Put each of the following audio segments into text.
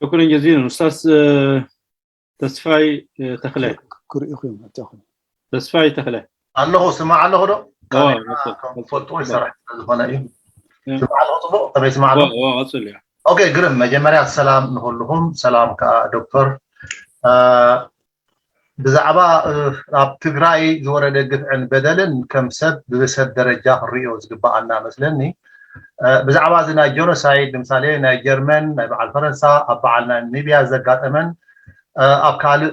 شكرا جزيلا أستاذ ተስፋይ ተኽለ። ክርእኹም ኣታኹም። ተስፋይ ተኽለ። ኣለኹ፣ ስማዕ ኣለኹ ዶ? ካሜራ ከም ትፈልጥዎ ይሰርሕ ስለ ዝኾነ እዩ። ስማዕ ኣለኹ፣ ጽቡቕ? ከመይ ስማዕ ኣለኹ? ቀጽል። ኦኬ፣ ግርም። መጀመርያ ሰላም ንኹልኹም፣ ሰላም ከኣ ዶክተር። ብዛዕባ ኣብ ትግራይ ዝወረደ ግፍዕን በደልን ከም ሰብ ብሰብ ደረጃ ክንሪኦ ዝግባኣና መስለኒ። ብዛዕባ እዚ ናይ ጀኖሳይድ፣ ንምሳሌ ናይ ጀርመን፣ ናይ በዓል ፈረንሳ፣ ኣብ በዓል ናይ ኒብያ ዘጋጠመን፣ ኣብ ካልእ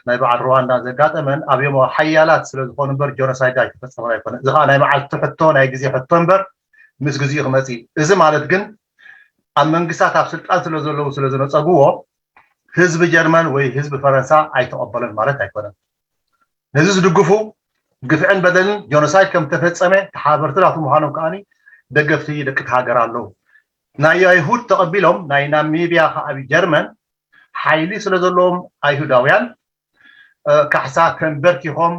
ናይ በዓል ሩዋንዳ ዘጋጠመን ኣብዮም ሓያላት ስለ ዝኾኑ እምበር ጀኖሳይድ ኣይተፈጸመን ኣይኮነን። እዚ ከዓ ናይ መዓልቲ ሕቶ፣ ናይ ግዜ ሕቶ እምበር ምስ ግዜኡ ክመጽእ እዩ። እዚ ማለት ግን ኣብ መንግስታት ኣብ ስልጣን ስለ ዘለዉ ስለ ዝነጸግዎ ህዝቢ ጀርመን ወይ ህዝቢ ፈረንሳ ኣይተቐበለን ማለት ኣይኮነን። ነዚ ዝድግፉ ግፍዕን በደልን ጀኖሳይድ ከም ተፈጸመ ተሓበርቲ ናቱ ምዃኖም ከዓኒ ደገፍቲ ደቂ እቲ ሃገር ኣለዉ። ናይ ኣይሁድ ተቐቢሎም ናይ ናሚብያ ከዓቢ ጀርመን ሓይሊ ስለ ዘለዎም ኣይሁዳውያን ካሕሳ ተንበርኪኾም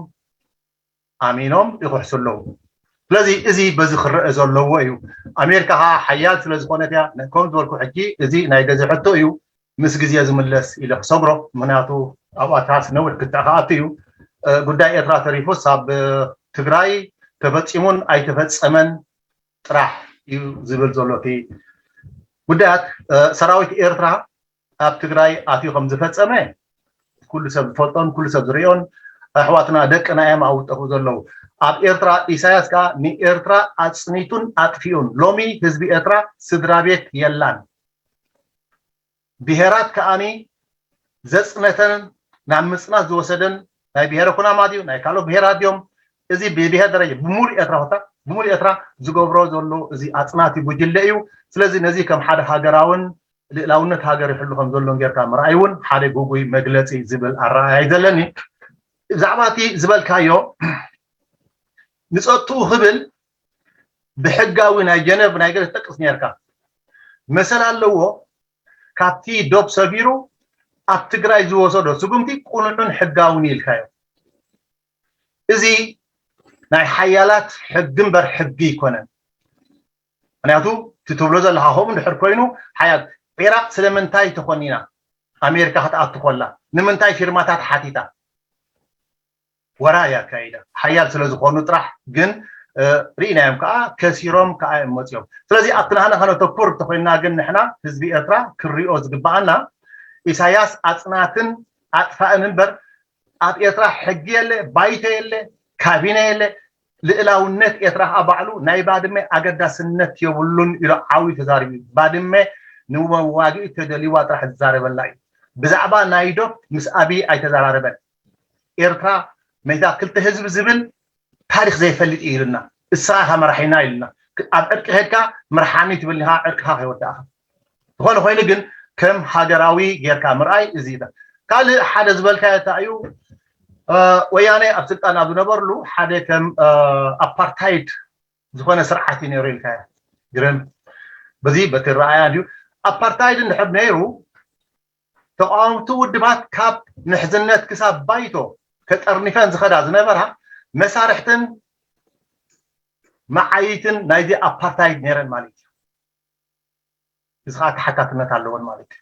ኣሚኖም ይኽሕሱ ኣለዉ። ስለዚ እዚ በዚ ክረአ ዘለዎ እዩ። ኣሜሪካ ከዓ ሓያል ስለ ዝኾነት እያ። ከም ዝበልኩ ሕጂ እዚ ናይ ገዜ ሕቶ እዩ። ምስ ግዜ ዝምለስ ኢለ ክሰግሮ፣ ምክንያቱ ኣብኡ ኣትሓስ ነዊሕ ክትዕ ክኣቱ እዩ። ጉዳይ ኤርትራ ተሪፉስ ኣብ ትግራይ ተፈጺሙን ኣይተፈጸመን ጥራሕ እዩ ዝብል ዘሎ እቲ ጉዳያት። ሰራዊት ኤርትራ ኣብ ትግራይ ኣትዩ ከም ዝፈጸመ ኩሉ ሰብ ዝፈልጦን ኩሉ ሰብ ዝርእዮን ኣሕዋትና ደቅና እዮም ኣብኡ ዝጠፍኡ ዘለዉ። ኣብ ኤርትራ ኢሳያስ ከዓ ንኤርትራ ኣጽኒቱን ኣጥፊኡን። ሎሚ ህዝቢ ኤርትራ ስድራ ቤት የላን። ብሄራት ከዓኒ ዘጽነተን ናብ ምጽናት ዝወሰደን ናይ ብሄረ ኩናማ ድዩ ናይ ካልኦት ብሄራት ድዮም? እዚ ብብሄር ደረጃ ብሙሉእ ኤርትራ ኮታ ብሙሉእ ኤርትራ ዝገብሮ ዘሎ እዚ ኣጽናቲ ጉጅለ እዩ። ስለዚ ነዚ ከም ሓደ ሃገራውን ልእላውነት ሃገር ይሕሉ ከም ዘሎን ጌርካ ምርኣይ እውን ሓደ ጉጉይ መግለጺ ዝብል ኣረኣእያ እዩ ዘለኒ። ብዛዕባ እቲ ዝበልካዮ ንጸጥኡ ክብል ብሕጋዊ ናይ ጀነቭ ናይ ገለ ትጠቅስ ኔርካ መሰል ኣለዎ። ካብቲ ዶብ ሰጊሩ ኣብ ትግራይ ዝወሰዶ ስጉምቲ ቁኑዕን ሕጋውን ኢልካዮ። እዚ ናይ ሓያላት ሕጊ እምበር ሕጊ ኣይኮነን። ምክንያቱ እቲ ትብሎ ዘለካ ከምኡ እንድሕር ኮይኑ ሓያል ኢራቅ ስለምንታይ ተኮኒና ኣሜሪካ ክትኣቱ ኮላ ንምንታይ ፊርማታት ሓቲታ? ወራር እያ ኣካይዳ ሓያል ስለ ዝኾኑ ጥራሕ ግን ርኢናዮም ከዓ ከሲሮም ከዓ እዮም መፅዮም። ስለዚ ኣብቲ ናህና ከነተኩር እንተኮይንና ግን ንሕና ህዝቢ ኤርትራ ክሪኦ ዝግበኣና ኢሳያስ ኣፅናትን ኣጥፋእን እምበር ኣብ ኤርትራ ሕጊ የለ፣ ባይቶ የለ፣ ካቢነ የለ። ልእላውነት ኤርትራ ከዓ ባዕሉ ናይ ባድመ ኣገዳስነት የብሉን ኢሉ ዓብዩ ተዛሪቡ እዩ። ባድመ ንመዋግኢ ተደልይዋ ጥራሕ ዝዛረበላ እዩ። ብዛዕባ ናይ ዶብ ምስ ኣብይ ኣይተዘራረበን። ኤርትራ መይታ ክልተ ህዝቢ ዝብል ታሪክ ዘይፈልጥ እዩ ኢልና፣ እሳ ኢኻ መራሒና ኢልና። ኣብ ዕርቂ ከድካ ምርሓኒ ትብል ኢኻ፣ ዕርቅኻ ከይወዳእኻ። ዝኾነ ኮይኑ ግን ከም ሃገራዊ ጌርካ ምርኣይ እዚ እዩ። ካልእ ሓደ ዝበልካዮ እንታይ እዩ? ወያነ ኣብ ስልጣን ኣብ ዝነበርሉ ሓደ ከም ኣፓርታይድ ዝኾነ ስርዓት እዩ ነይሩ ኢልካዮ። ግርም በዚ በቲ ረኣያ እንዲዩ ኣፓርታይድ እንድሕር ነይሩ ተቃወምቲ ውድባት ካብ ምሕዝነት ክሳብ ባይቶ ተጠርኒፈን ዝኸዳ ዝነበራ መሳርሕትን መዓይትን ናይዚ ኣፓርታይድ ነይረን ማለት እዩ። እዚ ከዓ ተሓታትነት ኣለወን ማለት እዩ።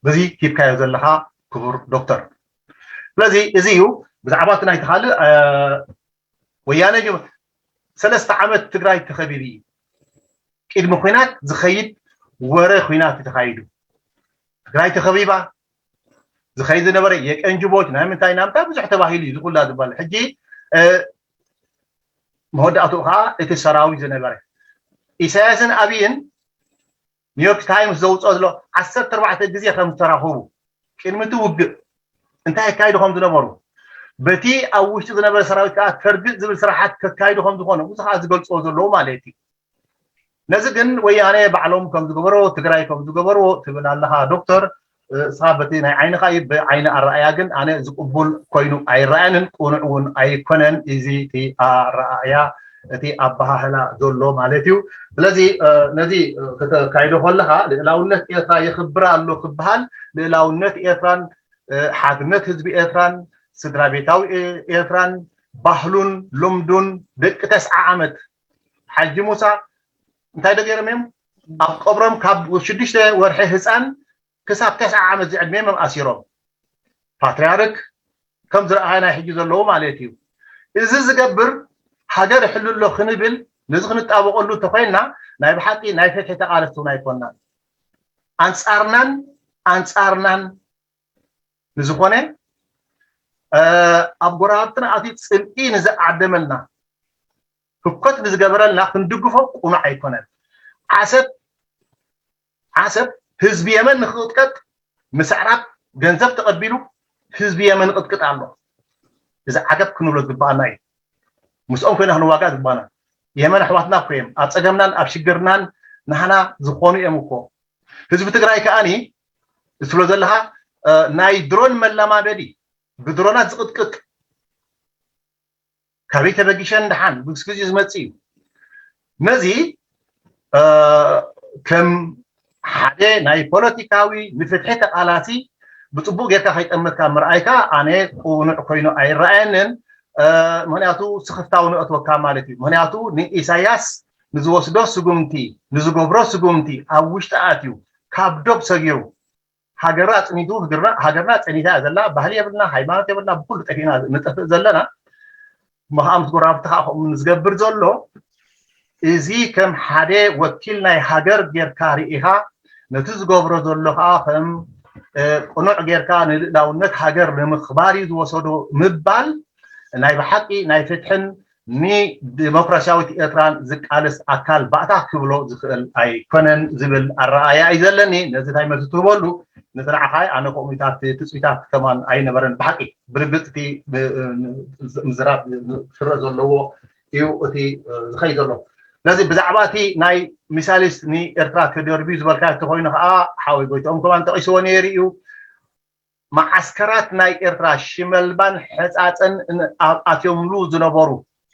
በዚ ሂብካዮ ዘለካ ክቡር ዶክተር። ስለዚ እዚ እዩ ብዛዕባ እቲ ናይቲ ካልእ ወያነ ሰለስተ ዓመት ትግራይ ተኸቢቢ እዩ። ቅድሚ ኩናት ዝኸይድ ወረ ኩናት እዩ ተኻይዱ። ትግራይ ተኸቢባ ዝኸይድ ዝነበረ የቀንጅቦች ናይ ምንታይ ናምንታይ ብዙሕ ተባሂሉ እዩ ዝኩላ ዝበለ ሕጂ መወዳእትኡ ከዓ እቲ ሰራዊት ዝነበረ ኢሳያስን ኣብይን ኒውዮርክ ታይምስ ዘውፅኦ ዘሎ ዓሰርተ ኣርባዕተ ግዜ ከም ዝተራኸቡ ቅድሚ እቲ ውግእ እንታይ የካይዱ ከም ዝነበሩ በቲ ኣብ ውሽጢ ዝነበረ ሰራዊት ከዓ ተርግጥ ዝብል ስራሓት ከካይዱ ከም ዝኾነ እዚ ከዓ ዝገልፅዎ ዘለዉ ማለት እዩ። ነዚ ግን ወያነ ባዕሎም ከም ዝገበሮ ትግራይ ከም ዝገበርዎ ትብል ኣለኻ ዶክተር። እሳ በቲ ናይ ዓይንኻ እዩ ብዓይኒ ኣረኣያ ግን ኣነ ዝቅቡል ኮይኑ ኣይረኣየንን ቅኑዕ እውን ኣይኮነን እዚ እቲ ኣረኣያ እቲ ኣበሃህላ ዘሎ ማለት እዩ። ስለዚ ነዚ ከተካይዶ ከለኻ ልእላውነት ኤርትራ የኽብር ኣሎ ክበሃል ልእላውነት ኤርትራን ሓድነት ህዝቢ ኤርትራን ስድራ ቤታዊ ኤርትራን ባህሉን ልምዱን ደቂ ተስዓ ዓመት ሓጂ ሙሳ እንታይ ዶ ገይሮም እዮም? ኣብ ቀብሮም ካብ ሽዱሽተ ወርሒ ህፃን ክሳብ ተስዓ ዓመት ዝዕድሜ መም ኣሲሮም ፓትርያርክ ከም ዝረኣናይ ሕጂ ዘለዉ ማለት እዩ። እዚ ዝገብር ሃገር ይሕሉ ኣሎ ክንብል ነዚ ክንጣበቀሉ እንተኮይንና ናይ ብሓቂ ናይ ፍትሒ ተቃለስቲ እውን ኣይኮንናን። ኣንጻርናን ኣንጻርናን ንዝኾነ ኣብ ጎረባብትና ኣትዩ ጽልኢ ንዝዓደመልና ህኮት ንዝገበረልና ክንድግፎ ቁኑዕ ኣይኮነን። ዓሰብ ዓሰብ ህዝቢ የመን ንክቕጥቀጥ ምስ ኣዕራብ ገንዘብ ተቐቢሉ ህዝቢ የመን ይቕጥቅጥ ኣሎ። እዚ ዓገብ ክንብሎ ዝግባኣና እዩ። ምስኦም ኮይና ክንዋጋእ ዝግባና። የመን ኣሕዋትና እኮ እዮም ኣብ ፀገምናን ኣብ ሽግርናን ናህና ዝኾኑ እዮም እኮ። ህዝቢ ትግራይ ከዓኒ ስለ ዘለካ ናይ ድሮን መለማመዲ ብድሮናት ዝቕጥቅጥ ካበይ ተበጊሸን ደሓን ምስ ግዜኡ ዝመጽእ እዩ። ነዚ ከም ሓደ ናይ ፖለቲካዊ ንፍትሒ ተቃላሲ ብፅቡቅ ጌርካ ከይጠመትካ ምርኣይካ ኣነ ቁኑዕ ኮይኑ ኣይረኣየንን። ምክንያቱ ስክፍታዊ ንእትወካ ማለት እዩ። ምክንያቱ ንኢሳያስ ንዝወስዶ ስጉምቲ ንዝገብሮ ስጉምቲ ኣብ ውሽጢ ኣትዩ ካብ ዶብ ሰጊሩ ሃገርና ኣፅኒቱ ሃገርና ፀኒታ እያ ዘላ። ባህሊ የብልና፣ ሃይማኖት የብልና፣ ብኩሉ ጠፊእና ንጠፍእ ዘለና። እሞ ከዓ ምስ ጎረባብቲ ከዓ ከምኡ ንዝገብር ዘሎ እዚ ከም ሓደ ወኪል ናይ ሃገር ጌርካ ርኢኻ ነቲ ዝገብሮ ዘሎ ከዓ ከም ቅኑዕ ጌርካ ንልእላውነት ሃገር ንምኽባር እዩ ዝወሰዶ ምባል ናይ ብሓቂ ናይ ፍትሕን ንዲሞክራሲያዊት ኤርትራን ዝቃለስ ኣካል ባእታ ክብሎ ዝኽእል ኣይኮነን ዝብል ኣረኣያ እዩ ዘለኒ። ነዚ እንታይ መልሲ ትህበሉ? ነቲ ንዓኻ ኣነ ከምኡታት ትፅቢታት ከማን ኣይነበረን። ብሓቂ ብርግፅ እቲ ምዝራብ ክረእ ዘለዎ እዩ እቲ ዝኸይ ዘሎ። ስለዚ ብዛዕባ እቲ ናይ ሚሳይልስ ንኤርትራ ተደርብዩ ዝበልካ እንተኮይኑ ከዓ ሓወይ ጎይትኦም ከማን ጠቂስዎ ነይሩ እዩ። መዓስከራት ናይ ኤርትራ ሽመልባን ሕፃፀን ኣትዮምሉ ዝነበሩ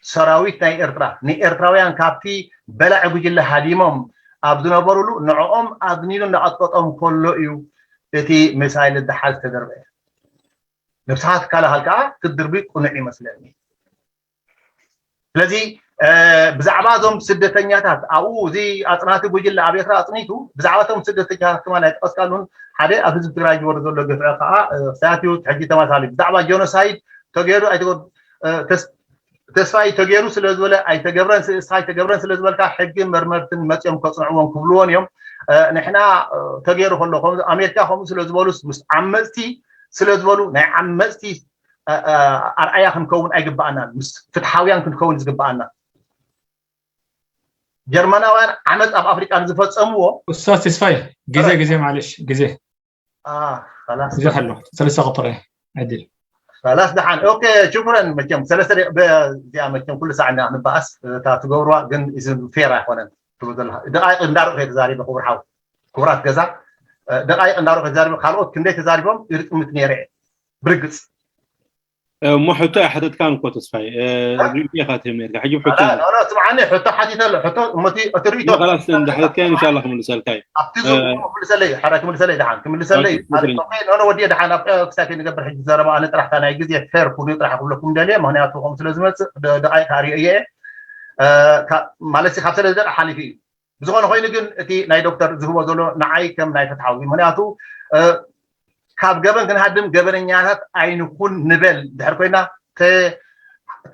ሰራዊት ናይ ኤርትራ ንኤርትራውያን ካብቲ በላዒ ጉጅለ ሃዲሞም ኣብ ዝነበሩሉ ንዕኦም ኣድኒኑ እናቐጥቀጦም ከሎ እዩ እቲ ሚሳይል ደሓር ዝተደርበየ። ነብስኻ ትከላኸል ከዓ ክትድርቢ ቅኑዕ ይመስለኒ። ስለዚ ብዛዕባ እዞም ስደተኛታት ኣብኡ እዚ ኣፅናቲ ጉጅለ ኣብ ኤርትራ ኣፅኒቱ ብዛዕባ እቶም ስደተኛታት ከማን ኣይጠቀስካሉን። ሓደ ኣብ ህዝቢ ትግራይ ዝወርድ ዘሎ ግፍዒ ከዓ ክሳያት እዩ ሕጂ ተማሳሊ ብዛዕባ ጀኖሳይድ ተገይሩ ኣይተገ ተስፋይ ተገይሩ ስለ ዝበለ ኣይተገብረን ስእስኻ ኣይተገብረን ስለ ዝበልካ ሕግን መርመርትን መፅኦም ከፅንዕዎም ክብልዎን እዮም። ንሕና ተገይሩ ከሎ ኣሜሪካ ከምኡ ስለ ዝበሉስ ምስ ዓመፅቲ ስለ ዝበሉ ናይ ዓመፅቲ ኣርኣያ ክንከውን ኣይግባኣናን። ምስ ፍትሓውያን ክንከውን ዝግባኣና። ጀርመናውያን ዓመፅ ኣብ ኣፍሪቃ ንዝፈፀምዎ ኡስታዝ ተስፋይ ግዜ ግዜ ማለሽ ግዜ ላስ ብዙሕ ኣሎ። ሰለስተ ቁጥር ዕድል ላስ ደሓን ኦኬ ሽኩረን። መቸም ሰለስተ እዚኣ መቸም ኩሉ ሳዕ እና ንበኣስ እታ ትገብርዋ ግን እዚ ፌር ኣይኮነን። ትብል ዘለካ ደቃይቅ እንዳርእ ተዛሪበ ክቡር ሓው ክቡራት ገዛ ደቃይቅ እንዳርእ ተዛሪበ ካልኦት ክንደይ ተዛሪቦም ይርጥምት ነይረ እየ ብርግፅ እሞ ሕቶ ኣይሓተትካን እኮ ተስፋይ ሪኢቶ ኢኻ ትህብ ነርካ ሕጂ ሕቶ ስምዓኒ ሕቶ ሓቲተ ኣሎ ሕቶ እሞቲ እቲ ሪኢቶ ላስ እንዳሓተትካዮ ኢንሻላ ክምልሰልካ እዩ ኣብቲ ዙ ክምልሰለይ ሓደ ክምልሰለይ ደሓን ክምልሰለይ ኖኖ ወዲየ ደሓን ኣብ ክሳይ ንገብር ሕጂ ዘረባ ኣነ ጥራሕካ ናይ ግዜ ፌር ኩኑ ጥራሕ ክብለኩም ደልየ ምክንያቱ ከም ስለ ዝመፅእ ደቃይቅ ኣሪኦ እየ ማለት ካብ ሰለስተ ደቂ ሓሊፉ እዩ ብዝኾነ ኮይኑ ግን እቲ ናይ ዶክተር ዝህቦ ዘሎ ንዓይ ከም ናይ ፍትሓዊ ምክንያቱ ካብ ገበን ክንሃድም ገበነኛታት ኣይንኩን ንበል ድሕር ኮይና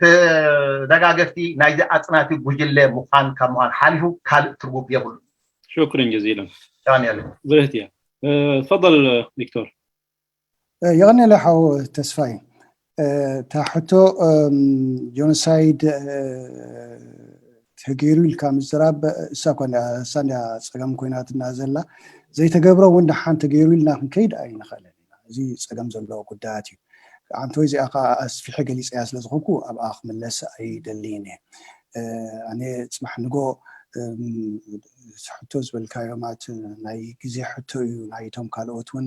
ተደጋገፍቲ ናይዚ ኣፅናቲ ጉጅለ ምዃን ካብ ምዃን ሓሊፉ ካልእ ትርጉም የብሉ። شكرا جزيلا ዳንኤል ብርህት እያ። تفضل دكتور. የቐኔለ ሓው ተስፋይ እታ ሕቶ ጆኖሳይድ ተገይሩ ኢልካ ምዝራብ እሳ ኮ እሳ እንዲያ ፀገም ኮይናትና ዘላ ዘይተገብረ እውን ደሓን ተገይሩ ኢልና ክንከይድ ኣይንኽእልን ኢና። እዚ ፀገም ዘለዎ ጉዳያት እዩ። ኣንተ ወይ እዚኣ ከዓ ኣስፊሐ ገሊፀያ ስለ ዝኾንኩ ኣብኣ ክምለስ ኣይደልይን እየ። ኣነ ፅባሕ ንጎ ሕቶ ዝበልካዮ ማለት ናይ ግዜ ሕቶ እዩ ናይቶም ካልኦት እውን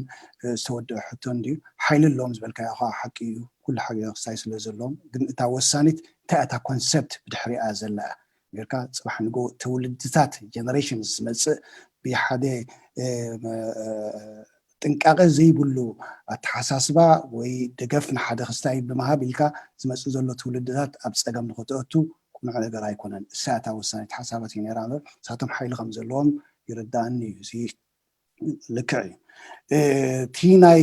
ዝተወደአ ሕቶ እንድዩ ሓይሊ ኣለዎም ዝበልካዮ ከዓ ሓቂ እዩ ኩሉ ሓደ ክሳይ ስለ ዘለዎም ግን እታ ወሳኒት እንታይ እታ ኮንሰፕት ብድሕሪኣ ዘላ ጌርካ ፅባሕ ንጎ ትውልድታት ጀነሬሽን ዝመፅእ ብሓደ ጥንቃቐ ዘይብሉ ኣተሓሳስባ ወይ ደገፍ ንሓደ ክስታይ ብምሃብ ኢልካ ዝመፅእ ዘሎ ትውልድታት ኣብ ፀገም ንክትኣቱ ቁኑዕ ነገር ኣይኮነን። እሳ እታ ወሳኒት ሓሳባት እዩ ነራ እምበር ንሳቶም ሓይሊ ከም ዘለዎም ይርዳእኒ እዩ። እዚ ልክዕ እዩ። እቲ ናይ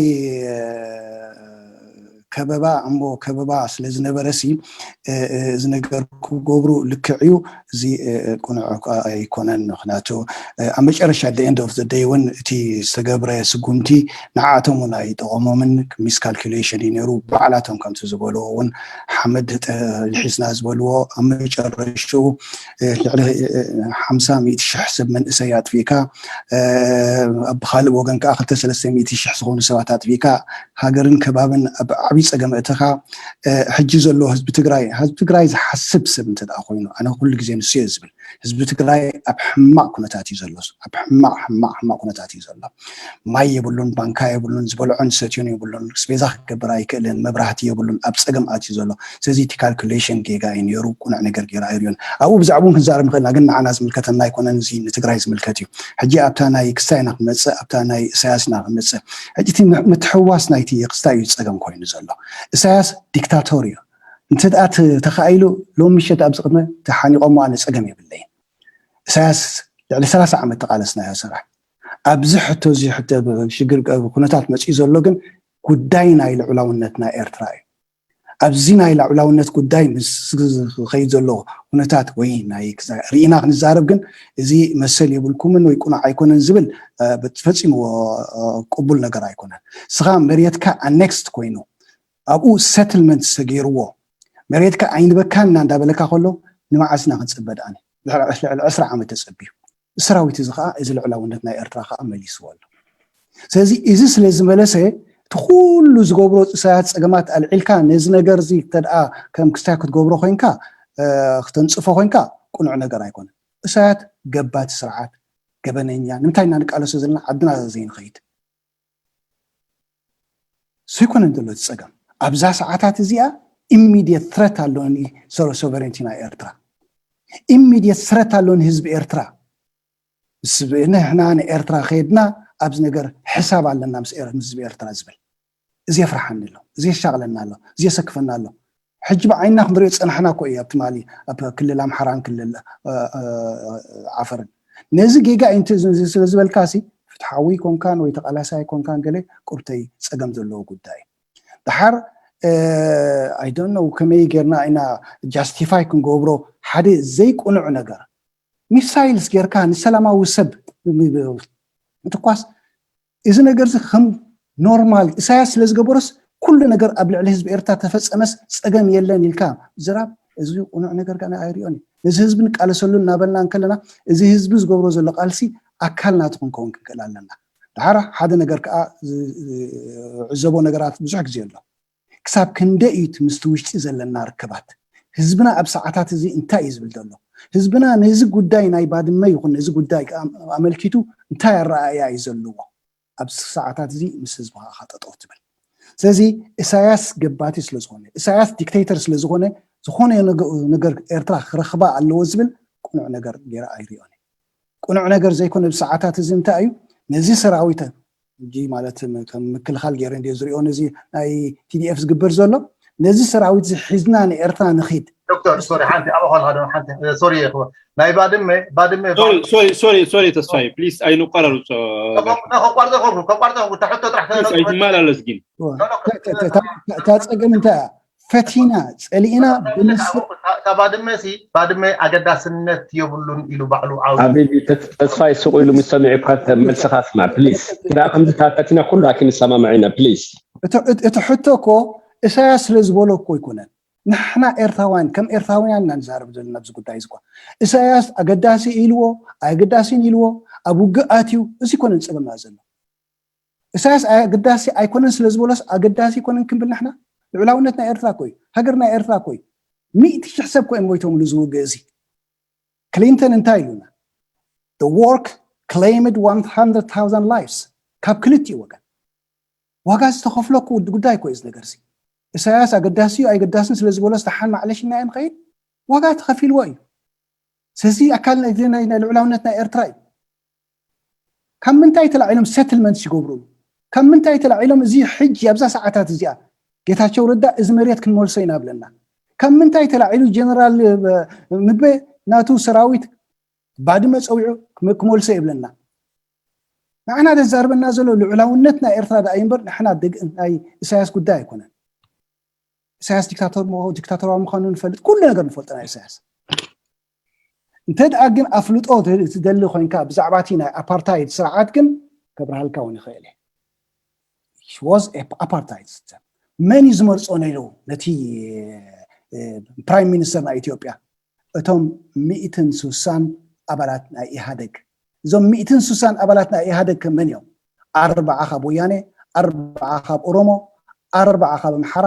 ከበባ እሞ ከበባ ስለ ዝነበረ ሲ ዝነገርኩ ገብሩ ልክዕ እዩ። እዚ ቁኑዕ ኣይኮነን። ምክንያቱ ኣብ መጨረሻ the end of the day እውን እቲ ዝተገብረ ስጉምቲ ንዓኣቶም እውን ኣይጠቐሞምን። ሚስካልኩሌሽን እዩ ነይሩ። ባዕላቶም ከምቲ ዝበልዎ እውን ሓመድ ልሒዝና ዝበልዎ ኣብ መጨረሽኡ ልዕሊ ሓምሳ ሚእቲ ሽሕ ሰብ መንእሰይ ኣጥፊእካ፣ ኣብ ካልእ ወገን ከዓ ክልተ ሰለስተ ሚእቲ ሽሕ ዝኾኑ ሰባት ኣጥፊእካ ሃገርን ከባብን ኣብ ዓብዪ ፀገም እተኻ። ሕጂ ዘሎ ህዝቢ ትግራይ፣ ህዝቢ ትግራይ ዝሓስብ ሰብ እንተ ደኣ ኮይኑ፣ ኣነ ኩሉ ግዜ ንሱ እየ ዝብል። ህዝቢ ትግራይ ኣብ ሕማቕ ኩነታት እዩ ዘሎ። ኣብ ሕማቕ ሕማቕ ሕማቕ ኩነታት እዩ ዘሎ። ማይ የብሉን፣ ባንካ የብሉን፣ ዝበልዖን ዝሰትዮን የብሉን፣ ስቤዛ ክገብር ኣይክእልን፣ መብራህቲ የብሉን፣ ኣብ ፀገም ኣትዩ ዘሎ። ስለዚ እቲ ካልኩሌሽን ጌጋ እዩ ነይሩ። ቁኑዕ ነገር ገይሩ ኣይርእዮን። ኣብኡ ብዛዕባኡ ክንዛረብ ንኽእል ኢና፣ ግን ንዓና ዝምልከተና ኣይኮነን። እዚ ንትግራይ ዝምልከት እዩ። ሕጂ ኣብታ ናይ ክስታይ ኢና ክንመፅእ፣ ኣብታ ናይ እሳያስ ኢና ክንመፅእ። ሕጂ እቲ ምትሕውዋስ ናይቲ ክስታይ እዩ ፀገም ኮይኑ ዘሎ። እሳያስ ዲክታቶር እዩ። እንተ ደኣ ተኻኢሉ ሎም ምሸት ኣብዚ ቅድመ ተሓኒቖሞ ኣነ ፀገም የብለይን። እሳያስ ልዕሊ ሰላሳ ዓመት ተቓለስናዮ ስራሕ። ኣብዚ ሕቶ እዚ ሽግር ኩነታት መፅኡ ዘሎ ግን ጉዳይ ናይ ልዑላውነት ናይ ኤርትራ እዩ። ኣብዚ ናይ ልዑላውነት ጉዳይ ምስ ዝኸይድ ዘሎ ኩነታት ወይ ናይ ርኢና ክንዛረብ ግን እዚ መሰል የብልኩምን ወይ ቁኑዕ ኣይኮነን ዝብል ፈፂሙ ቅቡል ነገር ኣይኮነን። ስኻ መሬትካ ኣኔክስድ ኮይኑ ኣብኡ ሰትልመንት ተገይርዎ መሬትካ ኣይንበካን ኢና እንዳበለካ ከሎ ንመዓስ ኢና ክንፅበ ደኣኒ? ልዕሊ ዕስራ ዓመት ተፀቢዩ። ሰራዊት እዚ ከዓ እዚ ልዕላውነት ናይ ኤርትራ ከዓ መሊስዎ ኣሎ። ስለዚ እዚ ስለ ዝመለሰ እቲ ኩሉ ዝገብሮ እሳያት ፀገማት ኣልዒልካ ነዚ ነገር እዚ ተደኣ ከም ክስታይ ክትገብሮ ኮይንካ ክተንፅፎ ኮይንካ ቁኑዕ ነገር ኣይኮነን። እሳያት ገባቲ ስርዓት ገበነኛ ንምንታይ ኢና ንቃለሶ ዘለና ዓድና ዘይንኸይድ ዘይኮነን ዘሎ እቲ ፀገም ኣብዛ ሰዓታት እዚኣ ኢሚድየት ትረት ኣለኒ ሶቨረንቲ ናይ ኤርትራ ኢሚድየት ትረት ኣለኒ ህዝቢ ኤርትራ ንሕና ንኤርትራ ከየድና ኣብዚ ነገር ሕሳብ ኣለና ምስ ህዝቢ ኤርትራ ዝብል እዚ የፍርሓኒ ኣሎ እዚ የሻቕለና ኣሎ እዚ የሰክፈና ኣሎ ሕጂ ብዓይንና ክንሪኦ ዝፀናሕና እኮ እዩ ኣብ ትማሊ ኣብ ክልል ኣምሓራን ክልል ዓፈርን ነዚ ጌጋ ስለ ዝበልካ ሲ ፍትሓዊ ኣይኮንካን ወይ ተቓላሳይ ኣይኮንካን ገለ ቁርተይ ፀገም ዘለዎ ጉዳይ እዩ ደሓር I don't know ከመይ ጌርና ኢና ጃስቲፋይ ክንገብሮ ሓደ ዘይቁኑዕ ነገር ሚሳይልስ ጌርካ ንሰላማዊ ሰብ ምትኳስ እዚ ነገር እዚ ከም ኖርማል ኢሳያስ ስለ ዝገበሮስ ኩሉ ነገር ኣብ ልዕሊ ህዝቢ ኤርትራ ተፈጸመስ ጸገም የለን ኢልካ ዝራብ እዚ ቁኑዕ ነገር ጋር ኣይሪኦን ነዚ ህዝቢ ንቃለሰሉ እናበልና እንከለና እዚ ህዝቢ ዝገብሮ ዘሎ ቃልሲ ኣካል ናቱ ክንከውን ክንክእል ኣለና ድሓር ሓደ ነገር ከዓ ዕዘቦ ነገራት ብዙሕ ግዜ ኣሎ ክሳብ ክንደይ እዩ ምስቲ ውሽጢ ዘለና ርክባት ህዝብና ኣብ ሰዓታት እዚ እንታይ እዩ ዝብል ዘሎ ህዝብና ነዚ ጉዳይ ናይ ባድመ ይኹን ነዚ ጉዳይ ኣመልኪቱ እንታይ ኣረኣእያ እዩ ዘለዎ ኣብዚ ሰዓታት እዚ ምስ ህዝቢ ከዓ ጠጠው ትብል ስለዚ ኢሳያስ ገባቲ ስለዝኾነ ኢሳያስ ዲክቴተር ስለዝኾነ ዝኾነ ነገር ኤርትራ ክረኽባ ኣለዎ ዝብል ቁኑዕ ነገር ገይረ ኣይሪኦን ቅኑዕ ነገር ዘይኮነ ብሰዓታት እዚ እንታይ እዩ ነዚ ሰራዊት ሕጂ ማለት ከም ምክልኻል ገይረ እንዲ ዝሪኦ ነዚ ናይ ቲዲኤፍ ዝግበር ዘሎ ነዚ ሰራዊት እዚ ሒዝና ንኤርትራ ንኺድ ዶክተር ሶሪ ሓንቲ ኣብ ኾልካ ዶ ሓንቲ ሶሪ ይኽቦ ናይ ባድመ ባድመ ሶሪ ሶሪ ሶሪ ተስፋይ ፕሊስ ኣይንቋረሩ ከቋርጠ ከቋርጠ ተሕቶ ጥራሕ ኣይትመላለስ ግን እታ ፀገም እንታይ ፈቲና ፀሊእና ብምስል እታ ባድመ ሲ ባድመ ኣገዳስነት የብሉን ኢሉ ባዕሉ ዓው ሓቢቢ ተስፋይ ስቕ ኢሉ ምስ ሰሚዑ እኳ መልስኻ ስማዕ ፕሊስ። ደኣ ከምዚ ተፈቲና ኩሉ ኣኪ ንሰማማዕ ኢና ፕሊስ። እቲ ሕቶ እኮ እሳያስ ስለ ዝበሎ እኮ ኣይኮነን። ንሕና ኤርትራውያን ከም ኤርትራውያን ኢና ንዛረብ ዘለና ኣብዚ ጉዳይ እዚ እኳ። እሳያስ ኣገዳሲ ኢልዎ ኣየገዳሲን ኢልዎ ኣብ ውግእ ኣትዩ እዚ ኣይኮነን ጸገምና ዘሎ። እሳያስ ኣገዳሲ ኣይኮነን ስለ ዝበሎስ ኣገዳሲ ኣይኮነን ክንብል ንሕና ልዑላውነት ናይ ኤርትራ እኮ እዩ ሃገር ናይ ኤርትራ እኮ እዩ ሚእቲ ሽሕ ሰብ እኮ እዮም ሞይቶም ዝውግእ እዚ ክሊንተን እንታይ ኢሉና the work claimed one hundred thousand lives ካብ ክልቲኡ ወገን ዋጋ ዝተኸፍሎ እኮ ውዲ ጉዳይ እኮ እዩ እዚ ነገር እዚ እሳያስ ኣገዳሲ እዩ ኣይገዳስን ስለ ዝበሎስ ደሓን ማዕለሽ ኢና ንኸይድ ዋጋ ተኸፊልዎ እዩ ስለዚ ኣካል ናይ ልዑላውነት ናይ ኤርትራ እዩ ካብ ምንታይ ተላዒሎም ሰትልመንት ይገብሩሉ ካብ ምንታይ ተላዒሎም እዚ ሕጂ ኣብዛ ሰዓታት እዚኣ ጌታቸው ረዳ እዚ መሬት ክንመልሶ ኢና ብለና ካብ ምንታይ ተላዒሉ ጀነራል ምግበ ናቱ ሰራዊት ባድመ ፀዊዑ ክመልሶ የብለና። ንዓና ዘዛርበና ዘሎ ልዑላውነት ናይ ኤርትራ ደኣ እምበር ንሕና ናይ ኢሳያስ ጉዳይ ኣይኮነን። ኢሳያስ ዲክታተር ዲክታተራዊ ምዃኑ ንፈልጥ፣ ኩሉ ነገር ንፈልጦ ናይ ኢሳያስ። እንተ ደኣ ግን ኣፍልጦ ትደሊ ኮይንካ ብዛዕባ እቲ ናይ ኣፓርታይድ ስርዓት ግን ከብርሃልካ እውን ይኽእል እየ። Was a apartheid system። መን እዩ ዝመርጾ ነይሩ ነቲ ፕራይም ሚኒስተር ናይ ኢትዮጵያ? እቶም ሚእትን ስሳን ኣባላት ናይ ኢህኣደግ። እዞም ሚእትን ስሳን ኣባላት ናይ ኢህኣደግ ከ መን እዮም? ኣርባዓ ካብ ወያኔ፣ ኣርባዓ ካብ ኦሮሞ፣ ኣርባዓ ካብ ኣምሓራ፣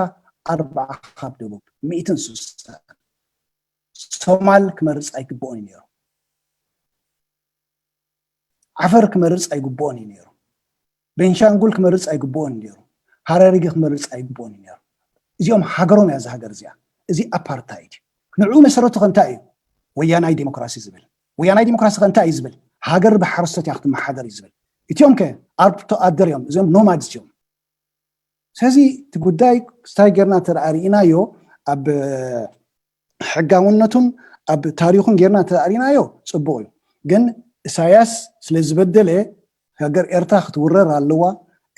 ኣርባዓ ካብ ደቡብ። ሚእትን ስሳን። ሶማል ክመርጽ ኣይግብኦን እዩ ነይሩ። ዓፈር ክመርጽ ኣይግብኦን እዩ ነይሩ። ቤንሻንጉል ክመርጽ ኣይግብኦን እዩ ነይሩ። ሃረሪገ ክመርጽ ኣይግብኦን እዩ ነይሩ። እዚኦም ሃገሮም እያ፣ እዛ ሃገር እዚኣ። እዚ ኣፓርታይድ እዩ። ንዕኡ መሰረቱ ከ እንታይ እዩ? ወያናይ ዴሞክራሲ ዝብል። ወያናይ ዴሞክራሲ ከ እንታይ እዩ ዝብል? ሃገር ብሓረስቶት እያ ክትመሓደር እዩ ዝብል። እቲኦም ከ ኣርብቶ ኣደር እዮም፣ እዚኦም ኖማድስ እዮም። ስለዚ እቲ ጉዳይ ስታይ ጌርና እንተ ደኣ ርኢናዮ፣ ኣብ ሕጋውነቱን ኣብ ታሪኹን ጌርና እንተ ደኣ ርኢናዮ ጽቡቕ እዩ። ግን ኢሳያስ ስለ ዝበደለ ሃገር ኤርትራ ክትውረር ኣለዋ፣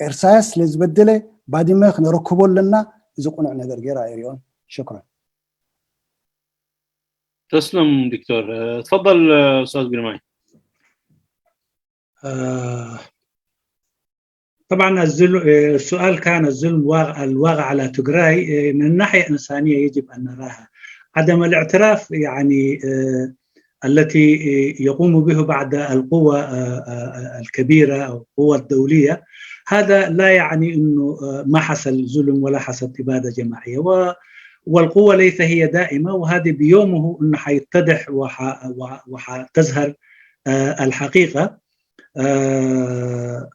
ኢሳያስ ስለ ዝበደለ ባድመ ክነረክቦ ኣለና፣ እዚ ቅኑዕ ነገር ጌራ ኣይሪኦን። ሽክራን። تسلم دكتور. تفضل أستاذ قرماي. آه، طبعا الظلم، آه، السؤال كان الظلم واقع، الواقع على تجراي، آه، من الناحية الإنسانية يجب أن نراها. عدم الاعتراف يعني، آه، التي، آه، يقوم به بعض القوى، آه، آه، الكبيرة أو القوى الدولية، هذا لا يعني أنه، آه، ما حصل ظلم ولا حصلت إبادة جماعية. و-، والقوة ليس هي دائمة، وهذه بيومه أنه حيتضح وح-، وح-، وحتظهر، آه، الحقيقة. آه،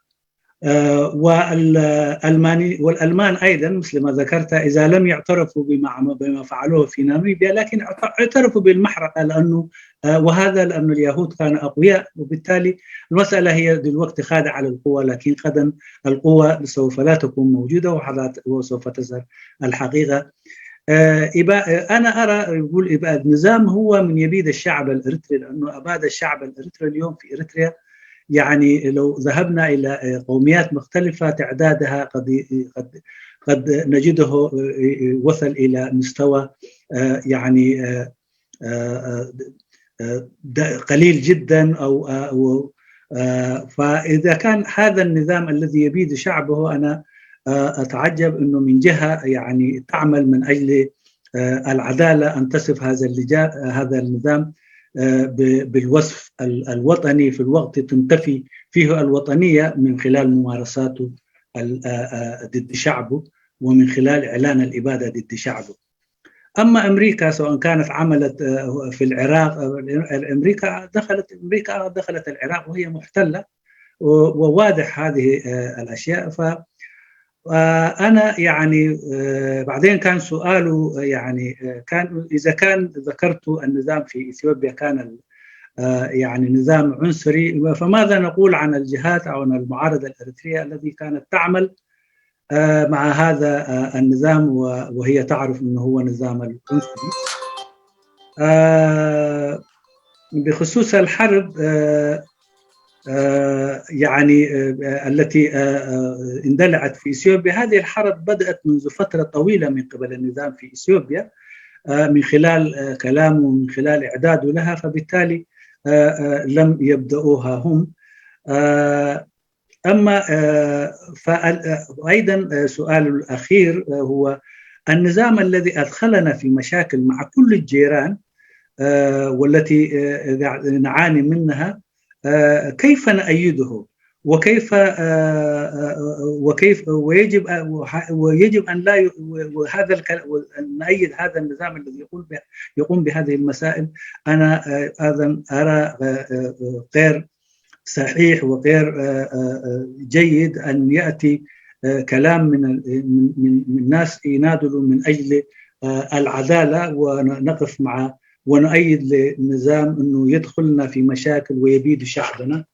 آه، والألماني-، والألمان أيضا مثل ما ذكرت، إذا لم يعترفوا بما عم-، بما فعلوه في ناميبيا، لكن اعت-، اعترفوا بالمحرقة، لأنه، آه، وهذا لأن اليهود كانوا أقوياء، وبالتالي المسألة هي دلوقتي خاضعة للقوة، لكن غدا القوة سوف لا تكون موجودة، وحضرت-، وسوف تظهر الحقيقة. آه، إبا-، أنا أرى، يقول إبادة نظام هو من يبيد الشعب الإريتري، لأنه أباد الشعب الإريتري اليوم في إريتريا. يعني لو ذهبنا إلى، آه، قوميات مختلفة، تعدادها قد، قد، قد نجده، آه، وصل إلى مستوى، آه، يعني، آه، آه، آه، آه، د-، قليل جدا أو، آه، أو، آه، فإذا كان هذا النظام الذي يبيد شعبه، أنا، آه، أتعجب أنه من جهة يعني تعمل من أجل، آه، العدالة أن تصف هذا اللجا-، هذا النظام، آه، ب-، بالوصف ال-، الوطني، في الوقت تنتفي فيه الوطنية من خلال ممارساته ال-، آه، آه، ضد شعبه، ومن خلال إعلان الإبادة ضد شعبه. أما أمريكا، سواء كانت عملت، آه، في العراق، آه، أمريكا دخلت، أمريكا دخلت العراق وهي محتلة، و-، وواضح هذه، آه، الأشياء. ف-، آه، أنا يعني، آه، بعدين كان سؤاله، آه، يعني، آه، كان إذا كان ذكرت النظام في إثيوبيا كان ال-، آه، يعني نظام عنصري، فماذا نقول عن الجهات أو عن المعارضة الإريترية التي كانت تعمل، آه، مع هذا، آه، النظام و-، وهي تعرف أنه هو نظام العنصري؟ آه، بخصوص الحرب، آه، آه، يعني، آه، التي، آه، آه، اندلعت في إثيوبيا، هذه الحرب بدأت منذ فترة طويلة من قبل النظام في إثيوبيا، آه، من خلال، آه، كلامه ومن خلال إعداده لها، فبالتالي، آه، آه، لم يبدأوها هم. آه، أما، آه، فال-، آه، أيضا، آه، سؤال الأخير، آه، هو النظام الذي أدخلنا في مشاكل مع كل الجيران، آه، والتي، آه، نعاني منها، آه، كيف نؤيده؟ وكيف، آه، آه، وكيف، ويجب، ويجب أن لا ي-، وهذا الكل-، أن نؤيد هذا النظام الذي يقول به-، يقوم بهذه المسائل. أنا، آه، أيضا أرى، آه، آه، غير صحيح وغير، آه، آه، آه، جيد أن يأتي، آه، كلام من ال-، من، من، من ناس يناضلوا من أجل، آه، العدالة، ونقف مع، ونؤيد لنظام أنه يدخلنا في مشاكل ويبيد شعبنا.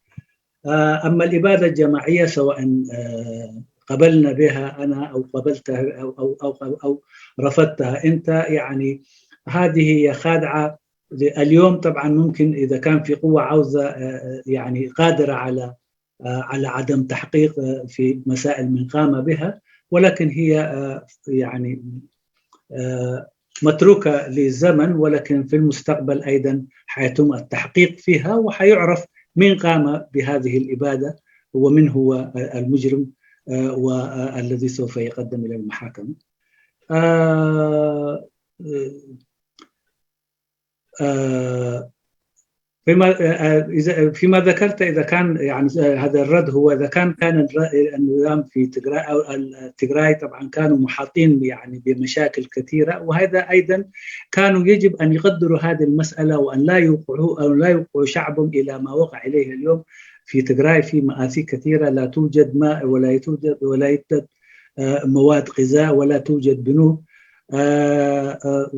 آه، أما الإبادة الجماعية، سواء، آه، قبلنا بها أنا أو قبلتها أو، أو، أو، أو، أو رفضتها أنت، يعني هذه هي خادعة اليوم طبعا ممكن إذا كان في قوة عاوزة، آه، يعني قادرة على، آه، على عدم تحقيق، آه، في مسائل من قام بها، ولكن هي، آه، يعني، آه، متروكة للزمن، ولكن في المستقبل أيضا حيتم التحقيق فيها، وحيعرف من قام بهذه الإبادة ومن هو، آه، المجرم، آه، والذي سوف يقدم إلى المحاكمة. آه، آه، فيما، آه، إذا، فيما ذكرت، إذا كان يعني، آه، هذا الرد هو إذا كان، كان الر- النظام في تجراي أو ال- تجراي طبعا كانوا محاطين يعني بمشاكل كثيرة، وهذا أيضا كانوا يجب أن يقدروا هذه المسألة وأن لا يوقعوا، أو لا يوقعوا شعبهم إلى ما وقع إليه اليوم في تجراي، في مآسي كثيرة، لا توجد ماء ولا توجد، ولا يوجد، آه، مواد غذاء، ولا توجد بنوك. آه، آه،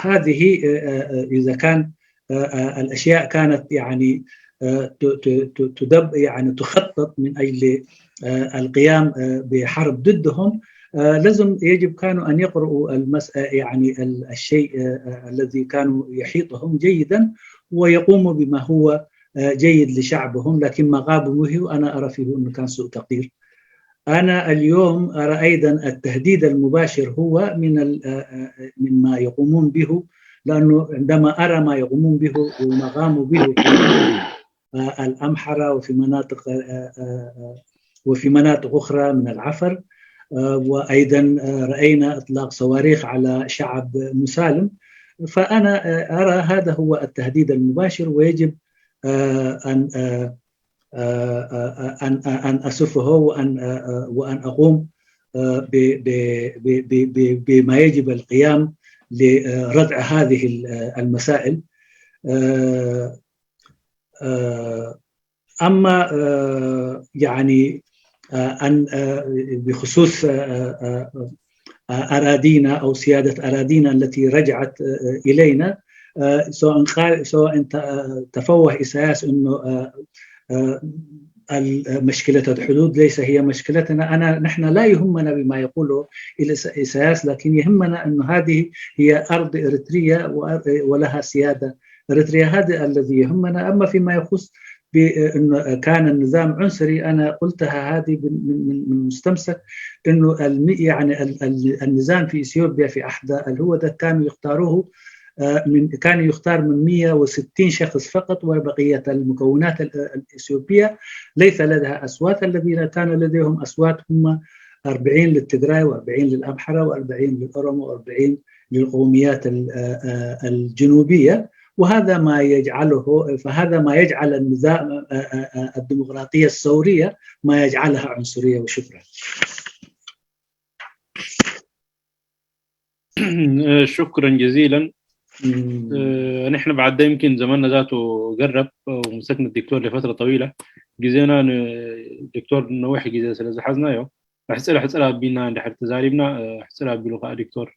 هذه، آه، آه، إذا كان، آه، آه، الأشياء كانت يعني، آه، ت- ت- ت- تدب يعني تخطط من أجل، آه، القيام، آه، بحرب ضدهم، آه، لازم يجب كانوا أن يقرؤوا المس... آه، يعني ال- الشيء، آه، آه، الذي كانوا يحيطهم جيدا، ويقوموا بما هو، آه، جيد لشعبهم، لكن ما قاموا به أنا أرى فيه أنه كان سوء تقدير. أنا اليوم أرى أيضا التهديد المباشر هو من ال- آه، آه، مما يقومون به، لأنه عندما أرى ما يقومون به وما قاموا به في، آه، الأمحرة وفي مناطق، آه، آه، آه، وفي مناطق أخرى من العفر، آه، وأيضا، آه، رأينا إطلاق صواريخ على شعب مسالم. فأنا، آه، أرى هذا هو التهديد المباشر، ويجب، آه، أن، آه، آه، آه، أن، آه، أن أصفه وأن، آه، آه، وأن أقوم، آه، ب- ب- ب- ب- ب- بما يجب القيام لردع هذه ال- آه، المسائل. آه، آه، أما، آه، يعني، آه، أن، آه، بخصوص، آه، آه، آه، أراضينا أو سيادة أراضينا التي رجعت، آه، إلينا، آه، سواء قال، سواء ت- آه، تفوه إساياس أنه، آه، آه، ال- مشكلة الحدود ليس هي مشكلتنا. أنا، نحن لا يهمنا بما يقوله إلس- إساياس، لكن يهمنا أن هذه هي أرض إريتريا وأر- ولها سيادة إريتريا. هذا الذي يهمنا. أما فيما يخص بأن كان النظام عنصري، أنا قلتها هذه من، من، من مستمسك أنه الم- يعني ال- ال- النظام في إثيوبيا في أحدى الهودة كانوا يختاروه، آه، من، كان يختار من مية وستين شخص فقط، وبقية المكونات ال- الإثيوبية ليس لديها أصوات. الذين كان لديهم أصوات هم أربعين للتجراي، و40 للأمحرة، و40 للأورومو، و40 للقوميات ال- آه، آه، الجنوبية. وهذا ما يجعله، فهذا ما يجعل النظام، آه، آه، آه، الديمقراطية الثورية ما يجعلها عنصرية. وشكرا. شكرا جزيلا. نحن بعد يمكن زماننا ذاته قرب، ومسكنا الدكتور لفترة طويلة. جزينا دكتور نوح جزيلا سلازحزنا يو. ሕፅር ሕፅር ኣቢልና እንድሕር ተዛሪብና፣ ሕፅር ኣቢሉ ከዓ ዶክተር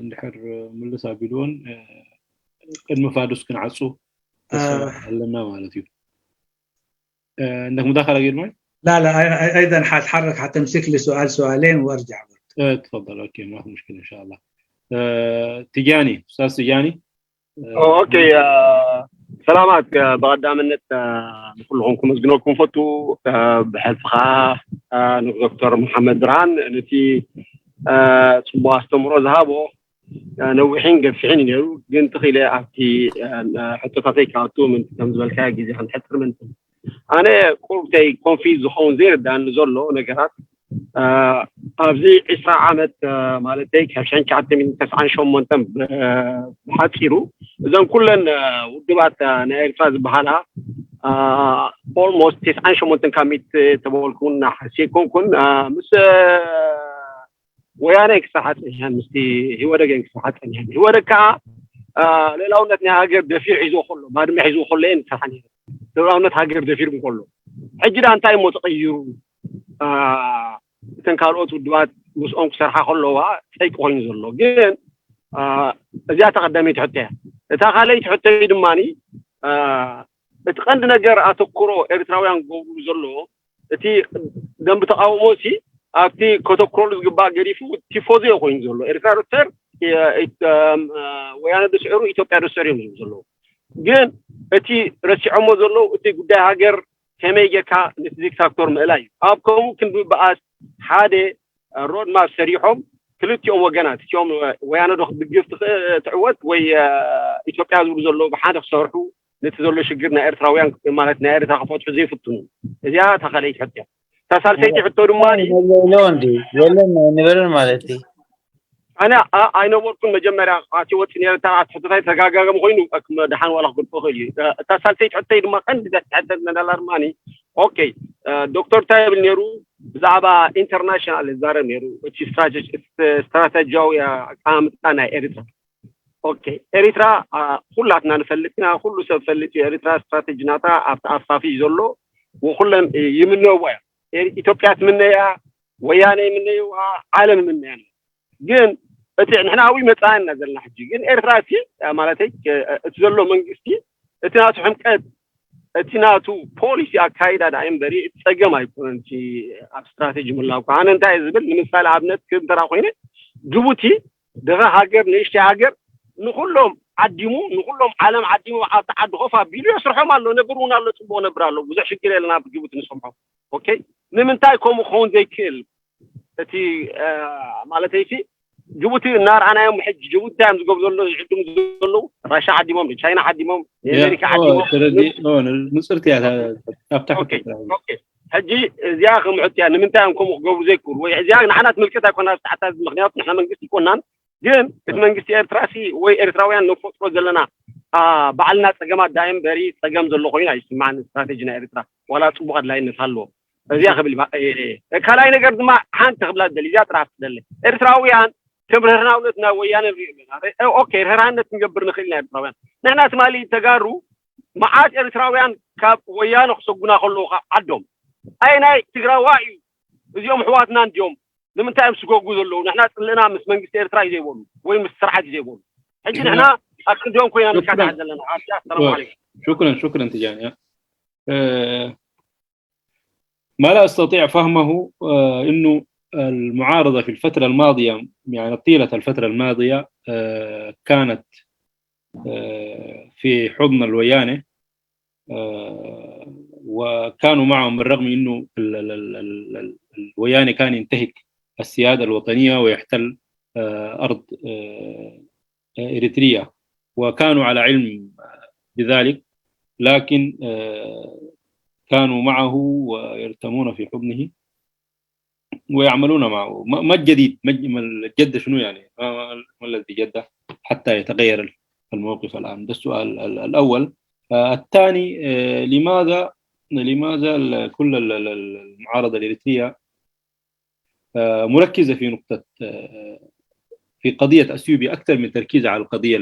እንድሕር ምልስ ኣቢልዎን ቅድሚ ፋዱስ ክንዓፁ ተስፋ ኣለና ማለት እዩ። እንደክ مداخلة قير ماي؟ لا لا، أيضا حتحرك، حتمسك لي سؤال سؤالين وارجع برضه. تفضل، اوكي، ما في مشكلة ان شاء الله. تجاني، استاذ تجاني. ኦኬ፣ ሰላማት። ብቐዳምነት ንኩልኹም ክመስግነኩም ፈቱ። ብሕልፊ ከዓ ንዶክተር መሓመድ ብርሃን ነቲ ፅቡቅ ኣስተምሮ ዝሃቦ፣ ነዊሕን ገፊሕን እዩ ነይሩ፣ ግን ትኽኢለ ኣብቲ ሕቶታተይ ክኣቱ ምንቲ ከም ዝበልካዮ ግዜ ክንሕፅር ምንቲ። ኣነ ቁርብተይ ኮንፊዝ ዝኸውን ዘይርዳእኒ ዘሎ ነገራት ኣብዚ ዕስራ ዓመት ማለተይ ካብ ሽሕን ትሽዓተ ሚእትን ተስዓን ሸሞንተን ብሓፂሩ እዘን ኩለን ውድባት ናይ ኤርትራ ዝበሃላ ኦልሞስት ተስዓን ሸሞንተን ካብ ሚእቲ ተበልኩን ሓሲብ ኮንኩን ምስ ወያነ ክሰርሓ ፀኒሐን፣ ምስቲ ህወደገን ክሰርሓ ፀኒሐን። ህወደግ ከዓ ልእላውነት ናይ ሃገር ደፊር ሒዝዎ ከሎ፣ ባድመ ሒዝዎ ከሎ እየን ዝሰርሓ ነይረን። ልእላውነት ሃገር ደፊር ከሎ ሕጂ ዳ እንታይ እሞ ተቐይሩ? እተን ካልኦት ውድባት ምስኦም ክሰርሓ ከለዋ ፀይቂ ኮይኑ ዘሎ ግን እዚኣ እታ ቀዳመይቲ ሕቶ እያ። እታ ካልኣይቲ ሕቶ ድማ እቲ ቀንዲ ነገር ኣተኩሮ ኤርትራውያን ክገብሩ ዘለዎ እቲ ደንብ ተቃውሞ ሲ ኣብቲ ከተኩረሉ ዝግባእ ገዲፉ ቲፎዞ እዩ ኮይኑ ዘሎ። ኤርትራ ሪፈር ወያነ ዶ ስዕሩ ኢትዮጵያ ዶ ስዕሩ እዮም ዝብሉ ዘለዉ። ግን እቲ ረሲዖሞ ዘለዉ እቲ ጉዳይ ሃገር ከመይ ጌርካ ነቲ ዲክታቶር ምእላይ እዩ። ኣብ ከምኡ ክንዲ ምብኣስ ሓደ ሮድማፕ ሰሪሖም ክልቲኦም ወገናት እቲኦም ወያነ ዶ ክትድግፍ ትዕወት ወይ ኢትዮጵያ ዝብሉ ዘለዉ ብሓደ ክሰርሑ ነቲ ዘሎ ሽግር ናይ ኤርትራውያን ማለት ናይ ኤርትራ ክፈትሑ ዘይፍትኑ። እዚኣ እታ ካልኣይቲ ሕቶ እያ። እታ ሳልሰይቲ ሕቶ ድማ የለን እንዲ የለን ኣይነበረን ማለት እዩ። ኣነ ኣይነበርኩን መጀመርያ ኣቲ ወፂ ነረ እታ ሕቶታይ ተጋጋገም ኮይኑ ደሓን ዋላ ክገልፆ ክእል እዩ። እታ ሳልሰይቲ ሕቶይ ድማ ቀንዲ ዘትሕተት ነዳላ ድማ ኦኬ ዶክተር እንታይ ይብል ነይሩ ብዛዕባ ኢንተርናሽናል ይዛረብ ነይሩ እቲ ስትራቴጂያዊ ኣቀማምጣ ናይ ኤርትራ ኦኬ ኤሪትራ ኩላትና ንፈልጥ ኢና ኩሉ ሰብ ፈልጥ እዩ ኤሪትራ ስትራቴጂ ናታ ኣብቲ ኣፋፊ እዩ ዘሎ ወኩለን ይምነዋ እያ ኢትዮጵያ ትምነያ ወያነ ይምነይዋ ዓለም ይምነያ ግን እቲ ንሕና ኣብይ መፃና ዘለና ሕጂ ግን ኤርትራ እቲ ማለተይ እቲ ዘሎ መንግስቲ እቲ ናቱ ሕምቀት እቲ ናቱ ፖሊሲ ኣካይዳ ዳ እምበሪ እቲ ፀገም ኣይኮነን እቲ ኣብ ስትራቴጂ ምላው ኣነ እንታይ ዝብል ንምሳሌ ኣብነት ክብ እንተራ ኮይነ ጅቡቲ ድኻ ሃገር ንእሽተይ ሃገር ንኩሎም ዓዲሙ ንኩሎም ዓለም ዓዲሙ ኣብቲ ዓዲ ኮፍ ኣቢሉ የስርሖም ኣሎ ነብር እውን ኣሎ ፅቡቅ ነብር ኣሎ ብዙሕ ሽግር የለና ብጅቡቲ ንሰምሖ ኦኬ ንምንታይ ከምኡ ክኸውን ዘይክእል እቲ ማለተይሲ ጅቡቲ እናርኣናዮም ሕጂ ጅቡቲ እዮም ዝገብሩ ዘለዉ ዝዕድሙ ዘለዉ ራሻ ዓዲሞም ቻይና ዓዲሞም ኣሜሪካ ዓዲሞም ንፅርቲ እያ ኣብታ ሕጂ እዚኣ ከምሕት እያ ንምንታይ እዮም ከምኡ ክገብሩ ዘይክብሉ ወይ እዚኣ ንዓና ትምልከት ኣይኮና ዝተዓታ ምክንያቱ ንሕና መንግስቲ ይኮናን ግን እቲ መንግስቲ ኤርትራ ሲ ወይ ኤርትራውያን ንፈጥሮ ዘለና ባዕልና ፀገማት ዳይ እምበሪ ፀገም ዘሎ ኮይኑ ኣይስማዕን ስትራቴጂ ናይ ኤርትራ ዋላ ፅቡቅ ኣድላይነት ኣለዎ እዚኣ ክብል ካልኣይ ነገር ድማ ሓንቲ ክብላ ደሊ እዚኣ ጥራሕ ትደሊ ኤርትራውያን ከም ርህራውነት ናብ ወያነ ንሪኦ ኣለና ኦኬ ርህራነት ክንገብር ንኽእል ኢና ኤርትራውያን ንሕና ትማሊ ተጋሩ መዓት ኤርትራውያን ካብ ወያነ ክሰጉና ከለዉ ካብ ዓዶም ኣይ ናይ ትግራዋ እዩ እዚኦም ኣሕዋትና እንዲዮም ንምንታይ እዮም ዝስጎጉ ዘለዉ ንሕና ፅልእና ምስ መንግስቲ ኤርትራ እዩ ዘይበሉ ወይ ምስ ስርዓት እዩ ዘይበሉ ሕጂ ንሕና ኣብ ክንዲኦም ኮይና ንካታዕ ዘለና ኣብዚኣ ሰላም ዓለይኩም شكرا شكرا تجاني ما لا أستطيع فهمه أنه المعارضة في الفترة الماضية يعني طيلة الفترة الماضية كانت في حضن الويانة وكانوا معهم بالرغم أنه الويانة كان ينتهك السيادة الوطنية ويحتل أرض إريتريا وكانوا على علم بذلك لكن كانوا معه ويرتمون في حضنه ويعملون معه ما الجديد ما الجد شنو يعني ما الذي جده حتى يتغير الموقف الآن ده السؤال الأول الثاني لماذا لماذا كل المعارضة الإريترية مركزة في نقطة في قضية أثيوبيا أكثر من تركيزها على القضية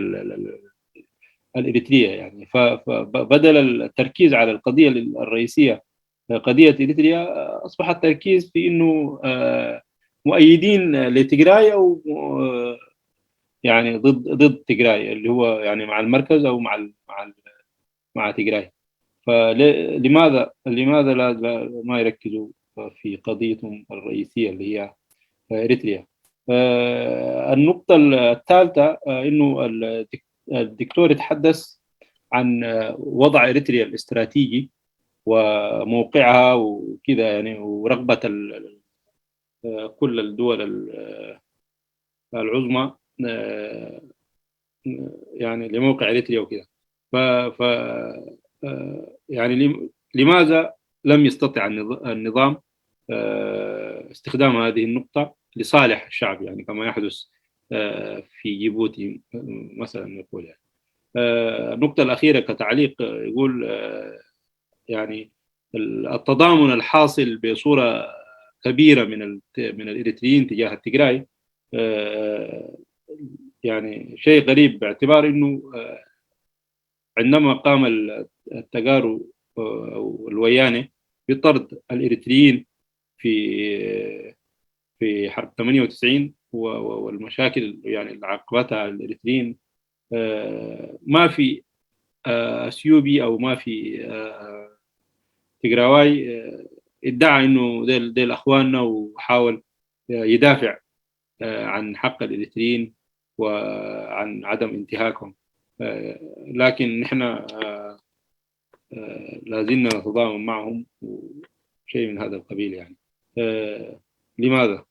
الإريترية يعني فبدل التركيز على القضية الرئيسية قضية إريتريا أصبح التركيز في أنه مؤيدين لتجراي أو يعني ضد ضد تجراي اللي هو يعني مع المركز أو مع مع مع تجراي فلماذا لماذا لا ما يركزوا في قضيتهم الرئيسية اللي هي إريتريا النقطة الثالثة أنه الدكتور يتحدث عن وضع إريتريا الاستراتيجي وموقعها وكذا يعني ورغبة كل الدول العظمى يعني لموقع إريتريا وكذا ف, ف يعني لماذا لم يستطع النظام استخدام هذه النقطة لصالح الشعب يعني كما يحدث في جيبوتي مثلا نقول يعني النقطة الأخيرة كتعليق يقول يعني التضامن الحاصل بصورة كبيرة من من الإريتريين تجاه التجراي يعني شيء غريب باعتبار انه عندما قام التجارو او الويانه بطرد الاريتريين في في حرب ثمانية وتسعين والمشاكل يعني اللي عقبتها الاريتريين ما في اثيوبي او ما في تجراواي ادعى انه ديل ديل اخواننا وحاول يدافع عن حق الاريتريين وعن عدم انتهاكهم. آه، لكن نحن، آه، آه، لا زلنا نتضامن معهم وشيء من هذا القبيل يعني. آه، لماذا؟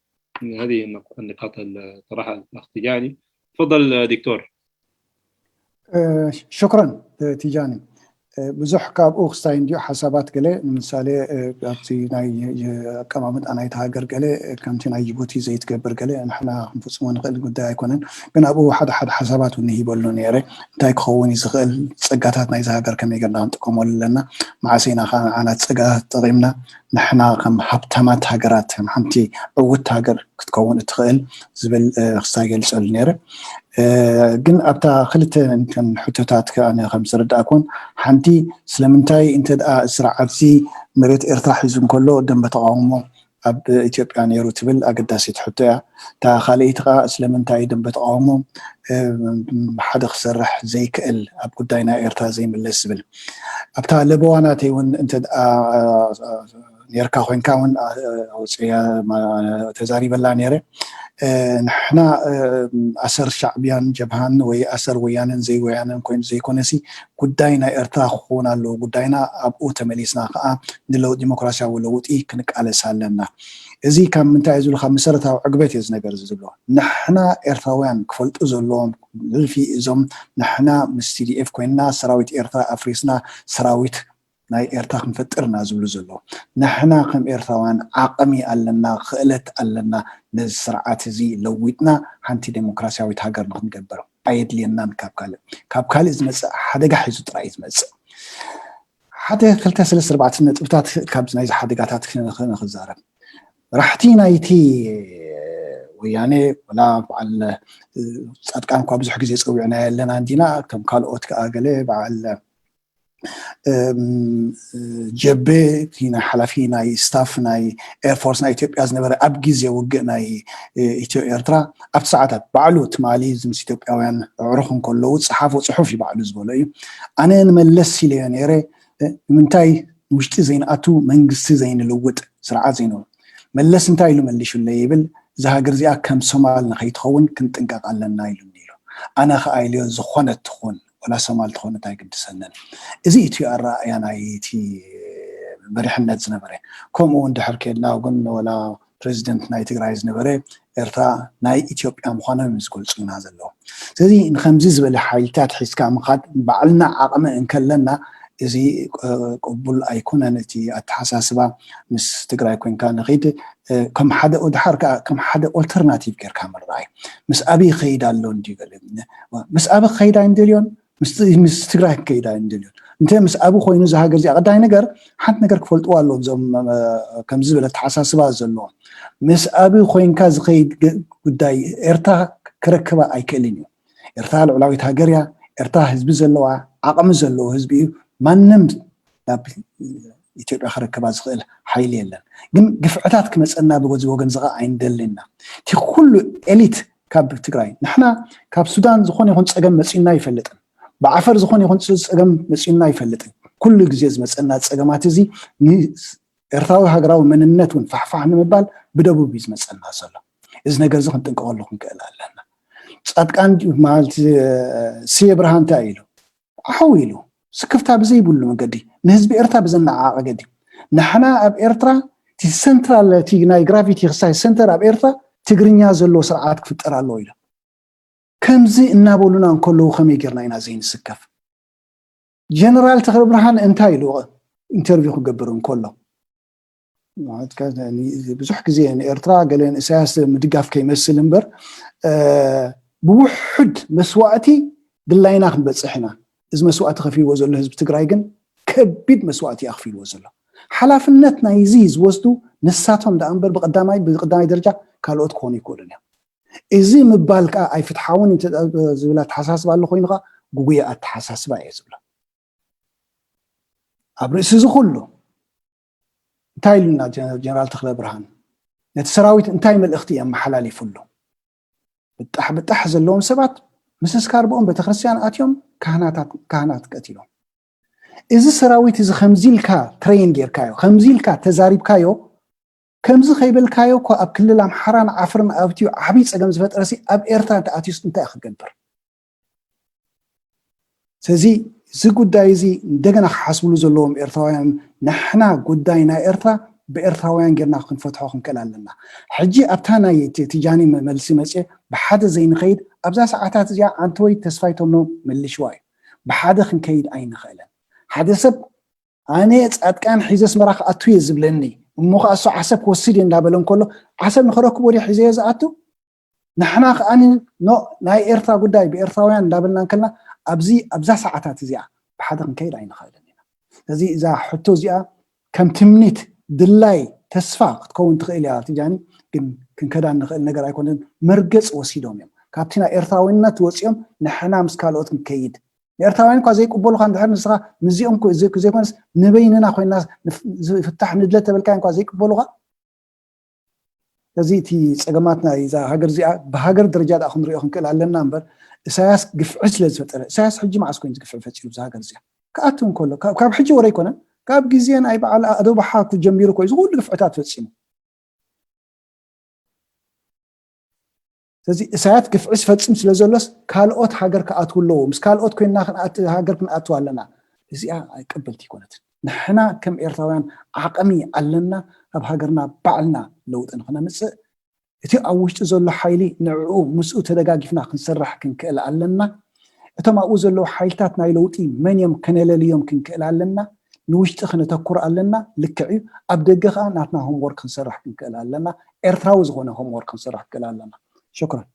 هذه النق- النقاط اللي طرحها الأخ تيجاني. تفضل دكتور. ሽክረን ቲጃኒ። ብዙሕ ካብኡ ክስታይ እንዲዩ ሓሳባት ገለ ንምሳሌ ኣብቲ ናይ ኣቀማምጣ ናይቲ ሃገር ገለ ከምቲ ናይ ጅቡቲ ዘይትገብር ገለ ንሕና ክንፍፅሞ ንኽእል ጉዳይ ኣይኮነን። ግን ኣብኡ ሓደ ሓደ ሓሳባት እውን ይበሉ ነይረ። እንታይ ክኸውን እዩ ዝኽእል? ፀጋታት ናይዚ ሃገር ከመይ ገርና ክንጥቀመሉ ኣለና? መዓሰ ኢና ከዓ ንዓና ፀጋታት ተጠቒምና ንሕና ከም ሃብታማት ሃገራት ከም ሓንቲ ዕውት ሃገር ክትከውን እትኽእል ዝብል ክስታይ ገልፀሉ ነይረ። ግን ኣብታ ክልተ ሕቶታት ከኣ ከም ዝረዳእኩን ሓንቲ ስለምንታይ እንተ ደኣ ስርዓትዚ መሬት ኤርትራ ሒዙ እንከሎ ደንበ ተቃውሞ ኣብ ኢትዮጵያ ነይሩ ትብል ኣገዳሲት ሕቶ እያ። እታ ካልኣይቲ ከኣ ስለምንታይ ደንበ ተቃውሞ ብሓደ ክሰርሕ ዘይክእል ኣብ ጉዳይ ናይ ኤርትራ ዘይምለስ ዝብል ኣብታ ለበዋናተይ እውን እንተ ደኣ ነርካ ኮይንካ እውን ኣውፅያ ተዛሪበላ ነይረ። ንሕና ኣሰር ሻዕብያን ጀብሃን ወይ ኣሰር ወያነን ዘይወያነን ኮይኑ ዘይኮነሲ ጉዳይ ናይ ኤርትራ ክኸውን ኣለዎ። ጉዳይና ኣብኡ ተመሊስና ከዓ ንለው ዲሞክራሲያዊ ለውጢ ክንቃለስ ኣለና። እዚ ካብ ምንታይ ዝብሉ ካብ መሰረታዊ ዕግበት እየ ዝነገር ዝብሎ። ንሕና ኤርትራውያን ክፈልጡ ዘለዎም ልልፊ እዞም ንሕና ምስ ቲዲኤፍ ኮይንና ሰራዊት ኤርትራ ኣፍሪስና ሰራዊት ናይ ኤርትራ ክንፈጥር ኢና ዝብሉ ዘለዉ። ንሕና ከም ኤርትራውያን ዓቕሚ ኣለና፣ ክእለት ኣለና፣ ነዚ ስርዓት እዚ ለዊጥና ሓንቲ ዴሞክራሲያዊት ሃገር ንክንገብር ኣየድልየናን። ካብ ካልእ ካብ ካልእ ዝመፅእ ሓደጋ ሒዙ ጥራይ እዩ ዝመፅእ። ሓደ ክልተ ሰለስተ ኣርባዕተ ነጥብታት ካብዚ ናይዚ ሓደጋታት ንክዛረብ ራሕቲ ናይቲ ወያኔ ወላ በዓል ፃድቃን እኳ ብዙሕ ግዜ ፀዊዕና ኣለና እንዲና ከም ካልኦት ከዓ ገለ በዓል ጀቤ ናይ ሓላፊ ናይ ስታፍ ናይ ኤርፎርስ ናይ ኢትዮጵያ ዝነበረ ኣብ ግዜ ውግእ ናይ ኢትዮ ኤርትራ ኣብቲ ሰዓታት ባዕሉ ትማሊ ምስ ኢትዮጵያውያን ኣዕሩኽ እንከለዉ ዝፀሓፎ ፅሑፍ እዩ ባዕሉ ዝበሎ እዩ። ኣነ ንመለስ ኢለዮ ነይረ ንምንታይ ውሽጢ ዘይንኣቱ መንግስቲ ዘይንልውጥ ስርዓት ዘይንብል መለስ እንታይ ኢሉ መሊሹለይ ይብል እዛ ሃገር እዚኣ ከም ሶማል ንኸይትኸውን ክንጥንቀቕ ኣለና ኢሉኒ ኢሉ። ኣነ ከዓ ኢልዮ ዝኾነት ትኹን ወላ ሶማል ትኾነት ኣይግድሰንን። እዚ እቲ ኣረኣእያ ናይቲ መሪሕነት ዝነበረ። ከምኡ እውን ድሕር ከድና ግን ወላ ፕሬዚደንት ናይ ትግራይ ዝነበረ ኤርትራ ናይ ኢትዮጵያ ምዃኖም እዮም ዝገልፁልና ዘለዉ። ስለዚ ንከምዚ ዝበለ ሓይልታት ሒዝካ ምኻድ ባዕልና ዓቕሚ እንከለና እዚ ቅቡል ኣይኮነን። እቲ ኣተሓሳስባ ምስ ትግራይ ኮንካ ንኺድ ከም ሓደ ድሓር ከዓ ከም ሓደ ኦልተርናቲቭ ጌርካ ምርኣይ ምስ ኣበይ ከይድ ኣሎ እንዲ ገለ ምስ ኣበይ ከይድ ኣይንደልዮን ምስ ትግራይ ክከይድ ኣይንደልዮን እንተ ምስ ኣበይ ኮይኑ እዚ ሃገር እዚኣ ቀዳይ ነገር ሓንቲ ነገር ክፈልጥዋ ኣለዎም እዞም ከምዚ ዝበለ ኣተሓሳስባ ዘለዎም ምስ ኣበይ ኮይንካ ዝኸይድ ጉዳይ ኤርትራ ክረክባ ኣይክእልን እዩ። ኤርትራ ልዑላዊት ሃገር እያ። ኤርትራ ህዝቢ ዘለዋ ዓቕሚ ዘለዎ ህዝቢ እዩ። ማንም ናብ ኢትዮጵያ ክረክባ ዝኽእል ሓይሊ የለን። ግን ግፍዕታት ክመፀና ብጎዚ ወገን ዝኸ ኣይንደልና እቲ ኩሉ ኤሊት ካብ ትግራይ ንሕና ካብ ሱዳን ዝኾነ ይኹን ፀገም መፂና ይፈልጥን ብዓፈር ዝኾነ ይኹን ፀገም መፂና ይፈልጥን ኩሉ ግዜ ዝመፀና ፀገማት እዚ ኤርትራዊ ሃገራዊ መንነት እውን ፋሕፋሕ ንምባል ብደቡብ እዩ ዝመፀና ዘሎ። እዚ ነገር እዚ ክንጥንቀቐሉ ክንክእል ኣለና። ፃድቃን ማለት ስየ ብርሃን እንታይ ኢሉ ሓው ኢሉ ስክፍታ ብዘይብሉ መገዲ ንህዝቢ ኤርትራ ብዘነዓቐ ገዲ ንሕና ኣብ ኤርትራ እቲ ሰንትራል እቲ ናይ ግራቪቲ ክሳይ ሰንተር ኣብ ኤርትራ ትግርኛ ዘለዎ ስርዓት ክፍጠር ኣለዎ ኢሉ ከምዚ እናበሉና እንከለዉ ከመይ ጌርና ኢና ዘይንስከፍ? ጀነራል ተኽለ ብርሃን እንታይ ኢሉ ኢንተርቪው ክገብር እንከሎ ብዙሕ ግዜ ንኤርትራ ገለ ንእሳያስ ምድጋፍ ከይመስል እምበር ብውሑድ መስዋእቲ ድላይና ክንበፅሕ ኢና። እዚ መስዋእቲ ከፊልዎ ዘሎ ህዝቢ ትግራይ ግን ከቢድ መስዋእቲ ኣኽፊልዎ ዘሎ ሓላፍነት ናይዚ ዝወስዱ ንሳቶም ደኣ እምበር ብቀዳማይ ብቀዳማይ ደረጃ ካልኦት ክኾኑ ይክእሉን እዮም። እዚ ምባል ከዓ ኣይፍትሓውን ዝብል ኣተሓሳስባ ኣሎ ኮይኑ ከዓ ጉጉየ ኣተሓሳስባ እየ ዝብሎ። ኣብ ርእሲ እዚ ኩሉ እንታይ ኢሉና ጀነራል ተኽለ ብርሃን ነቲ ሰራዊት እንታይ መልእኽቲ የመሓላሊፉሉ? ብጣሕ ብጣሕ ዘለዎም ሰባት ምስስካር ብኦም ቤተክርስትያን ኣትዮም ካህናት ቀቲሎም። እዚ ሰራዊት እዚ ከምዚ ኢልካ ትሬን ጌርካዮ ከምዚ ኢልካ ተዛሪብካዮ ከምዚ ከይበልካዮ እኮ ኣብ ክልል ኣምሓራን ዓፍርን ኣብትዩ ዓብዪ ፀገም ዝፈጠረሲ ኣብ ኤርትራ እንተኣትዩስ እንታይ ክገብር? ስለዚ እዚ ጉዳይ እዚ እንደገና ክሓስብሉ ዘለዎም ኤርትራውያን፣ ንሕና ጉዳይ ናይ ኤርትራ ብኤርትራውያን ጌርና ክንፈትሖ ክንክእል ኣለና። ሕጂ ኣብታ ናይ ቲ- ቲጃኒ መ- መልሲ መፅየ ብሓደ ዘይንኸይድ ኣብዛ ሰዓታት እዚኣ ኣንተወይ ተስፋይ ቶኖ መልሽዋ እዩ። ብሓደ ክንከይድ ኣይንኽእልን። ሓደ ሰብ ኣነ ፃድቃን ሒዘ ኣስመራ ክኣቱ እየ ዝብለኒ እሞ ከዓ እሱ ዓሰብ ክወስድ እየ እንዳበለ እንከሎ ዓሰብ ንክረክቦ ድየ ሒዘዮ ዝኣቱ? ንሕና ከዓኒ ኖ ናይ ኤርትራ ጉዳይ ብኤርትራውያን እንዳበልና እንከልና ኣብዚ ኣብዛ ሰዓታት እዚኣ ብሓደ ክንከይድ ኣይንኽእልን ኢና። ስለዚ እዛ ሕቶ እዚኣ ከም ትምኒት ድላይ ተስፋ ክትከውን ትኽእል እያ ትጃኒ፣ ግን ክንከዳ እንኽእል ነገር ኣይኮነን። መርገፅ ወሲዶም እዮም ካብቲ ናይ ኤርትራዊነት ወፂኦም ንሕና ምስ ካልኦት ክንከይድ። ንኤርትራውያን እኳ ዘይቅበሉካ እንድሕር ንስኻ ምስዚኦም ዘይኮነስ ንበይንና ኮይና ዝፍታሕ ንድለ ተበልካ እንኳ ዘይቅበሉካ። እዚ እቲ ፀገማት ናይ እዛ ሃገር እዚኣ ብሃገር ደረጃ ደኣ ክንሪኦ ክንክእል ኣለና እምበር እሳያስ ግፍዒ ስለ ዝፈጠረ። እሳያስ ሕጂ መዓስ ኮይኑ ግፍዒ ፈፂሩ እዛ ሃገር እዚኣ? ክኣቱ እንከሎ ካብ ሕጂ ወረ ኣይኮነን፣ ካብ ግዜ ናይ በዓል ኣደባሓ ጀሚሩ ኮዩ ዝኩሉ ግፍዕታት ፈፂሙ። ስለዚ እሳያት ግፍዒ ዝፈፅም ስለ ዘሎስ ካልኦት ሃገር ክኣትው ኣለዎ። ምስ ካልኦት ኮይንና ሃገር ክንኣትው ኣለና። እዚኣ ኣይቀበልቲ ይኮነትን። ንሕና ከም ኤርትራውያን ዓቕሚ ኣለና፣ ኣብ ሃገርና ባዕልና ለውጢ ንክነምፅእ እቲ ኣብ ውሽጢ ዘሎ ሓይሊ ንዕኡ ምስኡ ተደጋጊፍና ክንሰርሕ ክንክእል ኣለና። እቶም ኣብኡ ዘለዉ ሓይልታት ናይ ለውጢ መን እዮም ከነለልዮም ክንክእል ኣለና። ንውሽጢ ክነተኩር ኣለና። ልክዕ እዩ። ኣብ ደገ ከዓ ናትና ሆምወርክ ክንሰርሕ ክንክእል ኣለና። ኤርትራዊ ዝኾነ ሆምወርክ ክንሰርሕ ክንክእል ኣለና። ሽክራን።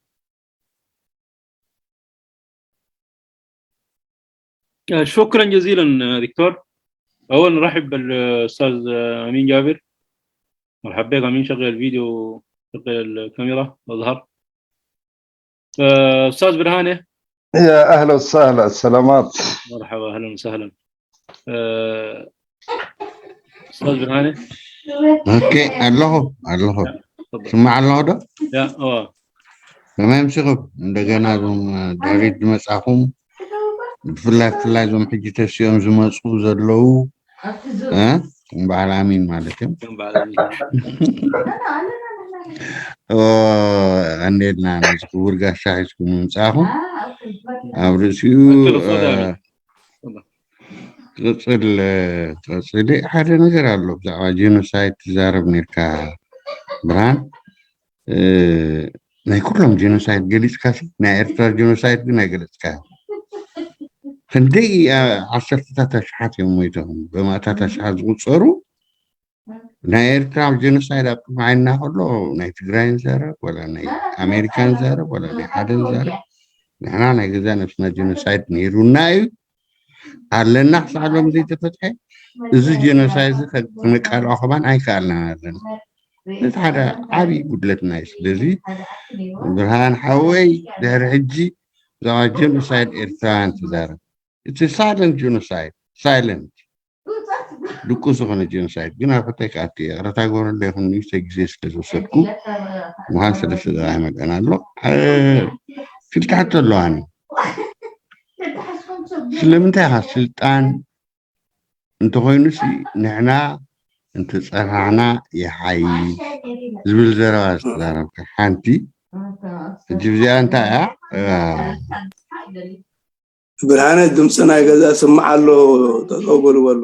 شكرا جزيلا دكتور. أولا نرحب بالأستاذ أمين جابر. مرحبا بك أمين، شغل الفيديو، شغل الكاميرا، أظهر. أستاذ برهانة. يا أهلا وسهلا، سلامات. مرحبا، أهلا وسهلا. أستاذ برهانة. ኦኬ ኣለኹ ኣለኹ። ስማዕ ኣለኹ ዶ? ያ እዋ። ከመይ ኣምሲኹም? እንደገና እዞም ድሕሪት ዝመጻኹም፣ ብፍላይ ብፍላይ እዞም ሕጂ ተሲኦም ዝመፁ ዘለዉ፣ በዓል ኣሚን ማለት እዮም። ቀንዴልና ነዚ ክቡር ጋሻ ሒዝኩም ምምፃእኹም፣ ኣብ ርእሲኡ ክቕፅል፣ ክቕፅል ሓደ ነገር ኣሎ። ብዛዕባ ጀኖሳይድ ትዛረብ ነርካ ብርሃን። ናይ ኩሎም ጀኖሳይድ ገሊፅካ፣ ናይ ኤርትራ ጀኖሳይድ ግን ኣይገለፅካ። ክንደይ ዓሰርተታት ኣሽሓት እዮም ሞይቶም፣ ብማእታት ኣሽሓት ዝቁፀሩ። ናይ ኤርትራ ጀኖሳይድ ኣብ ቅድሚ ዓይንና ከሎ ናይ ትግራይ ንዛረብ ወላ ናይ ኣሜሪካ ንዛረብ ወላ ናይ ሓደ ንዛረብ፣ ንሕና ናይ ገዛ ነብስና ጀኖሳይድ ነይሩና እዩ ኣለና። ክሳዕ ሎም ዘይተፈትሐ እዚ ጀኖሳይድ እዚ ክነቃልዖ ከማን ኣይከኣልናን ኣለና። እቲ ሓደ ዓብዪ ጉድለትና እዩ። ስለዚ ብርሃን ሓወይ ድሕሪ ሕጂ ብዛዕባ ጀኖሳይድ ኤርትራውያን ትዛረብ። እቲ ሳይለንት ጀኖሳይድ ሳይለንት ድቁስ ዝኾነ ጀኖሳይድ ግን ኣብ ሕቶይ ክኣቱ እየ። ይቕረታ ግበረለይ ይኹን ንእሽተይ ግዜ ስለ ዝወሰድኩ ምዃን ሰለስተ ደቂቕ ይመልአና ኣሎ። ክልተ ሕቶ ኣለዋኒ። ስለምንታይ ኢኻ ስልጣን እንተኾይኑሲ ንሕና እንተፀናሕና ይሓይሽ ዝብል ዘረባ ዝተዛረብካ ሓንቲ። ሕጂ እዚኣ እንታይ እያ? ብርሃነ ድምፂ ናይ ገዛ ስማዕ ኣሎ። ጠጠው በሉ በሉ።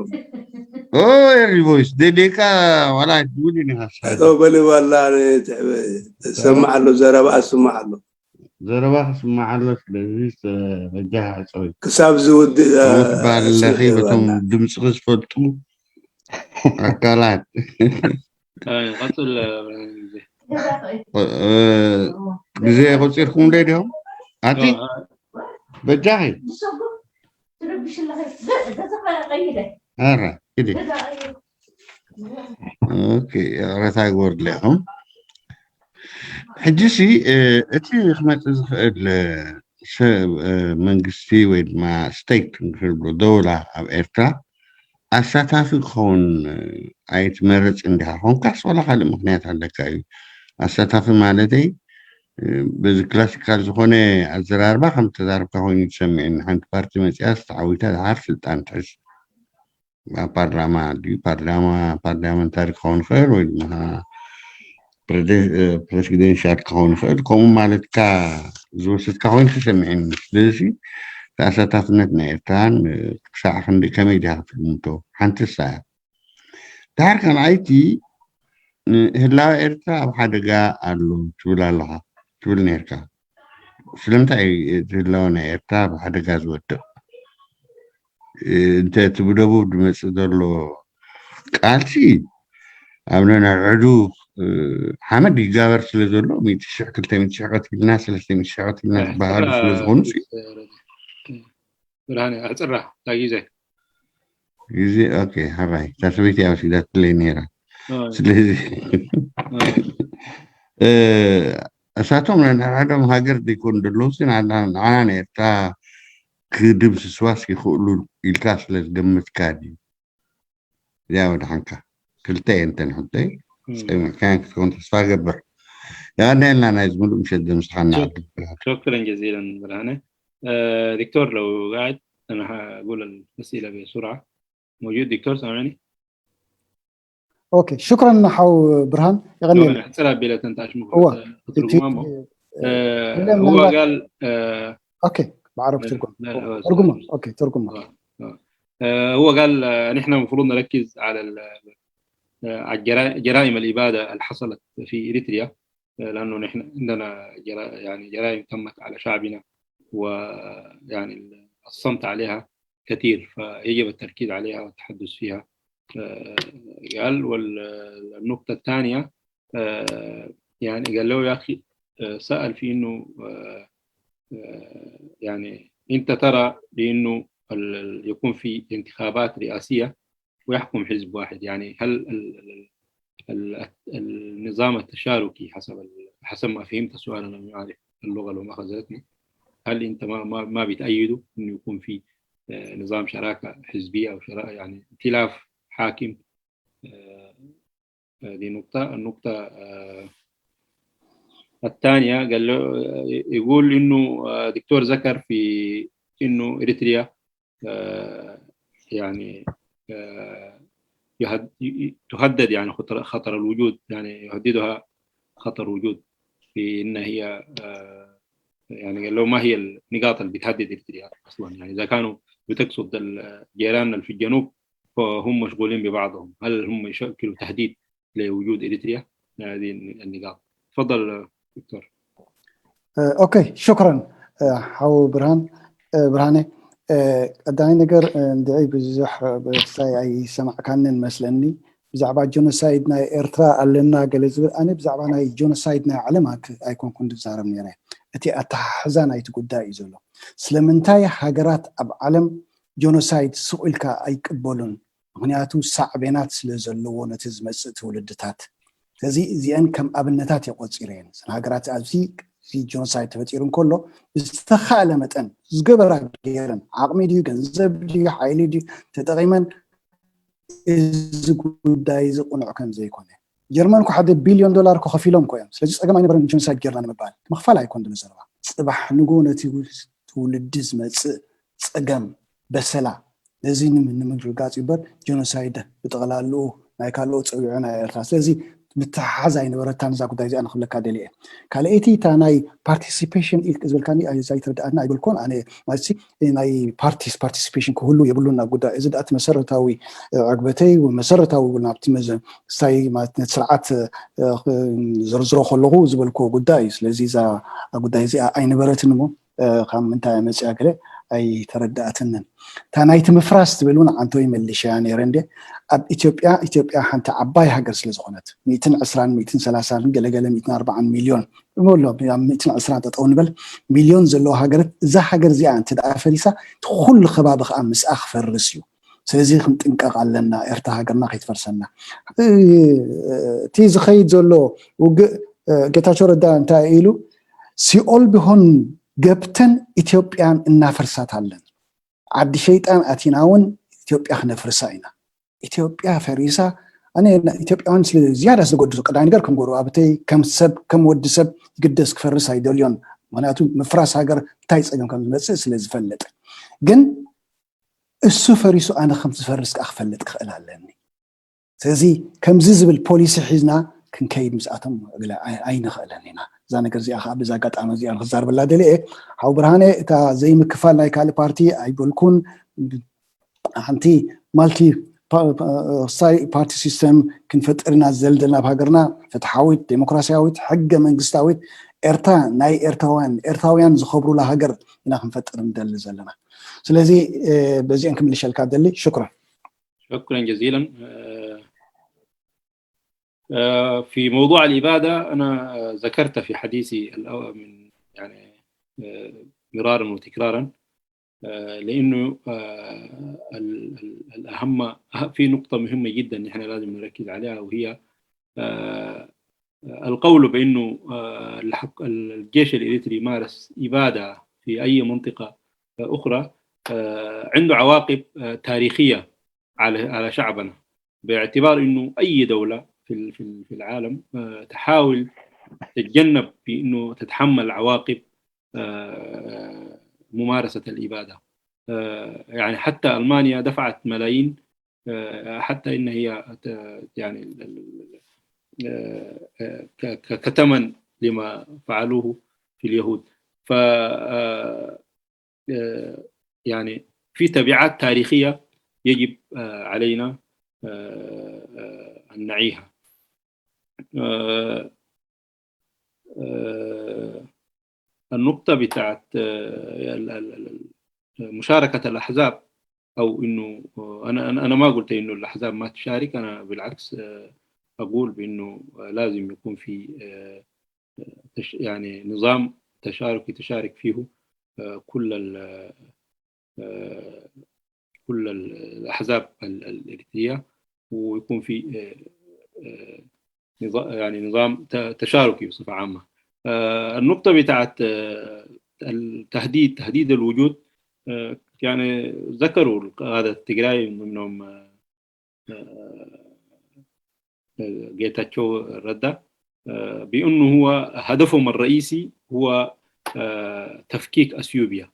ኤሪ ቮይስ ደሌካ ዋላ ትብል ጠጠው በሉ ዋላ ሰማዕ ኣሎ። ዘረባ ስማዕ ኣሎ። ዘረባ ክስማዕ ኣሎ። ስለዚ በጃ ሓፀዊ ክሳብ ዝውድእ ባለኺ በቶም ድምፅኺ ዝፈልጡ ኣካላት ቀፅል ግዜ ቆፂርኩም ዶ ድዮም ኣቲ በጃኺ ራ ኪዲ ይቕረታ ግበርለኹም። ሕጂ ሲ እቲ ክመፅእ ዝኽእል ሰብ መንግስቲ ወይ ድማ ስቴት ንክብሎ ደውላ ኣብ ኤርትራ ኣሳታፊ ክኸውን ኣይትመርፅ እንዲኻ ኮንካስ ዋላ ካልእ ምክንያት ኣለካ እዩ። ኣሳታፊ ማለተይ በዚ ክላሲካል ዝኾነ ኣዘራርባ ከም ተዛርብካ ኮይኑ ትሰምዕኒ። ሓንቲ ፓርቲ መፂኣስ ተዓዊታ ድሓር ስልጣን ትሕዝ ኣብ ፓርላማ ድዩ ፓርላማ ፓርላመንታሪ ክኸውን ይኽእል ወይ ድማ ፕረዚደንሻል ክኸውን ይኽእል። ከምኡ ማለትካ ዝወሰድካ ኮይኑ ተሰሚዕኒ። ስለዚ ተኣሳታፍነት ናይ ኤርትራን ክሳዕ ክንዲ ከመይ ዲኻ ክትግምቶ? ሓንቲ እሳ እያ። ድሓር ካልኣይቲ፣ ህላወ ኤርትራ ኣብ ሓደጋ ኣሎ ትብል ኣለኻ፣ ትብል ነርካ። ስለምንታይ እቲ ህላወ ናይ ኤርትራ ኣብ ሓደጋ ዝወድቕ? እንተ እቲ ብደቡብ ዝመፅእ ዘሎ ቃልሲ ኣብ ነንሕዱ ሓመድ ይጋበር ስለ ዘሎ፣ ሚእቲ ሽሕ፣ ክልተ ሚእቲ ሽሕ ቀቲልና፣ ሰለስተ ሚእቲ ሽሕ ቀቲልና ዝበሃሉ ስለ ዝኾኑ፣ ብርሃነ ኣሕፅራ እታ ግዜ ግዜ። ኦኬ፣ ሕራይ፣ እታ ሰበይቲ ወሲዳትለይ ነይራ። ስለዚ እሳቶም ነንሕድሕዶም ሃገር ዘይኮኑ ዘለዉ፣ ንዓና ንኤርትራ ክድምስስዋስ ይኽእሉ ኢልካ ስለ ዝገመትካ ድዩ? እዚኣ ወድሓንካ። ክልተ እየ እንተን ሕቶይ፣ ጸሚዕካያን ክትከውን ተስፋ እገብር። የቐንየልና፣ ናይ ዝምሉእ ምሸት ዘምስኻና። شكرا جزيلا ብርሃነ። دكتور، لو قاعد أنا هقول الأسئلة بسرعة. موجود دكتور، سامعني؟ ኦኬ፣ ሽክረን ሓው ብርሃን፣ የቐንየልና። ሕፅር ኣቢለ ተንታሽ እዋ፣ ትርጉማ እሞ ኢለ هو ምናልባት قال ኦኬ፣ ብዓረብ ትርጉም لا، لا، ትርጉማ። ኦኬ፣ ትርጉማ። آه، هو قال آه، نحن المفروض نركز على ال- آه، على الجرا- جرائم الإبادة اللي حصلت في إريتريا، آه، لأنه نحن عندنا جرا- يعني جرائم تمت على شعبنا، ويعني الصمت عليها كثير، فيجب التركيز عليها والتحدث فيها. آه، قال. والنقطة الثانية، آه، يعني قال له: يا أخي، آه، سأل في إنه آه، آه، يعني أنت ترى بأنه ال- ال- يكون في انتخابات رئاسية ويحكم حزب واحد، يعني هل ال- ال- ال- ال- النظام التشاركي حسب ال- حسب ما فهمت سؤالا، أنا ما أعرف اللغة لو ما خزلتني، هل أنت ما ما ما بتأيده إنه يكون في آه، نظام شراكة حزبية أو شراكة، يعني ائتلاف حاكم؟ آه، هذه نقطة. النقطة آه، الثانية قال له، يقول إنه آه، دكتور ذكر في إنه إريتريا آه، يعني آه، يهد- ي- تهدد، يعني خطر خطر الوجود، يعني يهددها خطر وجود في إن هي آه، يعني قال له: ما هي النقاط اللي بتهدد إريتريا أصلا؟ يعني إذا كانوا بتقصد ال- جيراننا اللي في الجنوب، فهم مشغولين ببعضهم، هل هم يشكلوا تهديد لوجود إريتريا؟ هذه النقاط. تفضل دكتور. ኦኬ፣ ሽክረን ሓው ብርሃን። ብርሃነ፣ ቀዳማይ ነገር እንድዒ ብዙሕ ብሳይ ኣይሰማዕካንን መስለኒ። ብዛዕባ ጀኖሳይድ ናይ ኤርትራ ኣለና ገለ ዝብል፣ ኣነ ብዛዕባ ናይ ጀኖሳይድ ናይ ዓለም ኣይኮንኩን ዝዛረብ ነይረ። እቲ ኣተሓሕዛ ናይቲ ጉዳይ እዩ ዘሎ። ስለምንታይ ሃገራት ኣብ ዓለም ጀኖሳይድ ስቕ ኢልካ ኣይቅበሉን? ምክንያቱ ሳዕቤናት ስለ ዘለዎ ነቲ ዝመፅእ ትውልድታት። ስለዚ እዚአን ከም ኣብነታት እየ ቆፂረየን። እዘን ሃገራት ኣብዚ እዚ ጀኖሳይድ ተፈጢሩ እንከሎ ብዝተኻእለ መጠን ዝገበራ ገይረን፣ ዓቕሚ ድዩ፣ ገንዘብ ድዩ፣ ሓይሊ ድዩ ተጠቒመን እዚ ጉዳይ እዚ ቅኑዕ ከም ዘይኮነ። ጀርመን እኮ ሓደ ቢልዮን ዶላር እኮ ከፊሎም እኮ እዮም። ስለዚ ፀገም ኣይነበረን ጀኖሳይድ ጌርና ንምባል። ምኽፋል ኣይኮን ድሎ ዘረባ። ፅባሕ ንጎ ነቲ ትውልዲ ዝመፅእ ፀገም በሰላ ነዚ ንምርጋፅ ይበር ጀኖሳይድ ብጠቕላልኡ ናይ ካልኦት ፀዊዑ ናይ ኤርትራ። ስለዚ ምትሓሓዝ ኣይነበረታን እዛ ጉዳይ እዚኣ ንክብለካ ደልየ። ካልኣይቲ እታ ናይ ፓርቲሲፔሽን ኢልክ ዝበልካኒ ዘይተረድኣኒ ኣይበልኮን። ኣነ ማለት ናይ ፓርቲስ ፓርቲሲፔሽን ክህሉ የብሉን ኣብ ጉዳይ እዚ። ዳእቲ መሰረታዊ ዕግበተይ መሰረታዊ ናብቲ መዘ ስታይ ማለት ነቲ ስርዓት ዘርዝሮ ከለኹ ዝበልክዎ ጉዳይ እዩ። ስለዚ እዛ ጉዳይ እዚኣ ኣይነበረትን እሞ ካብ ምንታይ መፅያ ገለ ኣይተረዳእትንን። እታ ናይቲ ምፍራስ ትብል እውን ዓንተወይ መልሽያ ነይረ እንደ ኣብ ኢትዮጵያ ኢትዮጵያ ሓንቲ ዓባይ ሃገር ስለ ዝኾነት ሚእትን ዕስራን ሚእትን ሰላሳን ገለገለ ሚእትን ኣርባዓን ሚልዮን እሞ ኣሎ ኣብ ሚእትን ዕስራን ጠጠው ንበል ሚልዮን ዘለዎ ሃገር እዛ ሃገር እዚኣ እንተ ደኣ ፈሪሳ እቲ ኩሉ ከባቢ ከዓ ምስኣ ክፈርስ እዩ። ስለዚ ክንጥንቀቕ ኣለና ኤርትራ ሃገርና ከይትፈርሰና። እቲ ዝኸይድ ዘሎ ውግእ ጌታቸው ረዳ እንታይ ኢሉ ሲኦል ቢሆን ገብተን ኢትዮጵያን እናፈርሳት ኣለን። ዓዲ ሸይጣን ኣቲና እውን ኢትዮጵያ ክነፍርሳ ኢና። ኢትዮጵያ ፈሪሳ ኣነ ኢትዮጵያውያን ስለ ዝያዳ ስለ ዝጎድሱ ቀዳማይ ነገር ከም ጎረባብተይ ከም ሰብ ከም ወዲ ሰብ ዝግደስ ክፈርስ ኣይደልዮን። ምክንያቱ ምፍራስ ሃገር እንታይ ፀገም ከም ዝመፅእ ስለ ዝፈልጥ ግን እሱ ፈሪሱ ኣነ ከም ዝፈርስ ከዓ ክፈልጥ ክኽእል ኣለኒ። ስለዚ ከምዚ ዝብል ፖሊሲ ሒዝና ክንከይድ ምስኣቶም ኣይንኽእለን ኢና። እዛ ነገር እዚኣ ከዓ ብዛ ኣጋጣሚ እዚኣ ንክዛርበላ ደሊ እየ። ሓው ብርሃነ፣ እታ ዘይምክፋል ናይ ካልእ ፓርቲ ኣይበልኩን። ሓንቲ ማልቲ ፓርቲ ሲስተም ክንፈጥር ኢና ዘልደልና ኣብ ሃገርና፣ ፍትሓዊት፣ ዴሞክራሲያዊት፣ ሕገ መንግስታዊት ኤርትራ፣ ናይ ኤርትራውያን ኤርትራውያን ዝኸብሩላ ሃገር ኢና ክንፈጥር ንደሊ ዘለና። ስለዚ በዚአን ክምልሸልካ ደሊ። ሽኩራን። شكرا جزيلا. في موضوع الإبادة، أنا ذكرت في حديثي من يعني مرارا وتكرارا، لأنه الأهم، في نقطة مهمة جدا نحن لازم نركز عليها، وهي القول بأنه الجيش الإريتري مارس إبادة في أي منطقة أخرى عنده عواقب تاريخية على على شعبنا، باعتبار انه اي دوله في في في العالم تحاول تتجنب بانه تتحمل عواقب ممارسه الاباده. يعني حتى المانيا دفعت ملايين، حتى ان هي يعني كثمن لما فعلوه في اليهود. ف يعني في تبعات تاريخية يجب علينا أن نعيها. النقطة بتاعت مشاركة الأحزاب، أو إنه أنا أنا ما قلت إنه الأحزاب ما تشارك، أنا بالعكس أقول بإنه لازم يكون في يعني نظام تشاركي تشارك فيه كل كل الأحزاب الإريترية، ويكون في يعني نظام تشاركي بصفة عامة. النقطة بتاعت التهديد، تهديد الوجود، يعني ذكروا القادة التجراي منهم ጌታቸው ረዳ بأنه هو هدفهم الرئيسي هو تفكيك أثيوبيا.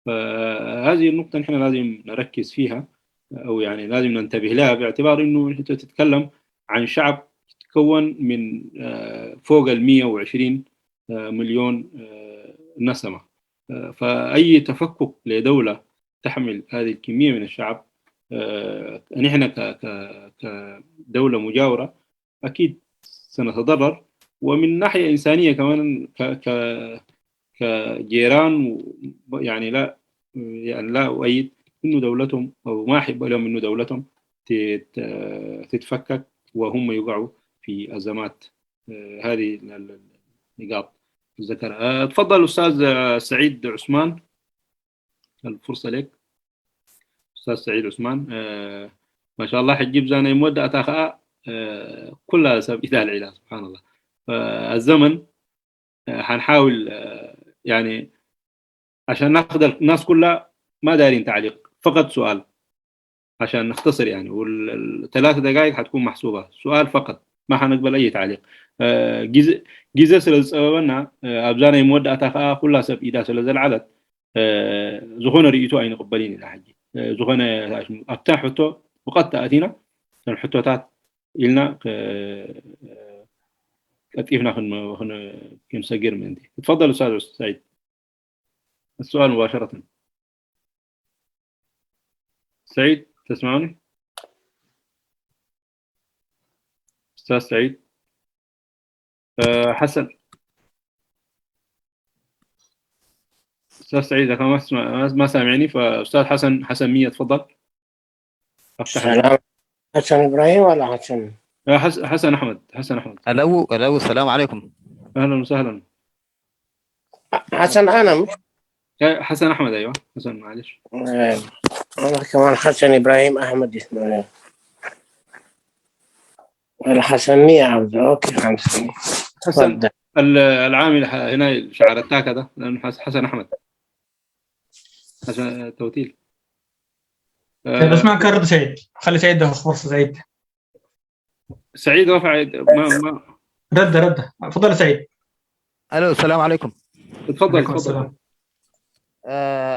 فهذه النقطة نحن لازم نركز فيها، أو يعني لازم ننتبه لها، باعتبار إنه أنت تتكلم عن شعب يتكون من فوق ال مية وعشرين مليون نسمة. فأي تفكك لدولة تحمل هذه الكمية من الشعب، نحن كدولة مجاورة أكيد سنتضرر. ومن ناحية إنسانية كمان، كجيران، يعني لا، يعني لا أؤيد إنه دولتهم، أو ما أحب لهم إنه دولتهم تتفكك وهم يقعوا في أزمات. هذه النقاط ذكر. تفضل أستاذ سعيد عثمان، الفرصة لك. أستاذ سعيد عثمان، ما شاء الله، حجي بزانا يمودة أتاخا كلها سب إذا العلا، سبحان الله. فالزمن حنحاول يعني عشان ناخذ الناس كلها، ما دايرين تعليق، فقط سؤال عشان نختصر يعني، والثلاث دقائق حتكون محسوبة، سؤال فقط، ما حنقبل أي تعليق. ግዜ ስለ ዝፀበበና ኣብዛ ናይ መወዳእታ ከዓ ኩላ ሰብ ኢዳ ስለ ዘልዓለት ዝኾነ ርእይቶ ኣይንቕበልን ኢና። ሕጂ ዝኾነ ኣብታ ሕቶ ብቐጥታ ኣቲና እተን ሕቶታት ኢልና ቀልጢፍና ክንሰግር ምእንቲ። ትፈضل أستاذ سعيد. السؤال مباشرة. سعيد، تسمعني؟ أستاذ سعيد. أه حسن. أستاذ سعيد، إذا ما سامعني، فأستاذ حسن، حسن مية، تفضل. أفتح. السلام. حسن إبراهيم ولا حسن؟ أه حس... حسن أحمد، حسن أحمد. ألو، ألو، السلام عليكم. أهلا وسهلا. حسن أنا مش؟ أه حسن أحمد، أيوة، حسن، معلش. أنا كمان حسن إبراهيم أحمد اسمه. الحسنية عبد، أوكي، حسن. حسن، العامل هنا شعر التاكة ده، لأنه حسن أحمد. حسن توتيل. بس ما كرر سعيد، خلي سعيد ياخذ فرصة. سعيد، سعيد رفع، ما ما رد رد. تفضل سعيد. الو، السلام عليكم. تفضل، تفضل. السلام.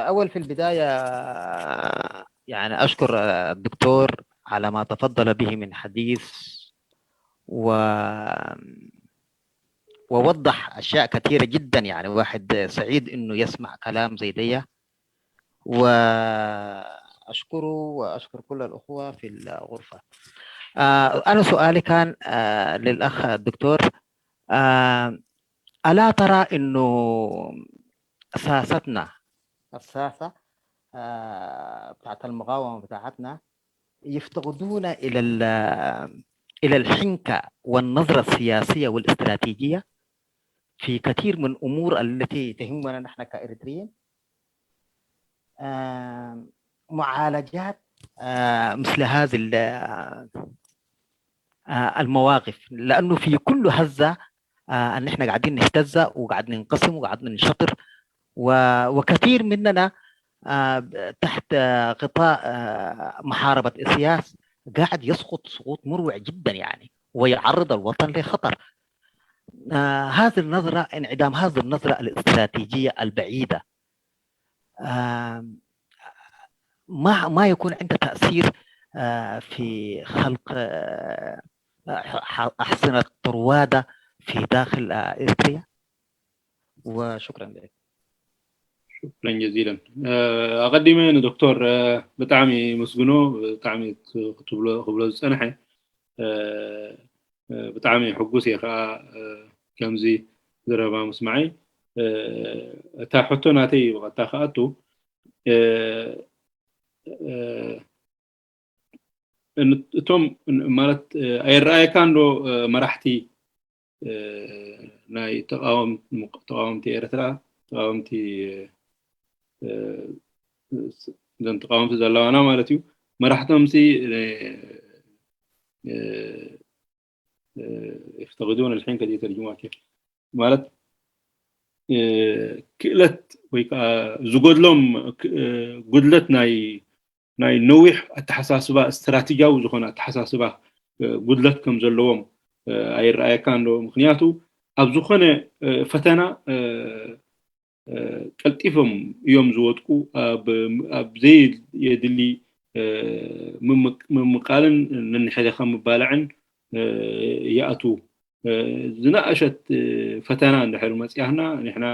اول في البدايه يعني اشكر الدكتور على ما تفضل به من حديث، و ووضح أشياء كثيرة جدا. يعني واحد سعيد إنه يسمع كلام زي دي. وأشكره وأشكر كل الأخوة في الغرفة. آه، أنا سؤالي كان، آه، للأخ الدكتور، آه، ألا ترى إنه ساستنا، الساسة، آه، بتاعت المقاومة بتاعتنا، يفتقدون إلى ال- إلى الحنكة والنظرة السياسية والاستراتيجية في كثير من أمور التي تهمنا نحن كإريتريين. آم، معالجات، آه، مثل هذه ال- آه، المواقف، لأنه في كل هزة، آه، أن إحنا قاعدين نهتز وقاعد ننقسم وقاعد ننشطر، و- وكثير مننا، آه، تحت، آه، غطاء، آه، محاربة إسياس قاعد يسقط سقوط مروع جدا، يعني، ويعرض الوطن لخطر. آه، هذه النظرة، انعدام هذه النظرة الاستراتيجية البعيدة، آه، ما ما يكون عنده تأثير، آه، في خلق، آه، ح- أحصنة طروادة في داخل، آه، إريتريا؟ وشكرا لك. شكرا جزيلا. ኣቐዲመ ንዶክተር ብጣዕሚ መስግኖ። ብጣዕሚ ክብሎ ዝፀንሐ ብጣዕሚ ሕጉስ እየ ከዓ ከምዚ ዘረባ ምስማዐይ። እታ ሕቶ ናተይ ብቐጥታ ክኣቱ፣ እቶም ማለት ኣይረኣየካ እንዶ መራሕቲ ናይ ተቃወምቲ ኤርትራ፣ ተቃወምቲ እዘን ተቃወምቲ ዘለዋና ማለት እዩ፣ መራሕቶም ሲ يفتقدون الحنكة دي ترجمها كيف؟ ማለት ክእለት ወይ ከዓ ዝጎድሎም ጉድለት ናይ ናይ ነዊሕ ኣተሓሳስባ፣ ስትራቴጂያዊ ዝኾነ ኣተሓሳስባ ጉድለት ከም ዘለዎም ኣይረኣየካ እንዶ? ምክንያቱ ኣብ ዝኾነ ፈተና ቀልጢፎም እዮም ዝወድቁ። ኣብ ዘይየድሊ ምምቃልን ነንሕድኻ ምባላዕን ይኣትዉ። ዝነኣሸት ፈተና እንድሕር መፅያህና ንሕና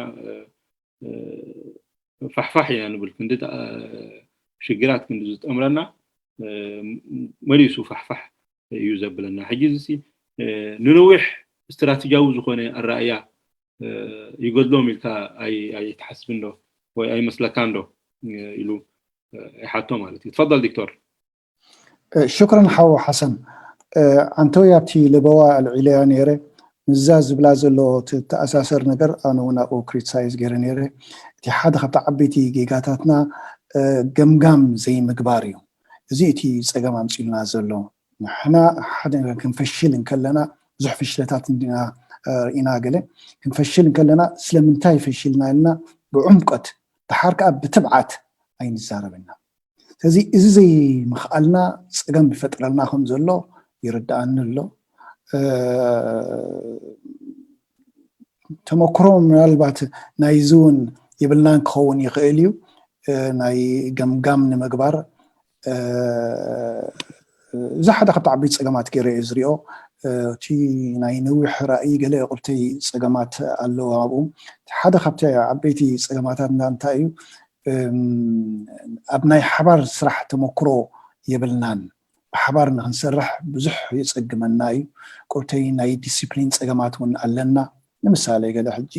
ፋሕፋሕ ኢና ንብል። ክንዲ ሽግራት ክንዲ ዝጠምረና መሊሱ ፋሕፋሕ እዩ ዘብለና። ሕጂ እዚ ንነዊሕ ስትራቴጂያዊ ዝኾነ ኣረኣእያ ይጎድሎም ኢልካ ኣይትሓስብን ዶ ወይ ኣይመስለካን ዶ ኢሉ ይሓቶ ማለት እዩ። ትፈضል ዶክተር። ሽክረን ሓው ሓሰን። ዓንተወይ ኣብቲ ለበዋ ኣልዒለያ ነይረ። ምስዛ ዝብላ ዘሎ ትተኣሳሰር ነገር ኣነ እውን ኣብኡ ክሪቲሳይዝ ገይረ ነይረ። እቲ ሓደ ካብቲ ዓበይቲ ጌጋታትና ገምጋም ዘይምግባር እዩ። እዚ እቲ ፀገም ኣምፂኡልና ዘሎ። ንሕና ሓደ ነገር ክንፈሽል እንከለና ብዙሕ ፍሽለታት እንዲና ርኢና፣ ገለ ክንፈሽል እንከለና ስለምንታይ ፈሽልና ኢልና ብዕምቀት፣ ደሓር ከዓ ብትብዓት ኣይንዛረብና። ስለዚ እዚ ዘይምኽኣልና ፀገም ይፈጥረልና ከም ዘሎ ይርድኣኒ ኣሎ። ተመክሮ ምናልባት ናይዚ እውን የብልናን ክኸውን ይኽእል እዩ። ናይ ገምጋም ንምግባር እዚ ሓደ ካብቲ ዓበይቲ ፀገማት ገይረ እየ ዝሪኦ። እቲ ናይ ነዊሕ ራእይ ገለ ቁርተይ ፀገማት ኣለዎ ኣብኡ። ሓደ ካብቲ ዓበይቲ ፀገማታትና እንታይ እዩ? ኣብ ናይ ሓባር ስራሕ ተመክሮ የብልናን። ብሓባር ንክንሰርሕ ብዙሕ የፀግመና እዩ። ቁርተይ ናይ ዲሲፕሊን ፀገማት እውን ኣለና። ንምሳሌ ገለ ሕጂ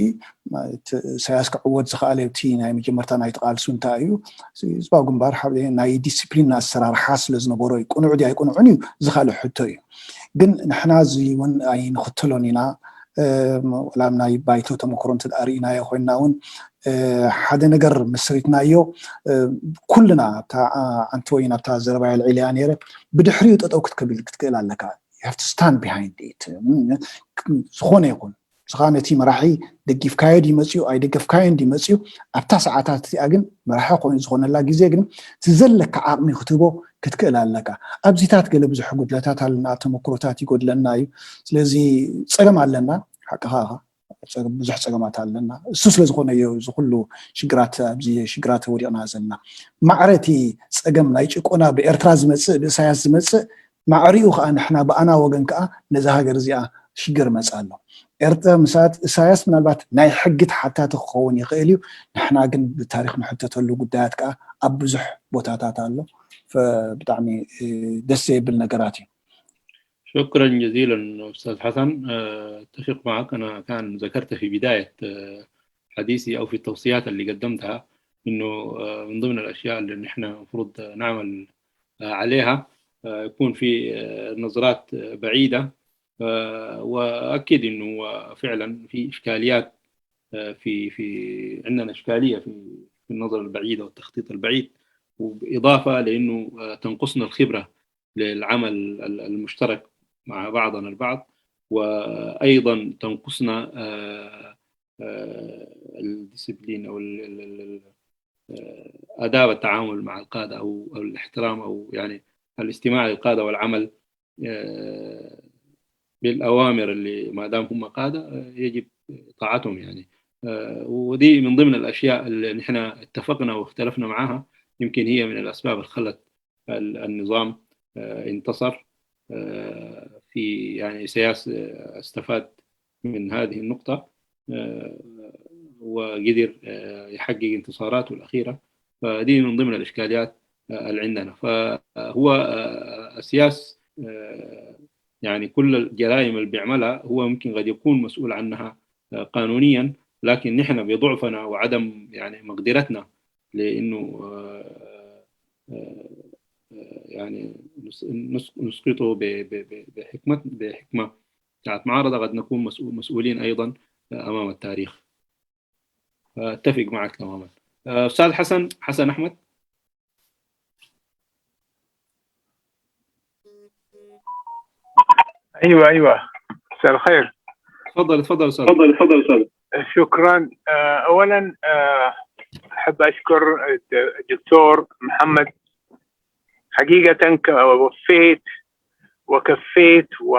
ኢሳያስ ክዕወት ዝኸኣለ እቲ ናይ መጀመርታ ናይ ተቃልሱ እንታይ እዩ? ህዝባዊ ግንባር ናይ ዲሲፕሊን ኣሰራርሓ ስለ ዝነበሮ እዩ። ቅኑዕ ድዩ ኣይቅኑዕን እዩ ዝኻልእ ሕቶ እዩ። ግን ንሕና እዚ እውን ኣይንኽተሎን ኢና። ወላ ናይ ባይቶ ተመክሮ እንተ ርኢናዮ ኮይንና እውን ሓደ ነገር መስሪትናዮ ኩልና ኣብታ ዓንቲ ወይ ኣብታ ዘረባ የልዒለያ ነይረ ብድሕሪኡ ጠጠው ክትከብል ክትክእል ኣለካ። You have to stand behind it። ዝኾነ ይኹን ንስኻ ነቲ መራሒ ደጊፍካዮ ድዩ መፅኡ ኣይደገፍካዮን ድዩ መፅኡ ኣብታ ሰዓታት እቲኣ ግን መራሒ ኮይኑ ዝኾነላ ግዜ ግን እቲ ዘለካ ዓቕሚ ክትህቦ ክትክእል ኣለካ። ኣብዚታት ገለ ብዙሕ ጉድለታት ኣለና፣ ኣብ ተመክሮታት ይጎድለና እዩ። ስለዚ ፀገም ኣለና፣ ሓቅኻ ብዙሕ ፀገማት ኣለና። እሱ ስለ ዝኾነ እዩ እዚ ኩሉ ሽግራት ኣብዚ ሽግራት ወዲቕና ዘለና። ማዕረ እቲ ፀገም ናይ ጭቆና ብኤርትራ ዝመፅእ ብእሳያስ ዝመፅእ ማዕሪኡ ከዓ ንሕና ብኣና ወገን ከዓ ነዛ ሃገር እዚኣ ሽግር መፃ ኣሎ። ኤርትራ ምሳት እሳያስ ምናልባት ናይ ሕጊ ተሓታቲ ክኸውን ይኽእል እዩ። ንሕና ግን ብታሪክ ንሕተተሉ ጉዳያት ከዓ ኣብ ብዙሕ ቦታታት ኣሎ። ብጣዕሚ ደስ ዘይብል ነገራት እዩ። شكرا جزيلا أستاذ حسن. أتفق معك. أنا كان ذكرت في بداية حديثي أو في التوصيات اللي قدمتها إنه من ضمن الأشياء اللي نحن المفروض نعمل عليها يكون في نظرات بعيدة. وأكيد إنه فعلا في إشكاليات في في عندنا إشكالية في في النظر البعيد والتخطيط البعيد، وبإضافة لأنه تنقصنا الخبرة للعمل المشترك مع بعضنا البعض، وأيضا تنقصنا الديسيبلين أو آداب التعامل مع القادة أو الاحترام أو يعني الاستماع للقادة والعمل بالأوامر اللي ما دام هم قادة يجب طاعتهم يعني. ودي من ضمن الأشياء اللي نحن اتفقنا واختلفنا معها، يمكن هي من الأسباب اللي خلت النظام انتصر في يعني سياسة استفاد من هذه النقطة وقدر يحقق انتصاراته الأخيرة. فدي من ضمن الإشكاليات اللي عندنا. فهو السياس يعني كل الجرائم اللي بيعملها هو ممكن قد يكون مسؤول عنها قانونيا، لكن نحن بضعفنا وعدم يعني مقدرتنا لانه يعني نسقطه بحكمه بحكمه بتاعت معارضه، قد نكون مسؤولين ايضا امام التاريخ. اتفق معك تماما. استاذ حسن حسن احمد. ايوه ايوه، مساء الخير. تفضل تفضل استاذ. تفضل تفضل استاذ. شكرا. اولا احب اشكر الدكتور محمد، حقيقه وفيت وكفيت و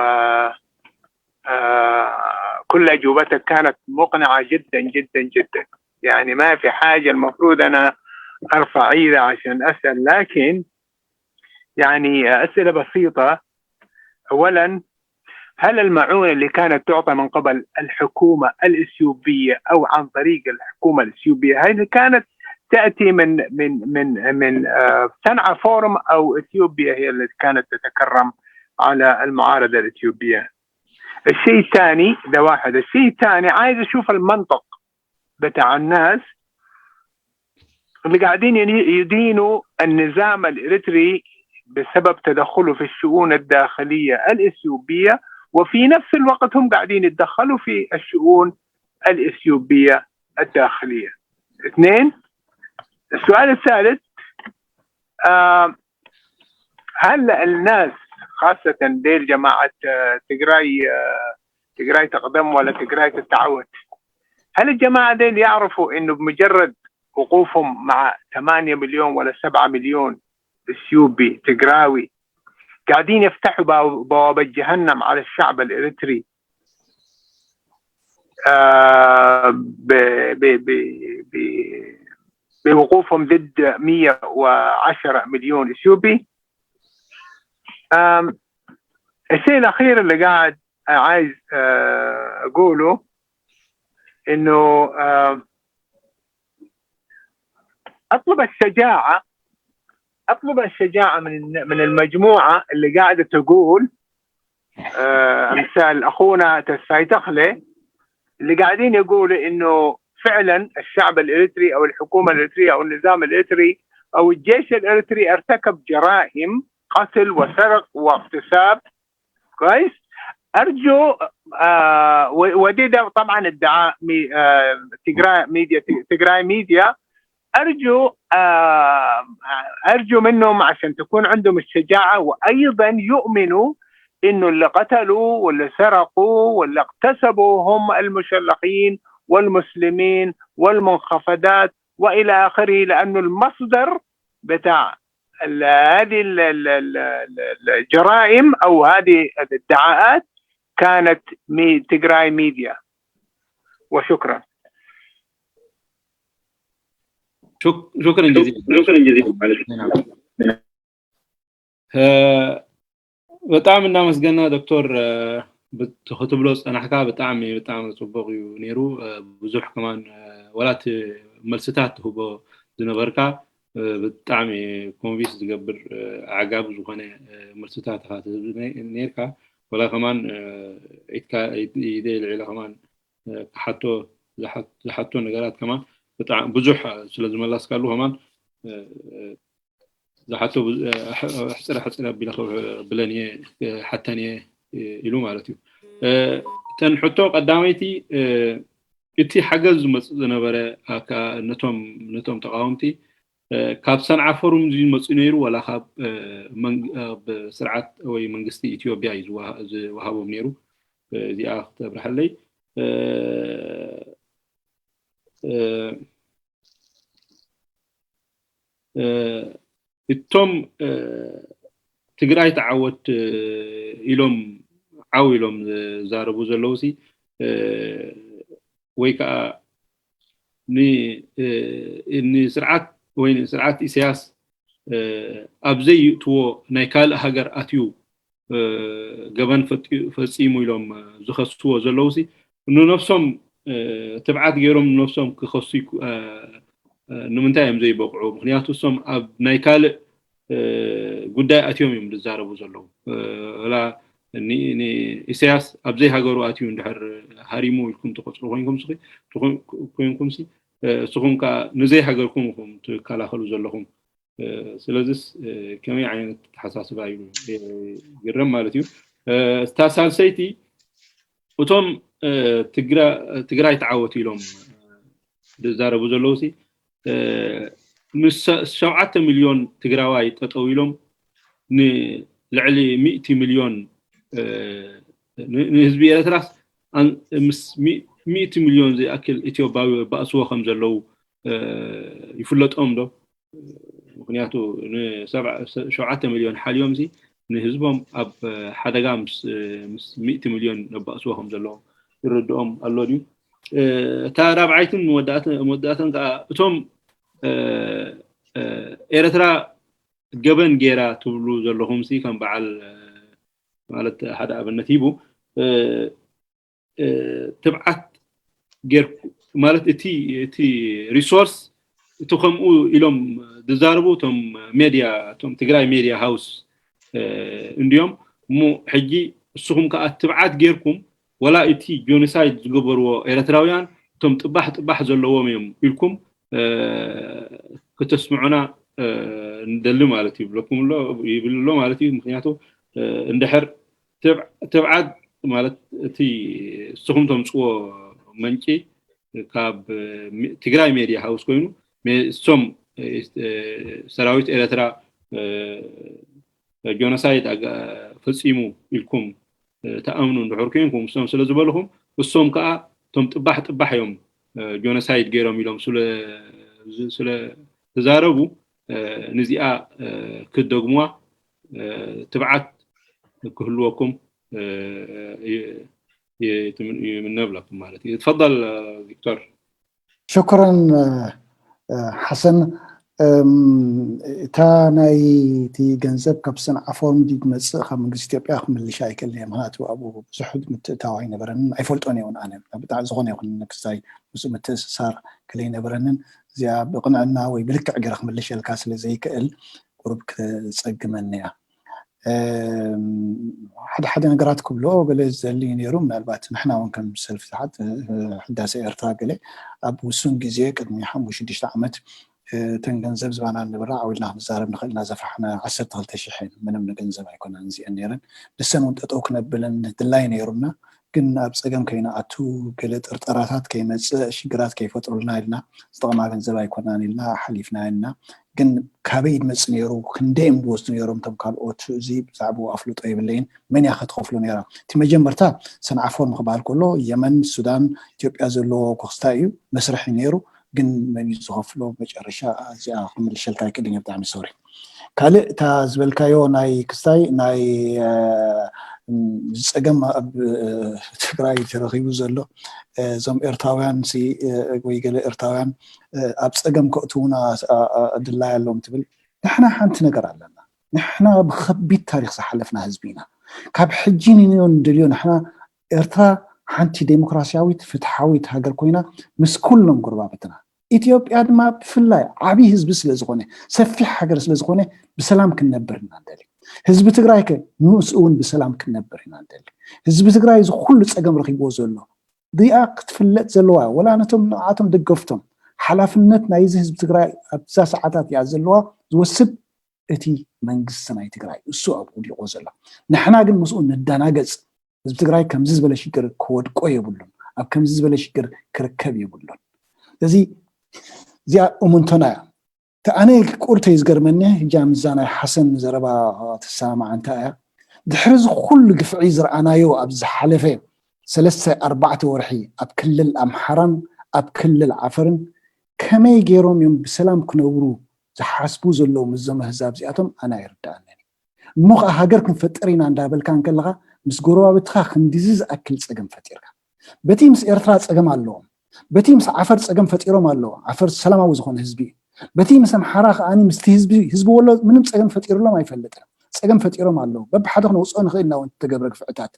كل اجوبتك كانت مقنعه جدا جدا جدا. يعني ما في حاجه المفروض انا ارفع ايدي عشان اسال، لكن يعني اسئله بسيطه. اولا، هل المعونه اللي كانت تعطى من قبل الحكومه الاثيوبيه او عن طريق الحكومه الاثيوبيه هل كانت تاتي من من من من صنعاء فورم او اثيوبيا هي اللي كانت تتكرم على المعارضه الاثيوبيه؟ الشيء الثاني، ده واحد. الشيء الثاني، عايز اشوف المنطق بتاع الناس اللي قاعدين يدينوا النظام الاريتري بسبب تدخله في الشؤون الداخليه الاثيوبيه، وفي نفس الوقت هم قاعدين يتدخلوا في الشؤون الاثيوبيه الداخليه. اثنين، السؤال الثالث، آه هل الناس خاصة ديل جماعة تجراي تجراي تقدم ولا تجراي تتعود، هل الجماعة ديل يعرفوا إنه بمجرد وقوفهم مع ثمانية مليون ولا سبعة مليون إثيوبي تجراوي قاعدين يفتحوا بوابة جهنم على الشعب الإريتري آه ب ب ب ب بوقوفهم ضد مية وعشرة مليون إثيوبي. الشيء الأخير اللي قاعد عايز أقوله إنه أطلب الشجاعة، أطلب الشجاعة من من المجموعة اللي قاعدة تقول أمثال أخونا تسفاي تخلي اللي قاعدين يقولوا إنه فعلا الشعب الإريتري أو الحكومة الإريترية أو النظام الإريتري أو الجيش الإريتري ارتكب جرائم قتل وسرق واغتصاب. كويس؟ أرجو آه ودي ده طبعا ادعاء مي آه تجراي ميديا تجراي ميديا. أرجو آه أرجو منهم عشان تكون عندهم الشجاعة وأيضا يؤمنوا إنه اللي قتلوا واللي سرقوا واللي اغتصبوا هم المشلخين والمسلمين والمنخفضات وإلى آخره، لأنه المصدر بتاع هذه الجرائم أو هذه الادعاءات كانت تجراي ميديا. وشكرا. شكرا جزيلا. شكرا جزيلا. نعم. آه ብጣዕሚ እናመስገና ዶክተር። ክትብሎ ዝፀናሕካ ብጣዕሚ ብጣዕሚ ፅቡቅ እዩ ነይሩ። ብዙሕ ከማን፣ ወላ እቲ መልስታት ትህቦ ዝነበርካ ብጣዕሚ ኮንቪንስ ዝገብር፣ ዓጋቢ ዝኾነ መልስታት ኢኻ ትህብ ነይርካ። ወላ ከማን ኢድካ ኢደይ ልዒለ ከማን ክሓቶ ዝሓቶ ነገራት ከማን ብጣዕሚ ብዙሕ ስለ ዝመለስካሉ ከማን ዝሓቶ ኣሕፅር ኣሕፅር ኣቢለ ብለን እየ ሓተን እየ ኢሉ ማለት እዩ። እተን ሕቶ ቀዳመይቲ፣ እቲ ሓገዝ ዝመፅእ ዝነበረ ነቶም ነቶም ተቃወምቲ ካብ ሰንዓ ፎሩም ዝመፅእ ነይሩ፣ ዋላ ካብ ስርዓት ወይ መንግስቲ ኢትዮጵያ እዩ ዝወሃቦም ነይሩ? እዚኣ ክተብርሐለይ። እቶም ትግራይ ተዓወት ኢሎም ዓው ኢሎም ዝዛረቡ ዘለዉ ሲ ወይ ከዓ ንስርዓት ወይ ንስርዓት ኢሳያስ ኣብ ዘይእትዎ ናይ ካልእ ሃገር ኣትዩ ገበን ፈፂሙ ኢሎም ዝኸስዎ ዘለዉ ሲ ንነብሶም ትብዓት ገይሮም ንነብሶም ክኸሱ ንምንታይ እዮም ዘይበቕዑ? ምክንያቱ እሶም ኣብ ናይ ካልእ ጉዳይ ኣትዮም እዮም ዝዛረቡ ዘለዉ። ላ ንኢሳያስ ኣብ ዘይሃገሩ ኣትዩ እንድሕር ሃሪሙ ኢልኩም ትቆፅሩ ኮይንኩም ኮይንኩም ሲ እስኹም ከዓ ንዘይ ሃገርኩም ኢኹም ትከላኸሉ ዘለኹም። ስለዚስ ከመይ ዓይነት ተሓሳስባ እዩ ግረም ማለት እዩ። እታ ሳልሰይቲ እቶም ትግራይ ተዓወት ኢሎም ዝዛረቡ ዘለዉ ሲ ምስ ሸውዓተ ሚልዮን ትግራዋይ ጠጠው ኢሎም ንልዕሊ ሚእቲ ሚልዮን ንህዝቢ ኤረትራስ ምስ ሚእቲ ሚልዮን ዝኣክል ኢትዮጵያዊ ባእስዎ ከም ዘለዉ ይፍለጦም ዶ? ምክንያቱ ንሸውዓተ ሚልዮን ሓልዮም ሲ ንህዝቦም ኣብ ሓደጋ ምስ ሚእቲ ሚልዮን ነባእስዎ ከም ዘለዉ ይርድኦም ኣሎ ድዩ? እታ ራብዓይትን መወዳእተን ከዓ እቶም ኤረትራ ገበን ገይራ ትብሉ ዘለኹም ሲ ከም በዓል ማለት ሓደ ኣብነት ሂቡ ትብዓት ጌርኩ ማለት እቲ እቲ ሪሶርስ እቲ ከምኡ ኢሎም ዝዛረቡ እቶም ሜድያ እቶም ትግራይ ሜድያ ሃውስ እንዲዮም እሞ ሕጂ እስኹም ከዓ ትብዓት ጌርኩም ወላ እቲ ጆኖሳይድ ዝገበርዎ ኤረትራውያን እቶም ጥባሕ ጥባሕ ዘለዎም እዮም ኢልኩም ክተስምዑና ንደሊ ማለት ይብለኩም ኣሎ ይብል ኣሎ ማለት እዩ። ምክንያቱ እንድሕር ትብዓት ማለት እቲ እስኹም ተምፅዎ መንጪ ካብ ትግራይ ሜድያ ሃውስ ኮይኑ እሶም ሰራዊት ኤረትራ ጆኖሳይድ ፈፂሙ ኢልኩም ተኣምኑ እንድሕር ኮይንኩም እሶም ስለ ዝበልኹም እሶም ከዓ እቶም ጥባሕ ጥባሕ እዮም ጆኖሳይድ ገይሮም ኢሎም ስለ ተዛረቡ ንዚኣ ክደግሙዋ ትብዓት ክህልወኩም ይምነ ብለኩም ማለት እዩ። ትፈضል ቪክቶር። ሽኩረን ሓሰን። እታ ናይ እቲ ገንዘብ ካብ ሰንዓ ፎርም ድዩ ትመፅእ ካብ መንግስቲ ኢትዮጵያ ክምልሻ ኣይክእልን እየ። ምክንያቱ ኣብኡ ብዙሕ ምትእታው ኣይነበረንን ኣይፈልጦን እውን ኣነ ብጣዕሚ ዝኾነ ይኹን ክስታይ ምስ ምትእስሳር ከለይነበረንን እዚኣ ብቕንዕና ወይ ብልክዕ ገይረ ክምልሸልካ ስለ ዘይክእል ቁሩብ ክፀግመኒ እያ። ሓደ ሓደ ነገራት ክብሎ ገለ ዘሊ ነይሩ ምናልባት ንሕና እውን ከም ሰልፊ ሕዳሴ ኤርትራ ገለ ኣብ ውሱን ግዜ ቅድሚ ሓሙሽተ ሽዱሽተ ዓመት እተን ገንዘብ ዝባና ንብራ ዓው ኢልና ክንዛረብ ንኽእል ኢና ዘፍራሕና ዓሰርተ ክልተ ሽሕ እየን ምንም ንገንዘብ ኣይኮናን እዚአን ነይረን ንሰን እውን ጠጠው ክነብለን ድላይ ነይሩና ግን ኣብ ፀገም ከይንኣቱ ገለ ጥርጠራታት ከይመፅእ ሽግራት ከይፈጥሩልና ኢልና ዝጠቕማ ገንዘብ ኣይኮናን ኢልና ሓሊፍና ኢና ግን ካበይ ድመፅ ነይሩ ክንደይ እዮም ድወስዱ ነይሮም እቶም ካልኦት እዚ ብዛዕባኡ ኣፍልጦ የብለይን መን እያ ከትኸፍሎ ነይራ እቲ መጀመርታ ሰንዓፎ ንክበሃል ከሎ የመን ሱዳን ኢትዮጵያ ዘለዎ ኮክስታ እዩ መስርሒ ነይሩ ግን መን እዩ ዝኸፍሎ መጨረሻ እዚኣ ክምልሸልካ ይክእልን እየ ብጣዕሚ ሶሪ ካልእ እታ ዝበልካዮ ናይ ክስታይ ናይ ዝፀገም ኣብ ትግራይ ተረኪቡ ዘሎ እዞም ኤርትራውያን ወይ ገለ ኤርትራውያን ኣብ ፀገም ከእትውና ድላይ ኣለዎም ትብል ንሕና ሓንቲ ነገር ኣለና ንሕና ብከቢድ ታሪክ ዝሓለፍና ህዝቢ ኢና። ካብ ሕጂ ንንዮ ንደልዮ ንሕና ኤርትራ ሓንቲ ዴሞክራሲያዊት ፍትሓዊት ሃገር ኮይና ምስ ኩሎም ጎረባብትና፣ ኢትዮጵያ ድማ ብፍላይ ዓብዪ ህዝቢ ስለዝኾነ፣ ሰፊሕ ሃገር ስለዝኾነ ብሰላም ክንነብር ኢና ንደሊ። ህዝቢ ትግራይ ከ ምስኡ እውን ብሰላም ክንነብር ኢና ንደሊ። ህዝቢ ትግራይ እዚ ኩሉ ፀገም ረኪብዎ ዘሎ እዚኣ ክትፍለጥ ዘለዋ፣ ወላ ነቶም ንዓቶም ደገፍቶም፣ ሓላፍነት ናይዚ ህዝቢ ትግራይ ኣብዛ ሰዓታት እያ ዘለዋ ዝወስድ እቲ መንግስቲ ናይ ትግራይ፣ እሱ ኣብ ውዲቆ ዘሎ። ንሕና ግን ምስኡ ንደናገጽ። ህዝቢ ትግራይ ከምዚ ዝበለ ሽግር ክወድቆ የብሉን፣ ኣብ ከምዚ ዝበለ ሽግር ክርከብ የብሉን። እዚ እዚኣ እሙንቶና እያ። እቲ ኣነ ቁርተይ ዝገርመኒ፣ ህጃ ምዛ ናይ ሓሰን ዘረባ ትሰማማዕ እንታ እያ፣ ድሕሪ እዚ ኩሉ ግፍዒ ዝረኣናዮ ኣብ ዝሓለፈ ሰለስተ ኣርባዕተ ወርሒ ኣብ ክልል ኣምሓራን ኣብ ክልል ዓፈርን ከመይ ገይሮም እዮም ብሰላም ክነብሩ ዝሓስቡ ዘለዉ ምስዞም ኣህዛብ እዚኣቶም ኣነ ኣይርድኣንን እዩ። እሞ ከዓ ሃገር ክንፈጥር ኢና እንዳበልካ እንከለኻ ምስ ጎረባብትኻ ክንዲዚ ዝኣክል ፀገም ፈጢርካ፣ በቲ ምስ ኤርትራ ፀገም ኣለዎም፣ በቲ ምስ ዓፈር ፀገም ፈጢሮም ኣለዎ። ዓፈር ሰላማዊ ዝኾነ ህዝቢ እዩ። በቲ ምስ ኣምሓራ ከዓኒ ምስቲ ህዝቢ ህዝቢ ወሎ ምንም ፀገም ፈጢርሎም ኣይፈልጥን። ፀገም ፈጢሮም ኣለዉ። በብሓደ ክነውፅኦ ንኽእል ኢና እውን እተገብረ ግፍዕታት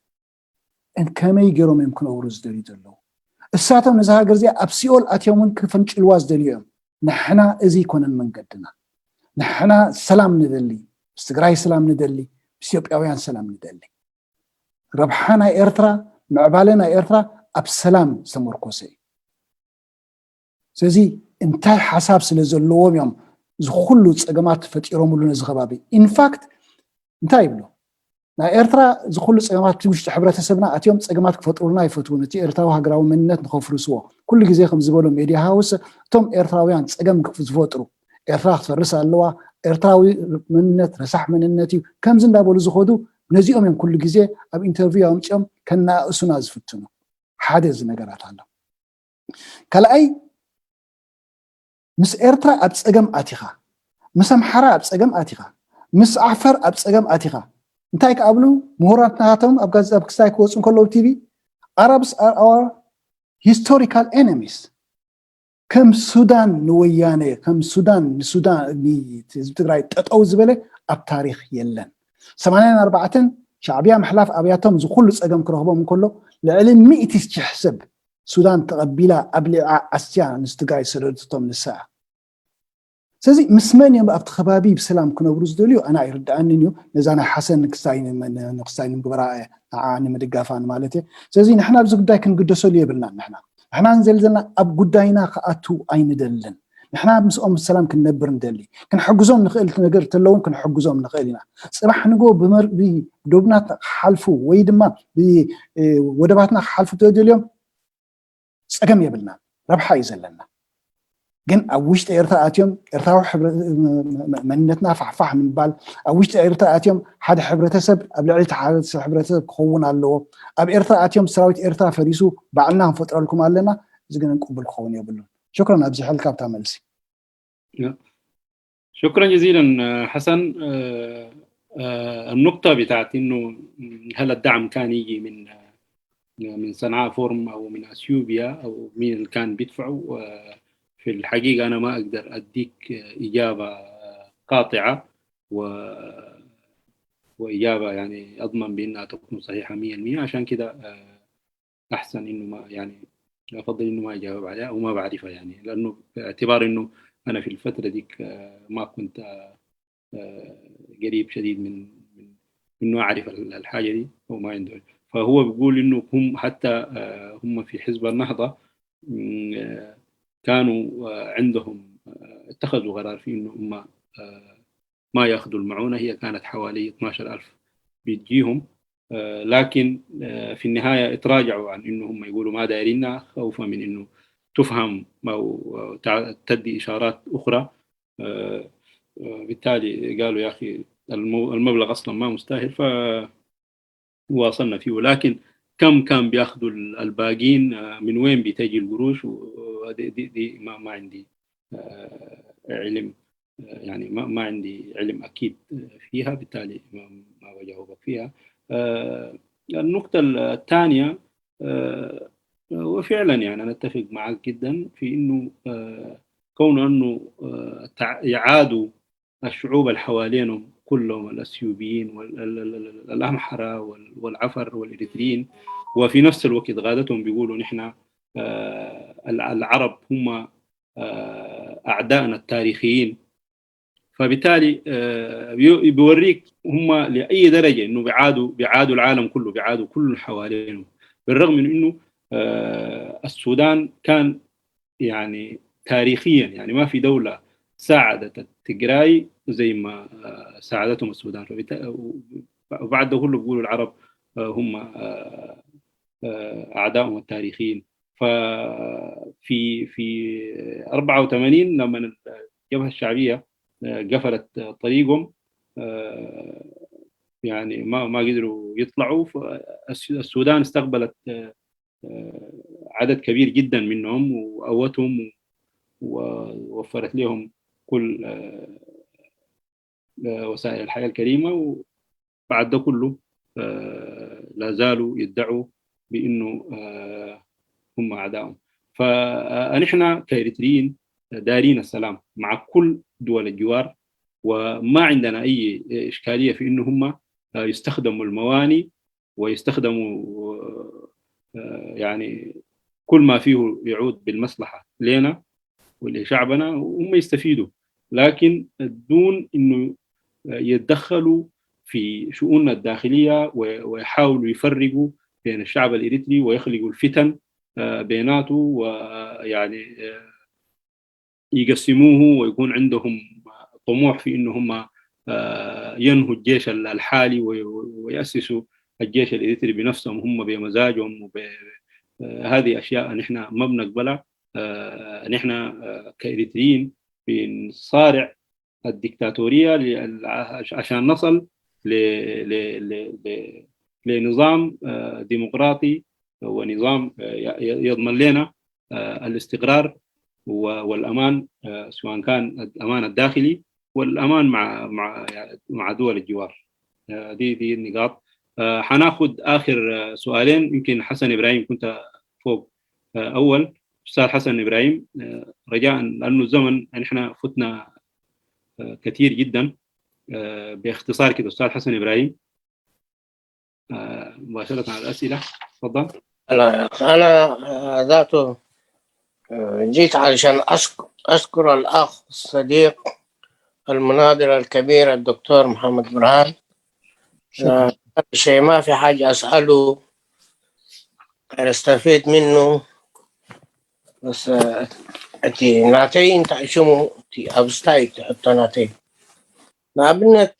ከመይ ገይሮም እዮም ክነብሩ ዝደልዩ ዘለዉ? እሳቶም ነዚ ሃገር እዚኣ ኣብ ሲኦል ኣትዮም እውን ክፈንጭልዋ ዝደልዩ እዮም። ንሕና እዚ ይኮነን መንገድና። ንሕና ሰላም ንደሊ፣ ምስ ትግራይ ሰላም ንደሊ፣ ምስ ኢትዮጵያውያን ሰላም ንደሊ። ረብሓ ናይ ኤርትራ፣ ምዕባለ ናይ ኤርትራ ኣብ ሰላም ዝተመርኮሰ እዩ። ስለዚ እንታይ ሓሳብ ስለ ዘለዎም እዮም እዚ ኩሉ ፀገማት ፈጢሮምሉ ነዚ ከባቢ? ኢንፋክት እንታይ ይብሉ? ናይ ኤርትራ እዚ ኩሉ ፀገማት እቲ ውሽጢ ሕብረተሰብና ኣትዮም ፀገማት ክፈጥሩልና ይፈትዉ፣ ነቲ ኤርትራዊ ሃገራዊ መንነት ንኸፍርስዎ። ኩሉ ግዜ ከም ዝበሎ ሜድያ ሃውስ እቶም ኤርትራውያን ፀገም ክፍ- ዝፈጥሩ፣ ኤርትራ ክትፈርስ ኣለዋ፣ ኤርትራዊ መንነት ረሳሕ መንነት እዩ፣ ከምዚ እንዳበሉ ዝኸዱ ነዚኦም እዮም ኩሉ ግዜ ኣብ ኢንተርቪው ኣምፅኦም ከነኣእሱና ዝፍትኑ። ሓደ እዚ ነገራት ኣሎ። ካልኣይ ምስ ኤርትራ ኣብ ፀገም ኣቲኻ፣ ምስ ኣምሓራ ኣብ ፀገም ኣቲኻ፣ ምስ ዓፈር ኣብ ፀገም ኣቲኻ እንታይ ክኣብሉ ምሁራት ናቶም ኣብ ጋዜጣ ኣብ ክስታይ ክወፁ እንከለዉ ቲቪ Arabs are our historical enemies። ከም ሱዳን ንወያነ ከም ሱዳን ንሱዳን ህዝቢ ትግራይ ጠጠው ዝበለ ኣብ ታሪክ የለን። ሰማንያን ኣርባዕተን ሻዕብያ ምሕላፍ ኣብያቶም ዝኩሉ ፀገም ክረክቦም እንከሎ ልዕሊ ሚእቲ ሽሕ ሰብ ሱዳን ተቐቢላ ኣብሊዓ ኣስያ ንትግራይ ሰደደቶም ንሳ። ስለዚ ምስ መን እዮም ኣብቲ ከባቢ ብሰላም ክነብሩ ዝደልዩ ኣነ ኣይርድኣንን እዩ። ነዛ ናይ ሓሰን ንክስታይ ንምግባራ ንዓ ንምድጋፋ ማለት እየ። ስለዚ ንሕና ኣብዚ ጉዳይ ክንግደሰሉ የብልናን። ንሕና ንሕና ንዘል ዘለና ኣብ ጉዳይና ክኣቱ ኣይንደልን። ንሕና ምስኦም ብሰላም ክንነብር ንደሊ። ክንሕግዞም ንኽእል ነገር ተለውን ክንሕግዞም ንኽእል ኢና። ፅባሕ ንጎ ብመርቢ ዶብና ክሓልፉ ወይ ድማ ወደባትና ክሓልፉ ተደልዮም ፀገም የብልና፣ ረብሓ እዩ ዘለና። ግን ኣብ ውሽጢ ኤርትራ ኣትዮም ኤርትራዊ መንነትና ፋሕፋሕ ንምባል ኣብ ውሽጢ ኤርትራ ኣትዮም ሓደ ሕብረተሰብ ኣብ ልዕሊ ሓደ ሕብረተሰብ ክኸውን ኣለዎ። ኣብ ኤርትራ ኣትዮም ሰራዊት ኤርትራ ፈሪሱ ባዕልና ክንፈጥረልኩም ኣለና። እዚ ግን ቅቡል ክኸውን የብሉን። ሽክረን ኣብዚሐልካ ኣብታ መልሲ። شكرا جزيلا حسن. النقطة بتاعت إنه هل الدعم كان يجي من من صنعاء فورم أو من أثيوبيا أو مين اللي كان بيدفعوا، في الحقيقة أنا ما أقدر أديك إجابة قاطعة و وإجابة يعني أضمن بأنها تكون صحيحة مية المية. عشان كده أحسن إنه ما يعني أفضل إنه ما أجاوب عليها وما بعرفها يعني، لأنه باعتبار إنه أنا في الفترة ديك ما كنت قريب شديد من من إنه أعرف الحاجة دي أو ما عنده. فهو بيقول إنه هم حتى هم في حزب النهضة كانوا عندهم اتخذوا قرار في إنه هم ما ياخذوا المعونة، هي كانت حوالي اثناشر ألف بتجيهم. لكن في النهاية اتراجعوا عن إنه هم يقولوا ما دايرينها خوفا من إنه تفهم أو تدي إشارات أخرى. بالتالي قالوا يا أخي المبلغ أصلا ما مستاهل، فواصلنا فيه. لكن كم كان بياخذوا الباقين، من وين بتجي القروش؟ دي, دي, دي ما, ما عندي علم، يعني ما, ما عندي علم أكيد فيها، بالتالي ما, ما بجاوبك فيها. النقطة الثانية، وفعلا يعني أنا أتفق معك جدا في إنه كون أنه يعادوا الشعوب اللي حوالينهم كلهم الأثيوبيين والأمحرة والعفر والإريتريين، وفي نفس الوقت غادتهم بيقولوا: نحن العرب هم أعدائنا التاريخيين. فبالتالي بيوريك هم لأي درجة إنه بيعادوا بيعادوا العالم كله، بيعادوا كل حوالينه، بالرغم من إنه السودان كان يعني تاريخيا يعني ما في دولة ساعدت التجراي زي ما ساعدتهم السودان. وبعد ده كله بيقولوا العرب هم أعدائهم التاريخيين. ففي في أربعة وثمانين لما الجبهة الشعبية قفلت طريقهم، يعني ما ما قدروا يطلعوا. السودان استقبلت عدد كبير جدا منهم وقوتهم ووفرت لهم كل وسائل الحياة الكريمة. وبعد ده كله لا زالوا يدعوا بأنه هم أعدائهم. فنحن كإريتريين دارين السلام مع كل دول الجوار، وما عندنا أي إشكالية في أنه هم يستخدموا المواني ويستخدموا يعني كل ما فيه يعود بالمصلحة لنا ولشعبنا، وهم يستفيدوا، لكن دون إنه يتدخلوا في شؤوننا الداخلية ويحاولوا يفرقوا بين الشعب الإريتري ويخلقوا الفتن بيناته، ويعني يقسموه ويكون عندهم طموح في إنه هم ينهوا الجيش الحالي ويأسسوا الجيش الإريتري بنفسهم هم بمزاجهم. هذه أشياء نحن ما بنقبلها. نحن كإريتريين بنصارع الدكتاتورية عشان نصل لنظام ديمقراطي ونظام يضمن لنا الاستقرار والأمان، سواء كان الأمان الداخلي والأمان مع مع مع دول الجوار. دي دي النقاط. حناخد آخر سؤالين، يمكن حسن إبراهيم كنت فوق أول. أستاذ حسن إبراهيم، رجاء لأنه الزمن نحن فتنا كثير جدا، باختصار كده أستاذ حسن إبراهيم. مباشرة على الأسئلة، تفضل. أنا ذاته جيت علشان أشكر الأخ الصديق المناضل الكبير الدكتور محمد برهان. شيء ما في حاجة أسأله، أستفيد منه. بس أتي ناتي أنت شمو تي أبستايت حتى ناتي ንኣብነት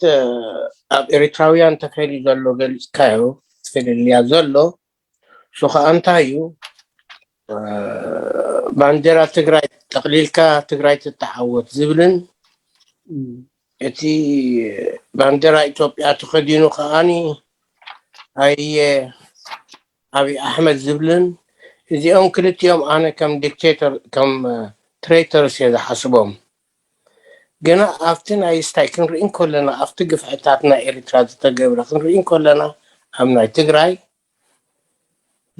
ኣብ ኤሪትራውያን ተፈሊ ዘሎ ገሊፅካዮ፣ ተፈልልያ ዘሎ እሱ ከዓ እንታይ እዩ? ባንዴራ ትግራይ ጠቕሊልካ ትግራይ ትተዓወት ዝብልን እቲ ባንዴራ ኢትዮጵያ ተኸዲኑ ከዓኒ ኣየ ኣብይ ኣሕመድ ዝብልን እዚኦም ክልቲኦም ኣነ ከም ዲክቴተር ከም ትሬተርስ እየ ዝሓስቦም። ግና ኣብቲ ናይ ስታይ ክንርኢ እንከለና ኣብቲ ግፍዕታት ናይ ኤርትራ ዝተገብረ ክንርኢ እንከለና ኣብ ናይ ትግራይ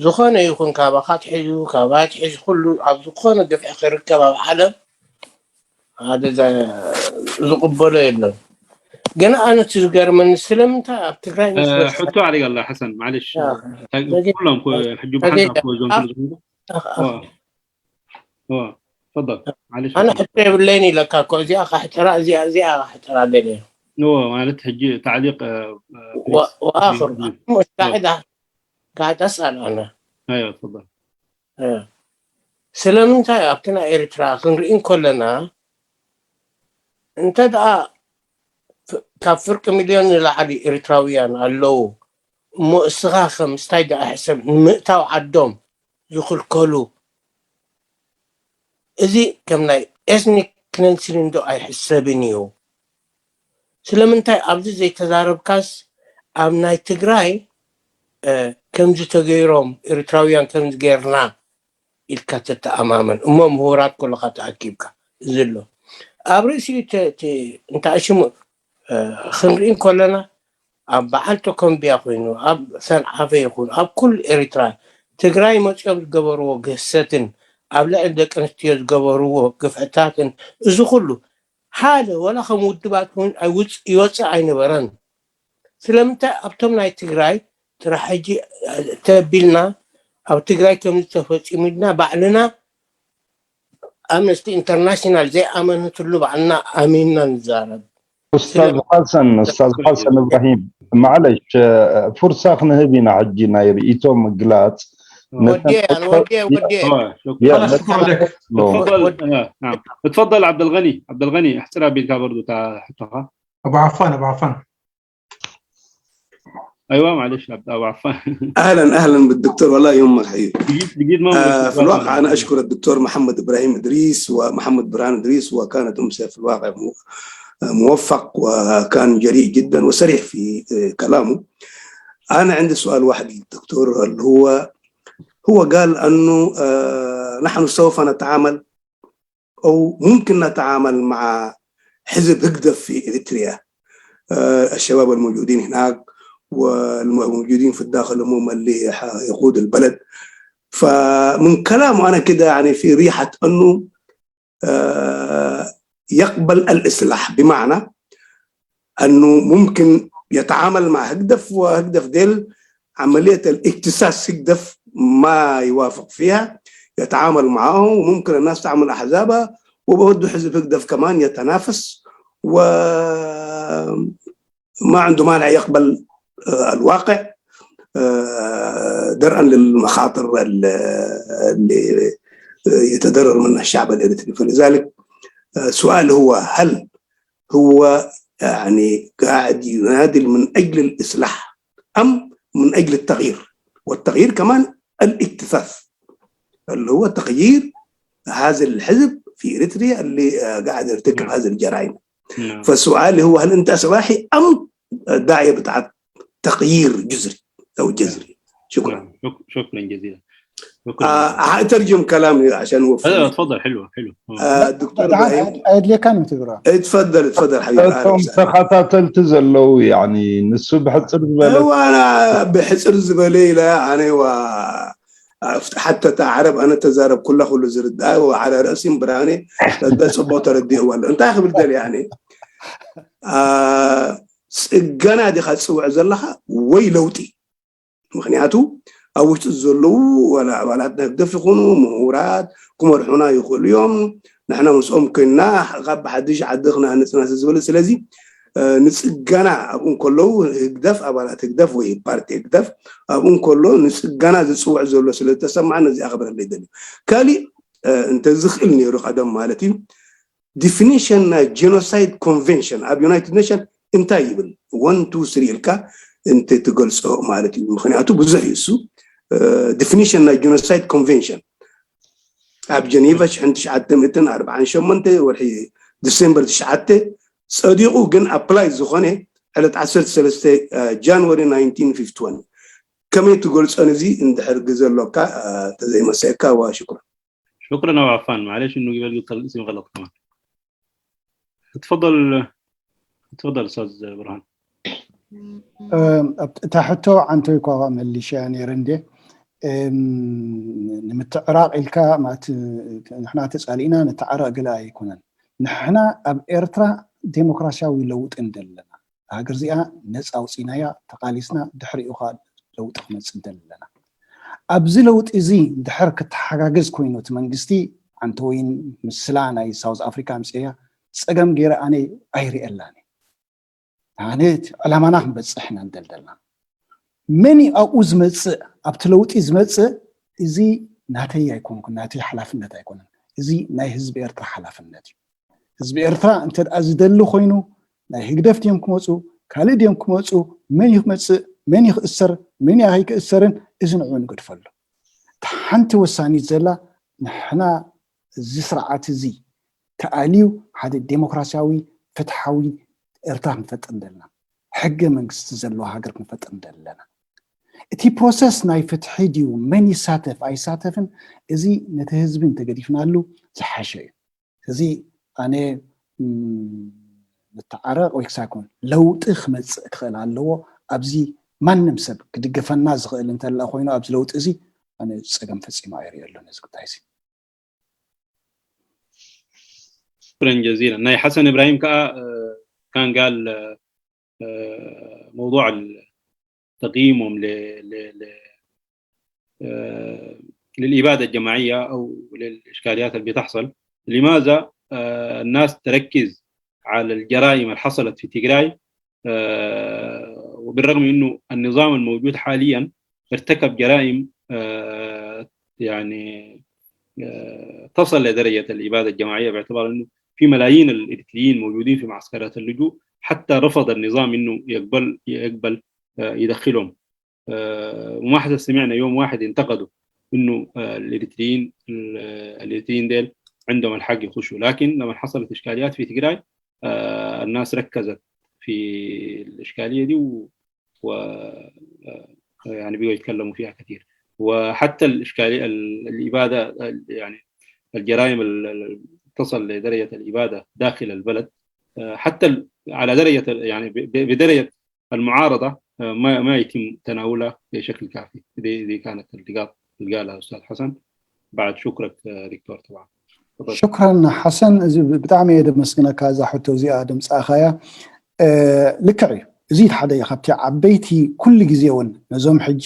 ዝኾነ ይኹን ካባኻ ትሒዙ ካባይ ትሒዙ ኩሉ ኣብ ዝኾነ ግፍዒ ክርከብ ኣብ ዓለም ሓደ ዝቕበሎ የለን። ግን ኣነ እቲ ዝገርመኒ ስለምንታይ ኣብ ትግራይ ሕቶ عليك الله حسن معلش ኩሎም ሕጂ ብሓንሳብ ክወዞም ስለ ዝኾኑ ተፈضل معلش ኣነ ሕቶ የብለይን ኢለካ እኮ እዚኣ ካሕጥራ እዚኣ እዚኣ ካሕጥራ ደልየ ማለት ሕጂ تعليق وآخر مش قاعد قاعد أسأل أنا ايوه تفضل ስለምንታይ ኣብቲ ናይ ኤርትራ ክንርኢ እንከለና እንተ ደኣ ካብ ፍርቂ ሚልዮን ንላዕሊ ኤርትራውያን ኣለዉ እሞ እስኻ ከ ምስታይ ደኣ ሕሰብ ንምእታው ዓዶም ዝኽልከሉ እዚ ከም ናይ ኤትኒክ ክለንሲንግ ዶ ኣይሕሰብን እዩ? ስለምንታይ ኣብዚ ዘይተዛረብካስ ኣብ ናይ ትግራይ ከምዚ ተገይሮም ኤርትራውያን ከምዚ ገይርና ኢልካ ተተኣማመን እሞ ምሁራት ኩልኻ ተኣኪብካ እዚ ኣሎ ኣብ ርእሲኡ እንተኣሽሙ ክንርኢ እንከለና ኣብ በዓል ተኮምቢያ ኮይኑ ኣብ ሰንዓፈ ይኹን ኣብ ኩሉ ኤርትራ ትግራይ መፂኦም ዝገበርዎ ግህሰትን ኣብ ልዕሊ ደቂ ኣንስትዮ ዝገበርዎ ግፍዕታትን እዚ ኩሉ ሓደ ወላ ከም ውድባት እውን ኣይውፅ- ይወፅእ ኣይነበረን። ስለምንታይ ኣብቶም ናይ ትግራይ ጥራሕ ሕጂ ተቢልና ኣብ ትግራይ ከም ዝተፈፂሙ ኢልና ባዕልና ኣምነስቲ ኢንተርናሽናል ዘይኣመነትሉ ባዕልና ኣሚንና ንዛረብ። ኡስታዝ ሓሰን ኡስታዝ ሓሰን እብራሂም፣ ማዕለሽ፣ ፍርሳ ክንህብ ኢና ሕጂ ናይ ርእይቶ ምግላፅ። ወዲየ ወዲየ ወዲየ اتفضل عبد الغني عبد الغني احترى بيلك برضو تاع حطها ابو عفان ابو عفان ايوه معلش عبد ابو عفان اهلا اهلا بالدكتور، والله يومك حلو. دقيقة دقيقة ما آه، في الواقع انا اشكر الدكتور محمد ابراهيم ادريس ومحمد برهان ادريس، وكانت امسيه في الواقع مو- موفق وكان جريء جدا وصريح في آه، كلامه. انا عندي سؤال واحد للدكتور، اللي هو هو قال انه آه، نحن سوف نتعامل او ممكن نتعامل مع حزب هجدف في اريتريا، آه، الشباب الموجودين هناك والموجودين في الداخل هم اللي حيقود البلد. فمن كلامه انا كده يعني في ريحه انه آه، يقبل الاصلاح، بمعنى انه ممكن يتعامل مع هجدف، وهجدف ديل عمليه الاكتساس هجدف ما يوافق فيها يتعامل معه، وممكن الناس تعمل احزابها وبودوا حزب هجدف كمان يتنافس وما عنده مانع يقبل آه، الواقع آه، درءا للمخاطر ال- اللي يتضرر منها الشعب الاريتري. فلذلك آه، سؤال هو هل هو يعني قاعد يناضل من اجل الاصلاح ام من اجل التغيير؟ والتغيير كمان الاكتساس اللي هو تغيير هذا الحزب في اريتريا اللي آه، قاعد يرتكب هذه الجرائم. نعم فالسؤال هو هل انت اصلاحي ام داعيه بتاع تغيير جذري او جذري؟ شكرا. شك- شكرا جزيلا شكرا آه، حاترجم كلامي عشان لا اوفر. تفضل حلوه حلوه آه، دكتور دعاء ابراهيم، أيد لي كان تقرأ. اتفضل اتفضل حبيبي، اهلا እቶም وسهلا. ተኸታተልቲ ዘለዉ ያኒ ንሱ ብሕፅር ዝበለ هو انا بحصر زبالي لا انا و حتى عرب انا تزارب كل كل زرد وعلى راسي براني صدق صبوت ردي هو انت اخي بالدل يعني آه، ፅገና ዲኻ ትፅውዕ ዘለኻ ወይ ለውጢ? ምክንያቱ ኣብ ውሽጢ ዘለዉ ዋላ ኣባላት ናይ ህግደፍ ይኹኑ ምሁራት ክመርሑና ይኽእሉ እዮም። ንሕና ምስኦም ኮይንና ካብ ብሓድሽ ዓዲ ክነሃንፅና ዝበለ ስለዚ ንፅገና ኣብኡ እንከለዉ ህግደፍ ኣባላት ህግደፍ ወይ ፓርቲ ህግደፍ ኣብኡ እንከሎ ንፅገና ዝፅውዕ ዘሎ ስለ ዝተሰማዓ ነዚ ኣኽብረለይ ደልዩ። ካሊእ እንተዝኽእል ነይሩ ቀደም ማለት እዩ ዲፊኒሽን ናይ ጀኖሳይድ ኮንቨንሽን ኣብ ዩናይትድ ኔሽን እንታይ ይብል one two three ኢልካ እንተ ትገልፆ ማለት እዩ። ምክንያቱ ብዙሕ እዩ እሱ ዲፊኒሽን ናይ ጀኖሳይድ ኮንቨንሽን ኣብ ጀኔቫ ሽሕን ትሽዓተ ሚእትን ኣርባዓን ሸሞንተ ወርሒ ዲሴምበር ትሽዓተ ፀዲቑ ግን ኣፕላይ ዝኾነ ዕለት ዓሰርተ ሰለስተ ጃንዋሪ ናይንቲን ፊፍቲ ዋን ከመይ ትገልፆ ነዚ እንድሕር ግዘ ኣሎካ ተዘይመሰካ ዋ ሽኩራን። شكرا ابو عفان معلش انه يبقى قلت لي غلط كمان تفضل تفضل استاذ برهان እታ ሕቶ ዓንተይ እኳ መሊሸያ ነይረ እንዴ ንምትዕራቕ ኢልካ ንሕና ተፃሊእና ንተዓረቕ ገለ ኣይኮነን። ንሕና ኣብ ኤርትራ ዴሞክራሲያዊ ለውጢ እንደለና ሃገር እዚኣ ነፃ ኣውፂናያ ተቃሊስና ድሕሪኡ ከዓ ለውጢ ክመፅእ እንደለና ኣብዚ ለውጢ እዚ ድሕር ክተሓጋገዝ ኮይኑ እቲ መንግስቲ ዓንተወይን ምስላ ናይ ሳውዝ ኣፍሪካ ኣምፅያ ፀገም ገይረ ኣነ ኣይርእየላን ኣነ ዕላማና ክንበፅሕ ኢና እንደልደልና መን ኣብኡ ዝመፅእ ኣብቲ ለውጢ ዝመፅእ እዚ ናተይ ኣይኮንኩን ናተይ ሓላፍነት ኣይኮነን እዚ ናይ ህዝቢ ኤርትራ ሓላፍነት እዩ ህዝቢ ኤርትራ እንተ ዝደሊ ኮይኑ ናይ ህግደፍ ድዮም ክመፁ ካልእ ድዮም ክመፁ መን እዩ ክመፅእ መን እዩ ክእሰር መን እዩ ኣይክእሰርን እዚ ንዕኡ ንገድፈሉ ሓንቲ ወሳኒት ዘላ ንሕና እዚ ስርዓት እዚ ተኣልዩ ሓደ ዴሞክራሲያዊ ፍትሓዊ ኤርትራ ክንፈጥር እንደለና ሕገ መንግስቲ ዘለዋ ሃገር ክንፈጥር እንደለና እቲ ፕሮሰስ ናይ ፍትሒ ድዩ መን ይሳተፍ ኣይሳተፍን እዚ ነቲ ህዝቢ እንተገዲፍናሉ ዝሓሸ እዩ እዚ ኣነ ንተዓረቕ ወይ ክሳይኮን ለውጢ ክመፅእ ክኽእል ኣለዎ ኣብዚ ማንም ሰብ ክድገፈና ዝኽእል እንተላ ኮይኑ ኣብዚ ለውጢ እዚ ኣነ ፀገም ፈፂሙ ኣይርእየሉ ነዚ ጉዳይ እዚ شكرا جزيلا. ናይ حسن إبراهيم كا كان قال موضوع تقييمهم ل ل ل للإبادة الجماعية أو للإشكاليات اللي بتحصل. لماذا الناس تركز على الجرائم اللي حصلت في تيغراي؟ وبالرغم إنه النظام الموجود حاليا ارتكب جرائم يعني تصل لدرجة الإبادة الجماعية، باعتبار إنه في ملايين الإريتريين موجودين في معسكرات اللجوء، حتى رفض النظام إنه يقبل يقبل يدخلهم. وما حدا سمعنا يوم واحد انتقدوا إنه الإريتريين الإريتريين ديل عندهم الحق يخشوا. لكن لما حصلت إشكاليات في تيغراي، الناس ركزت في الإشكالية دي و, و يعني بيقوا يتكلموا فيها كثير. وحتى الإشكالية الإبادة، يعني الجرائم اللي تصل لدرجة الإبادة داخل البلد، حتى على درجة يعني بدرجة المعارضة ما ما يتم تناولها بشكل كافي. دي دي كانت النقاط اللي قالها أستاذ حسن. بعد شكرك دكتور طبعا. شكرا حسن، እዚ ብጣዕሚ እየ ደመስግነካ እዛ ሕቶ እዚኣ ደምፃእኻያ። ልክዕ እዩ። እዚ ሓደ ካብቲ ዓበይቲ ኩሉ ግዜ እውን ነዞም ሕጂ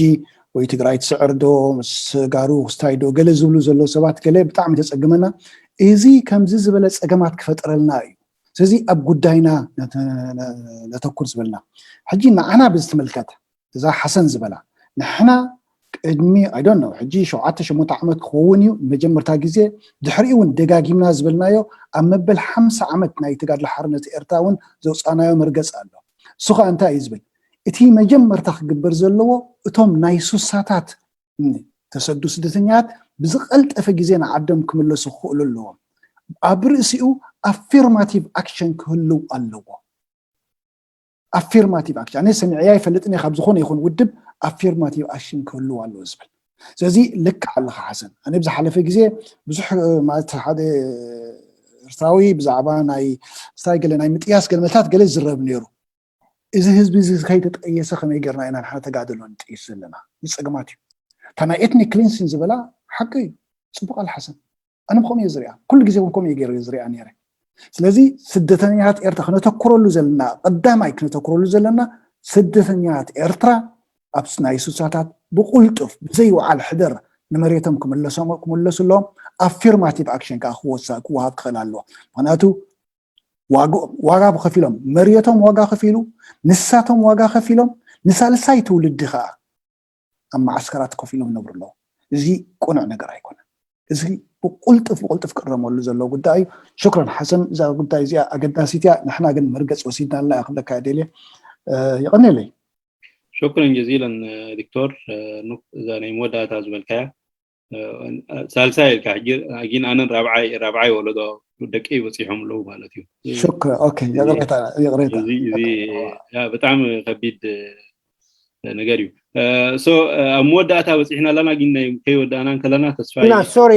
ወይ ትግራይ ትስዕር ዶ ምስ ጋሩ ክስታይ ዶ ገለ ዝብሉ ዘለዉ ሰባት ገለ ብጣዕሚ ተፀግመና። እዚ ከምዚ ዝበለ ፀገማት ክፈጥረልና እዩ። ስለዚ ኣብ ጉዳይና ነተኩር ዝበልና ሕጂ ንዓና ብዝትምልከት እዛ ሓሰን ዝበላ ንሕና ቅድሚ ኣይዶን ነው ሕጂ ሸውዓተ ሸሞንተ ዓመት ክኸውን እዩ መጀመርታ ግዜ። ድሕሪኡ እውን ደጋጊምና ዝበልናዮ ኣብ መበል ሓምሳ ዓመት ናይ ተጋድሎ ሓርነት ኤርትራ እውን ዘውፃእናዮ መርገፂ ኣሎ። እሱ ከዓ እንታይ እዩ ዝብል? እቲ መጀመርታ ክግበር ዘለዎ እቶም ናይ ሱሳታት ተሰዱ ስደተኛት ብዝቐልጠፈ ግዜ ንዓዶም ክምለሱ ክኽእሉ ኣለዎም። ኣብ ርእሲኡ affirmative action ክህልው ኣለዎ። Affirmative action ኣነ ሰሚዐያ ይፈልጥን ካብ ዝኾነ ይኹን ውድብ affirmative action ክህልው ኣለዎ ዝብል። ስለዚ ልክዕ ኣለኻ ሓሰን። ኣነ ብዝሓለፈ ግዜ ብዙሕ ማለት ሓደ ኤርትራዊ ብዛዕባ ናይ ስታይ ገለ ናይ ምጥያስ ገለመታት ገለ ዝረብ ነይሩ። እዚ ህዝቢ እዚ ከይተጠየሰ ከመይ ጌርና ኢና ንሓ ተጋደሎ ንጥይስ ዘለና? እዚ ጸገማት እዩ። እታ ናይ ኤትኒክ ክሊንሲን ዝበላ ሓቂ እዩ። ጽቡቕ ኣልሓሰን። ኣነ ከምኡ እየ ዝሪኣ። ኩሉ ግዜ እውን ከምኡ እየ ገይረ ዝሪኣ ነይረ። ስለዚ ስደተኛታት ኤርትራ ክነተኩረሉ ዘለና፣ ቀዳማይ ክነተኩረሉ ዘለና ስደተኛታት ኤርትራ ኣብ ናይ ሱሳታት ብቁልጡፍ ብዘይወዓል ሕደር ንመሬቶም ክምለሶም ክምለሱ ኣለዎም። ኣፊርማቲቭ ኣክሽን ከዓ ክወሳ ክወሃብ ክኽእል ኣለዎ። ምክንያቱ ዋጋ ከፊሎም መሬቶም ዋጋ ከፊሉ ንሳቶም ዋጋ ከፊሎም ንሳልሳይ ትውልዲ ከዓ ኣብ ማዓስከራት ኮፍ ኢሎም ይነብሩ ኣለዉ። እዚ ቅኑዕ ነገር ኣይኮነን። እዚ ብቁልጥፍ ብቁልጥፍ ክእረመሉ ዘለዎ ጉዳይ እዩ። ሽክረን ሓሰን፣ እዛ ጉዳይ እዚኣ ኣገዳሲት እያ። ንሕና ግን መርገፂ ወሲድና ኣለና ክብለካ እየ ደልየ። የቐንየለይ። ሽክረን ጀዚለን ዶክተር። እዛ ናይ መወዳእታ ዝበልካያ ሳልሳይ ኢልካ ሕጂ ግን ኣነን ራብዓይ ራብዓይ ወለዶ ደቂ በፂሖም ኣለዉ ማለት እዩ። ሽክረ ኦኬ፣ ይቕሬታ ይቕሬታ። እዚ እዚ ያ ብጣዕሚ ከቢድ ነገር እዩ። ሶ ኣብ መወዳእታ በፂሕና ኣለና፣ ግን ናይ ከይወዳእና እንከለና ተስፋ ሶሪ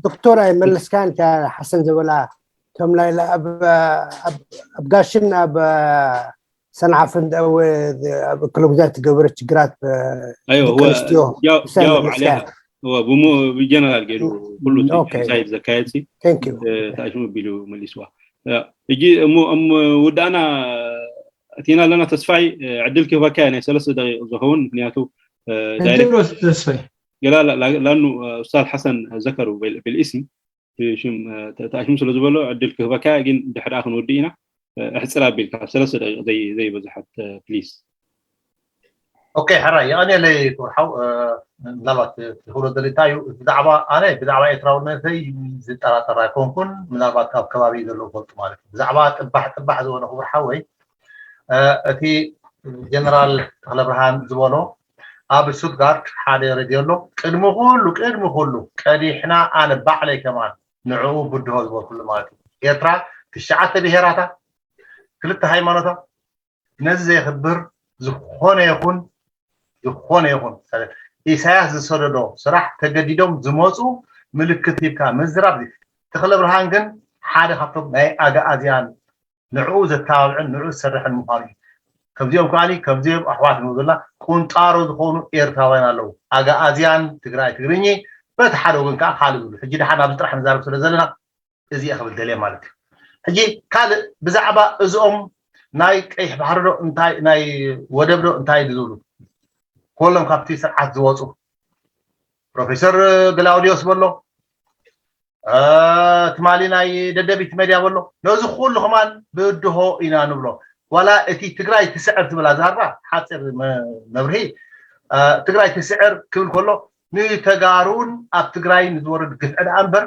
ዶክተር ኣይመለስካን ሓሰን ዝበላ ከም ላይላ ኣብ ጋሽን ኣብ ሰንዓፍን ኣብ ክለጉዛት ትገብረ ችግራት ደቂ ኣንስትዮ ብጀነራል ገይሩ ኩሉ ሳይድ ዘካየድ ተኣሽሙ ቢሉ መሊስዋ። ሕጂ እሞ ውዳእና እቲና ኣለና ተስፋይ ዕድል ክህበካ ናይ ሰለስተ ደቂቕ ዝኸውን ምክንያቱ ተስፋይ ላኑ ኡስታዝ ሓሰን ዘከሩ ብልእስም ሽም ተኣሽሙ ስለ ዝበሎ ዕድል ክህበካ ግን ድሕር ክንወዲ ኢና። እሕፅር ኣቢልካ ሰለስተ ደቂቕ ዘይበዝሐት ፕሊስ። ኦኬ ሕራይ የቐንየለይ ክቡር ሓው። ምናልባት ክብሎ ደሊ እንታይ እዩ ብዛዕባ ኣነ ብዛዕባ ኤርትራውነተይ ዝጠራጠር ኣይኮንኩን። ምናልባት ካብ ከባቢ ዘለዉ ፈልጡ ማለት እዩ ብዛዕባ ጥባሕ ጥባሕ ዝበሎ ክቡር ሓወይ እቲ ጀነራል ተኽለብርሃን ዝበሎ ኣብ ስቱትጋርት ሓደ ሬድዮ ኣሎ። ቅድሚ ኩሉ ቅድሚ ኩሉ ቀዲሕና ኣነ ባዕለይ ከማን ንዕኡ ብድሆ ዝበልኩሉ ማለት እዩ። ኤርትራ ትሽዓተ ብሄራታ ክልተ ሃይማኖታ ነዚ ዘየኽብር ዝኾነ ይኹን ዝኾነ ይኹን ኢሳያስ ዝሰደዶ ስራሕ ተገዲዶም ዝመፁ ምልክት ሂብካ ምዝራብ ተኽለ ብርሃን ግን ሓደ ካብቶም ናይ ኣግኣዝያን ንዕኡ ዘተባብዕን ንዕኡ ዝሰርሕን ምዃኑ እዩ። ከምዚኦም ከዓኒ ከምዚኦም ኣሕዋት ንብሉ ዘለና ቁንጣሮ ዝኾኑ ኤርትራውያን ኣለዉ። ኣግኣዝያን ትግራይ ትግርኚ በቲ ሓደ ወገን ከዓ ካልእ ዝብሉ ሕጂ ደሓን ኣብዚ ጥራሕ ንዛረብ ስለ ዘለና እዚ እየ ክብል ደልየ ማለት እዩ። ሕጂ ካልእ ብዛዕባ እዚኦም ናይ ቀይሕ ባሕሪ ዶ እንታይ ናይ ወደብ ዶ እንታይ ዝብሉ ኩሎም ካብቲ ስርዓት ዝወፁ ፕሮፌሰር ግላውዲዮስ በሎ ትማሊ ናይ ደደቢት መድያ በሎ ነዚ ኩሉ ከማን ብድሆ ኢና ንብሎ። ዋላ እቲ ትግራይ ትስዕር ትብል ኣዛርባ ሓፂር መብርሂ ትግራይ ትስዕር ክብል ከሎ ንተጋሩን ኣብ ትግራይ ንዝወርድ ግፍዒ ደኣ እምበር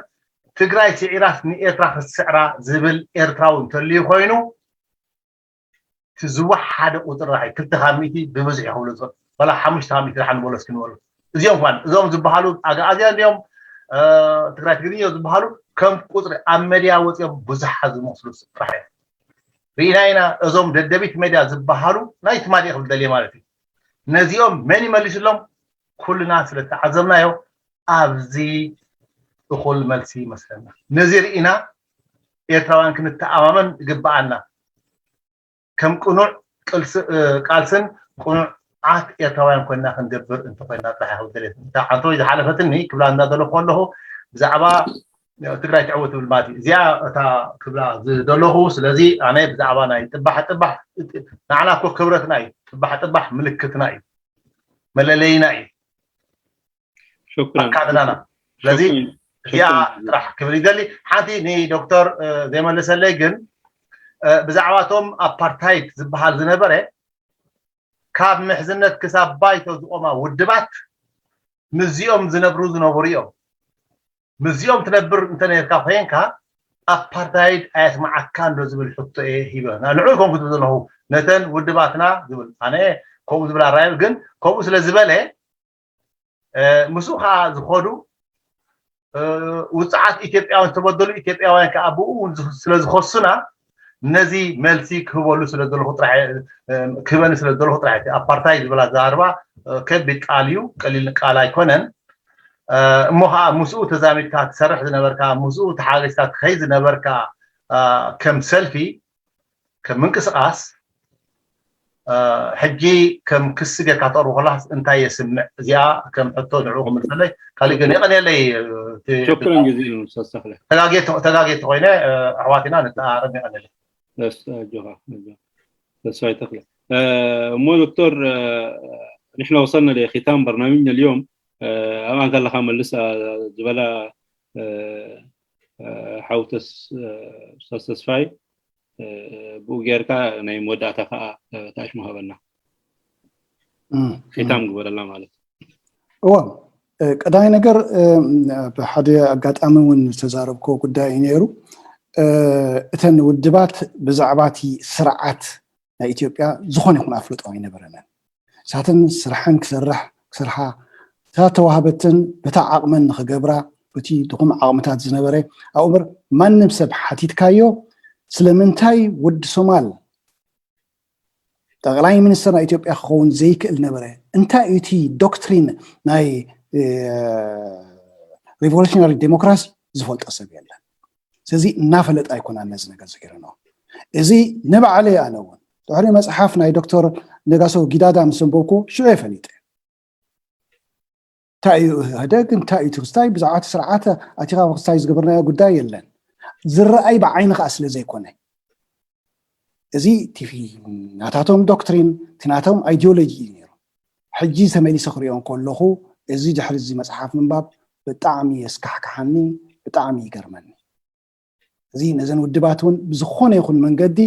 ትግራይ ስዒራስ ንኤርትራ ክትስዕራ ዝብል ኤርትራዊ እንተልዩ ኮይኑ እቲ ዝወሓደ ቁፅሪ ራሒ ክልተ ካብ ሚእቲ ብብዝሒ ክብሉ ዝኽእል ዋላ ሓሙሽተ ካብ ሚእቲ ደሓን ንበሎ እስኪ ንበሎ እዚኦም ኳን እዞም ዝበሃሉ ኣግኣዝያን እንዲኦም ትግራይ ትግርኛ ዝበሃሉ ከም ቁፅሪ ኣብ መድያ ወፂኦም ብዙሓት ዝመስሉ ጥራሕ እዮም ርኢና ኢና እዞም ደደቢት መድያ ዝበሃሉ ናይ ትማሊ ክብል ደልየ ማለት እዩ ነዚኦም መን ይመልስሎም ኩልና ስለተዓዘብናዮ ኣብዚ እኹል መልሲ ይመስለና ነዚ ርኢና ኤርትራውያን ክንተኣማመን ይግበኣና ከም ቅኑዕ ቃልስን ቅኑዓት ኤርትራውያን ኮይና ክንገብር እንተኮይና ጥራሕ ክብል ደልየ እታ ሓንተወይ ዝሓለፈትኒ ክብላ እንዳደለኩ ከለኹ ብዛዕባ ትግራይ ትዕወት ትብል ማለት እዩ እዚኣ እታ ክብላ ዝደለኹ ስለዚ ኣነ ብዛዕባ ናይ ጥባሕ ጥባሕ ንዓና እኮ ክብረትና እዩ ጥባሕ ጥባሕ ምልክትና እዩ መለለይና እዩ شكرا ኣካድናና ስለዚ እዚኣ ጥራሕ ክብል ይደሊ ሓንቲ ንዶክተር ዘይመልሰለይ ግን ብዛዕባቶም ኣፓርታይድ ዝበሃል ዝነበረ ካብ ምሕዝነት ክሳብ ባይቶ ዝቆማ ውድባት ምስዚኦም ዝነብሩ ዝነበሩ እዮም ምስዚኦም ትነብር እንተነርካ ኮይንካ ኣፓርታይድ ኣየስማዓካ እንዶ ዝብል ሕቶ እየ ሂበ ንዑ ኮንኩ ዘለኹ ነተን ውድባትና ዝብል ኣነ ከምኡ ዝብል ኣራዩ ግን ከምኡ ስለ ዝበለ ምስኡ ከዓ ዝኸዱ ውፅዓት ኢትዮጵያውያን ዝተበደሉ ኢትዮጵያውያን ከዓ ብኡ እውን ስለ ዝኸሱና ነዚ መልሲ ክህበሉ ስለዘለኹ ጥራሕ ክህበኒ ስለዘለኹ ጥራሕ ኣፓርታይ ዝበላ ዛርባ ከቢድ ቃል እዩ ቀሊል ቃል ኣይኮነን እሞ ከዓ ምስኡ ተዛሚድካ ትሰርሕ ዝነበርካ ምስኡ ተሓጋጊዝካ ትኸይ ዝነበርካ ከም ሰልፊ ከም ምንቅስቃስ ሕጂ ከም ክሲ ጌርካ ተቕርቡ ከላስ እንታይ የስምዕ እዚኣ ከም ሕቶ ንዕኡ ክምልሰለይ ካሊእ ግን የቐንየለይ ሸክረን ግዜ እዩ ምስተስተኽለ ተጋጌ ተኮይነ ኣሕዋትና ንተኣረም የቐንየለይ ተስፋ ይተኽለ እሞ ዶክተር ንሕና ወሰልና ለختام برنامجنا اليوم ኣብኣ ከለካ መልስ ዝበላ ሓውተስ ተስፋይ ብኡ ጌርካ ናይ መወዳእታ ከዓ ተኣሽሙ ሃበና ኺታም ግበረልና ማለት እዋ ቀዳማይ ነገር ብሓደ ኣጋጣሚ እውን ዝተዛረብኮ ጉዳይ እዩ ነይሩ እተን ውድባት ብዛዕባ እቲ ስርዓት ናይ ኢትዮጵያ ዝኾነ ይኹን ኣፍልጦ ኣይነበረንን ሳተን ስራሐን ክሰርሕ ክሰርሓ እታ ተዋህበትን በታ ዓቕመን ንኽገብራ እቲ ድኹም ዓቕምታት ዝነበረ ኣብኡ እምበር ማንም ሰብ ሓቲትካዮ ስለምንታይ ወዲ ሶማል ጠቕላይ ሚኒስትር ናይ ኢትዮጵያ ክኸውን ዘይክእል ነበረ እንታይ እቲ ዶክትሪን ናይ ሪቮሉሽናሪ ዴሞክራሲ ዝፈልጦ ሰብ የለን ስለዚ እናፈለጥ ኣይኮናን ነዚ ነገር ዝገይረንኦ እዚ ንባዕለይ ኣነ እውን ድሕሪ መፅሓፍ ናይ ዶክተር ነጋሶ ጊዳዳ ምስ ኣንበብኩ ሽዑ ፈሊጠ እንታይ እዩ ህደግ እንታይ እዩ ትክስታይ ብዛዕባ እቲ ስርዓት ኣቲኻ ክስታይ ዝገበርናዮ ጉዳይ የለን ዝረኣይ ብዓይኒ ከዓ ስለ ዘይኮነ እዚ ቲፊ ናታቶም ዶክትሪን እቲ ናቶም ኣይዲዮሎጂ እዩ ነይሩ ሕጂ ተመሊሰ ክሪኦ ከለኹ እዚ ድሕሪ እዚ መፅሓፍ ምንባብ ብጣዕሚ የስካሕክሓኒ ብጣዕሚ ይገርመኒ እዚ ነዘን ውድባት እውን ብዝኾነ ይኹን መንገዲ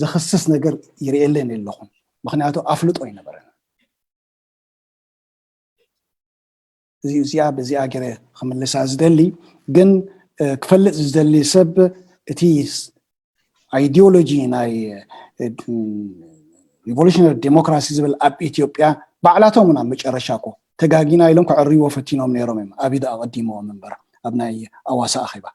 ዘኽስስ ነገር ይርእየለን የለኹን ምክንያቱ ኣፍልጦ ይነበረን እዚ እዚኣ በዚኣ ገይረ ክምልሳ ዝደሊ ግን ክፈልጥ ዝደሊ ሰብ እቲ ኣይዲዮሎጂ ናይ ሪቮሉሽነሪ ዴሞክራሲ ዝብል ኣብ ኢትዮጵያ ባዕላቶም ናብ መጨረሻ ኮ ተጋጊና ኢሎም ክዕርይዎ ፈቲኖም ነይሮም እዮም ኣብ ኢድ ኣቐዲምዎም እምበር ኣብ ናይ ኣዋሳ ኣኼባ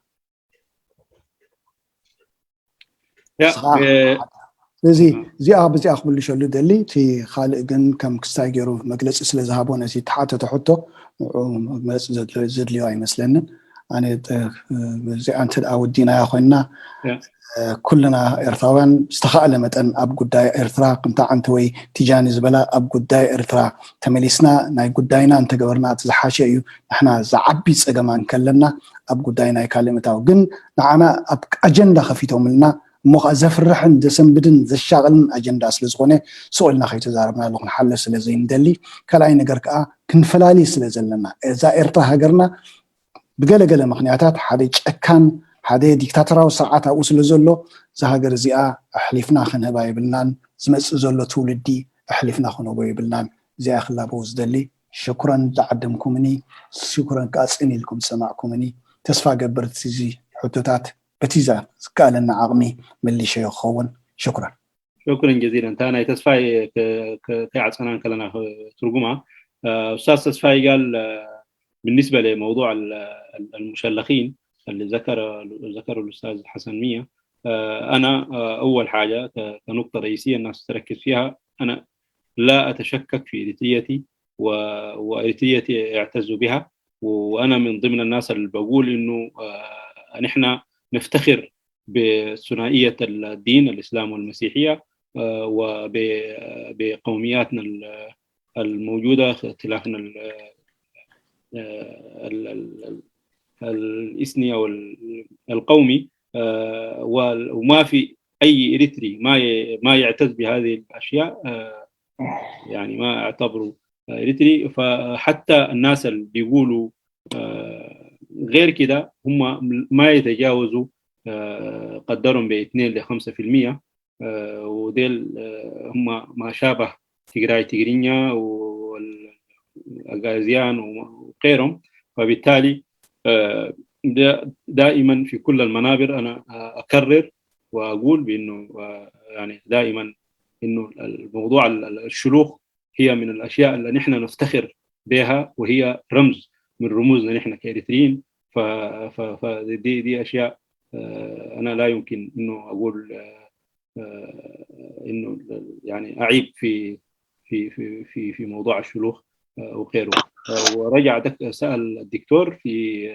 ስለዚ እዚኣ ብዚኣ ክምልሸሉ ደሊ እቲ ካልእ ግን ከም ክስታይ ገይሩ መግለፂ ስለ ዝሃቦ ነቲ ተሓተተ ሕቶ ንኡ መግለፂ ዘድልዮ ኣይመስለንን ኣነ እዚኣ እንተ ደኣ ወዲናያ ኮይንና ኩልና ኤርትራውያን ዝተኻእለ መጠን ኣብ ጉዳይ ኤርትራ፣ ከምታ ዓንተ ወይ ቲጃኒ ዝበላ ኣብ ጉዳይ ኤርትራ ተመሊስና ናይ ጉዳይና እንተገበርና እቲ ዝሓሸ እዩ። ንሕና ዝዓቢ ጸገም እንከለና ኣብ ጉዳይ ናይ ካልእ ምእታው ግን ንዓና ኣብ ኣጀንዳ ከፊቶምልና እሞ ከዓ ዘፍርሕን ዘሰንብድን ዘሻቕልን ኣጀንዳ ስለ ዝኾነ ስቕ ኢልና ከይተዛረብናሉ ክንሓልፍ ስለ ዘይንደሊ፣ ካልኣይ ነገር ከዓ ክንፈላሊ ስለ ዘለና እዛ ኤርትራ ሃገርና ብገለገለ ምኽንያታት ሓደ ጨካን ሓደ ዲክታተራዊ ስርዓት ኣብኡ ስለ ዘሎ እዛ ሃገር እዚኣ ኣሕሊፍና ክንህባ የብልናን። ዝመፅእ ዘሎ ትውልዲ ኣሕሊፍና ክንህቦ የብልናን። እዚኣ ክላበው ዝደሊ። ሽኩረን ዝዓደምኩምኒ፣ ሽኩረን ከዓ ፅን ኢልኩም ዝሰማዕኩምኒ። ተስፋ ገብር እዚ ሕቶታት በቲ ዝከኣለና ዓቕሚ መሊሸዮ ክኸውን። ሽኩረን። شكرا جزيلا. እታ ናይ ተስፋይ ከይዓፀና ከለና ትርጉማ ኡስታዝ ተስፋይ قال بالنسبة لموضوع المشلخين اللي ذكر ذكر الأستاذ حسن مية، أنا أول حاجة كنقطة رئيسية الناس تركز فيها، أنا لا أتشكك في إريتريتيتي وإريتريتي يعتز بها، وأنا من ضمن الناس اللي بقول إنه نحن نفتخر بثنائية الدين الإسلام والمسيحية وبقومياتنا الموجودة، اختلافنا الإثني أو القومي، وما في أي إريتري ما ما يعتز بهذه الأشياء، يعني ما أعتبره إريتري. فحتى الناس اللي بيقولوا غير كده هم ما يتجاوزوا قدرهم ب اثنين ل خمسة في المية، وديل هم ما شابه تجراي تجرينيا والأغازيان وغيرهم. فبالتالي دائما في كل المنابر أنا أكرر وأقول بأنه يعني دائما إنه الموضوع الشلوخ هي من الأشياء اللي نحن نفتخر بها، وهي رمز من رموزنا نحن كإريتريين. فدي دي أشياء أنا لا يمكن إنه أقول إنه يعني أعيب في في في في في موضوع الشلوخ وغيره. ورجع سأل الدكتور في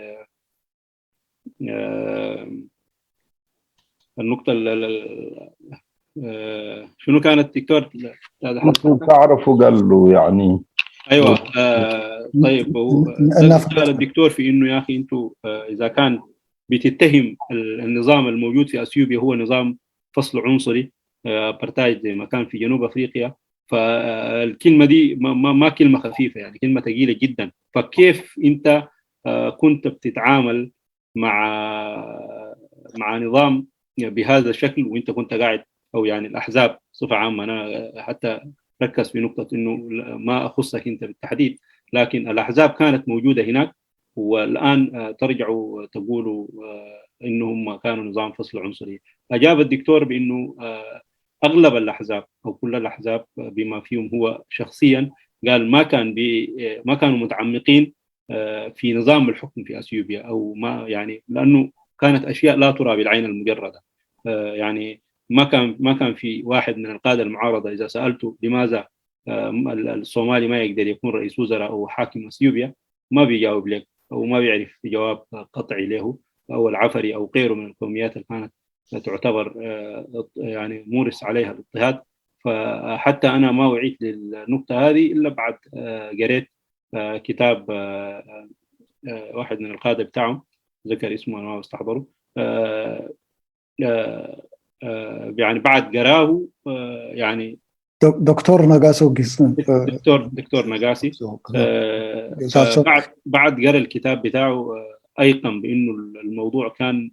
النقطة شنو كانت دكتور؟ تعرفوا قال له يعني ايوه. آه طيب، سأل الدكتور في انه يا اخي انتوا آه اذا كان بتتهم النظام الموجود في اثيوبيا هو نظام فصل عنصري، ابارتايد زي ما كان في جنوب افريقيا، فالكلمه دي ما, ما كلمه خفيفه، يعني كلمه ثقيله جدا. فكيف انت كنت بتتعامل مع مع نظام بهذا الشكل وانت كنت قاعد، او يعني الاحزاب بصفه عامه؟ انا حتى ركز في نقطه انه ما اخصك انت بالتحديد، لكن الاحزاب كانت موجوده هناك، والان ترجعوا تقولوا انهم كانوا نظام فصل عنصري. اجاب الدكتور بانه اغلب الاحزاب او كل الاحزاب بما فيهم هو شخصيا قال ما كان بي ما كانوا متعمقين في نظام الحكم في اثيوبيا، او ما يعني، لانه كانت اشياء لا ترى بالعين المجرده. يعني ما كان ما كان في واحد من القاده المعارضه اذا سالته لماذا الصومالي ما يقدر يكون رئيس وزراء او حاكم اثيوبيا، ما بيجاوب لك او ما بيعرف جواب قطعي له، او العفري او غيره من القوميات اللي كانت تعتبر يعني مورس عليها الاضطهاد. فحتى انا ما وعيت للنقطه هذه الا بعد قريت كتاب واحد من القاده بتاعهم، ذكر اسمه انا ما بستحضره، يعني بعد قراه يعني دكتور ناغاسو جيس دكتور دكتور ناغاسي بعد بعد قرا الكتاب بتاعه ايقن بانه الموضوع كان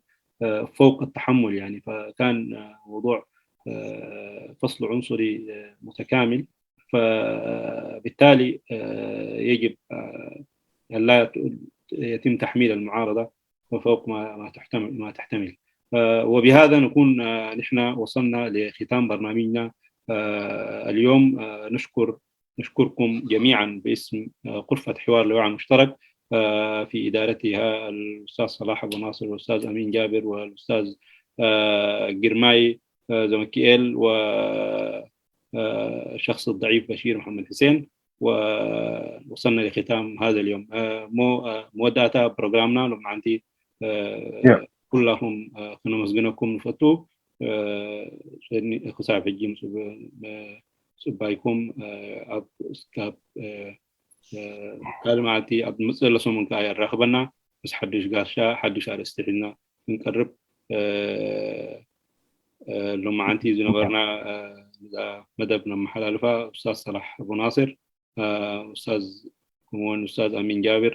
فوق التحمل، يعني فكان موضوع فصل عنصري متكامل. فبالتالي يجب ان لا يتم تحميل المعارضه فوق ما ما تحتمل ما تحتمل. وبهذا نكون نحن وصلنا لختام برنامجنا اليوم. نشكر نشكركم جميعا باسم غرفه حوار لوعي مشترك في ادارتها الاستاذ صلاح ابو ناصر والاستاذ امين جابر والاستاذ جرماي زمكيئيل و الشخص الضعيف بشير محمد حسين. ووصلنا لختام هذا اليوم. መወዳእታ ፕሮግራምና ሎማዓንቲ ኩላኹም ክነመስግነኩም ንፈቱ። ክሳብ ሕጂ ጽባይኩም ኣብ ካልእ መዓልቲ ኣብ መፅእ ዘሎ ሰሙን ከዓ የራኽበና። ምስ ሓዱሽ ጋሻ ሓዱሽ ኣርእስቲ ሒዝና ክንቀርብ ሎማዓንቲ ዝነበርና መደብ ነመሓላልፋ። ኡስታዝ ሰላሕ ኣቡ ናስር፣ ኡስታዝ ከምኡውን ኡስታዝ ኣሚን ጃብር፣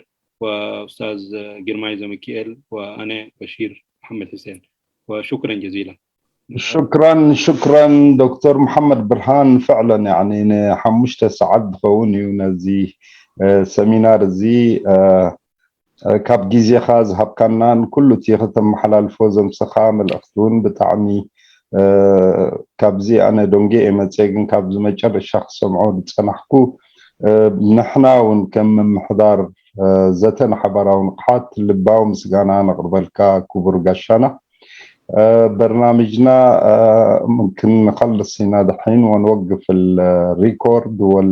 ኡስታዝ ግርማይ ዘሚካኤል፣ ኣነ በሺር መሓመድ ሕሴን። وشكرا جزيلا. ሽክራን ሽክራን ዶክተር መሓመድ ብርሃን። ፍዕለን ያኒ ንሓሙሽተ ሰዓት ዝኸውን እዩ ነዚ ሰሚናር እዚ። ካብ ግዜኻ ዝሃብካናን ኩሉ እቲ ከተመሓላልፎ ዘምሰኻ መልእኽቲ እውን ብጣዕሚ ካብዚ ኣነ ደንጉየ መፅየ፣ ግን ካብዚ መጨረሻ ክሰምዖ ዝፀናሕኩ ንሕና እውን ከም ምምሕዳር ዘተ ንሓባራዊ ንቕሓት ልባዊ ምስጋና ነቕርበልካ ክቡር ጋሻና። በርናምጅና ክንኸልስ ኢና ድሕን ወንወግፍ ሪኮርድ ወል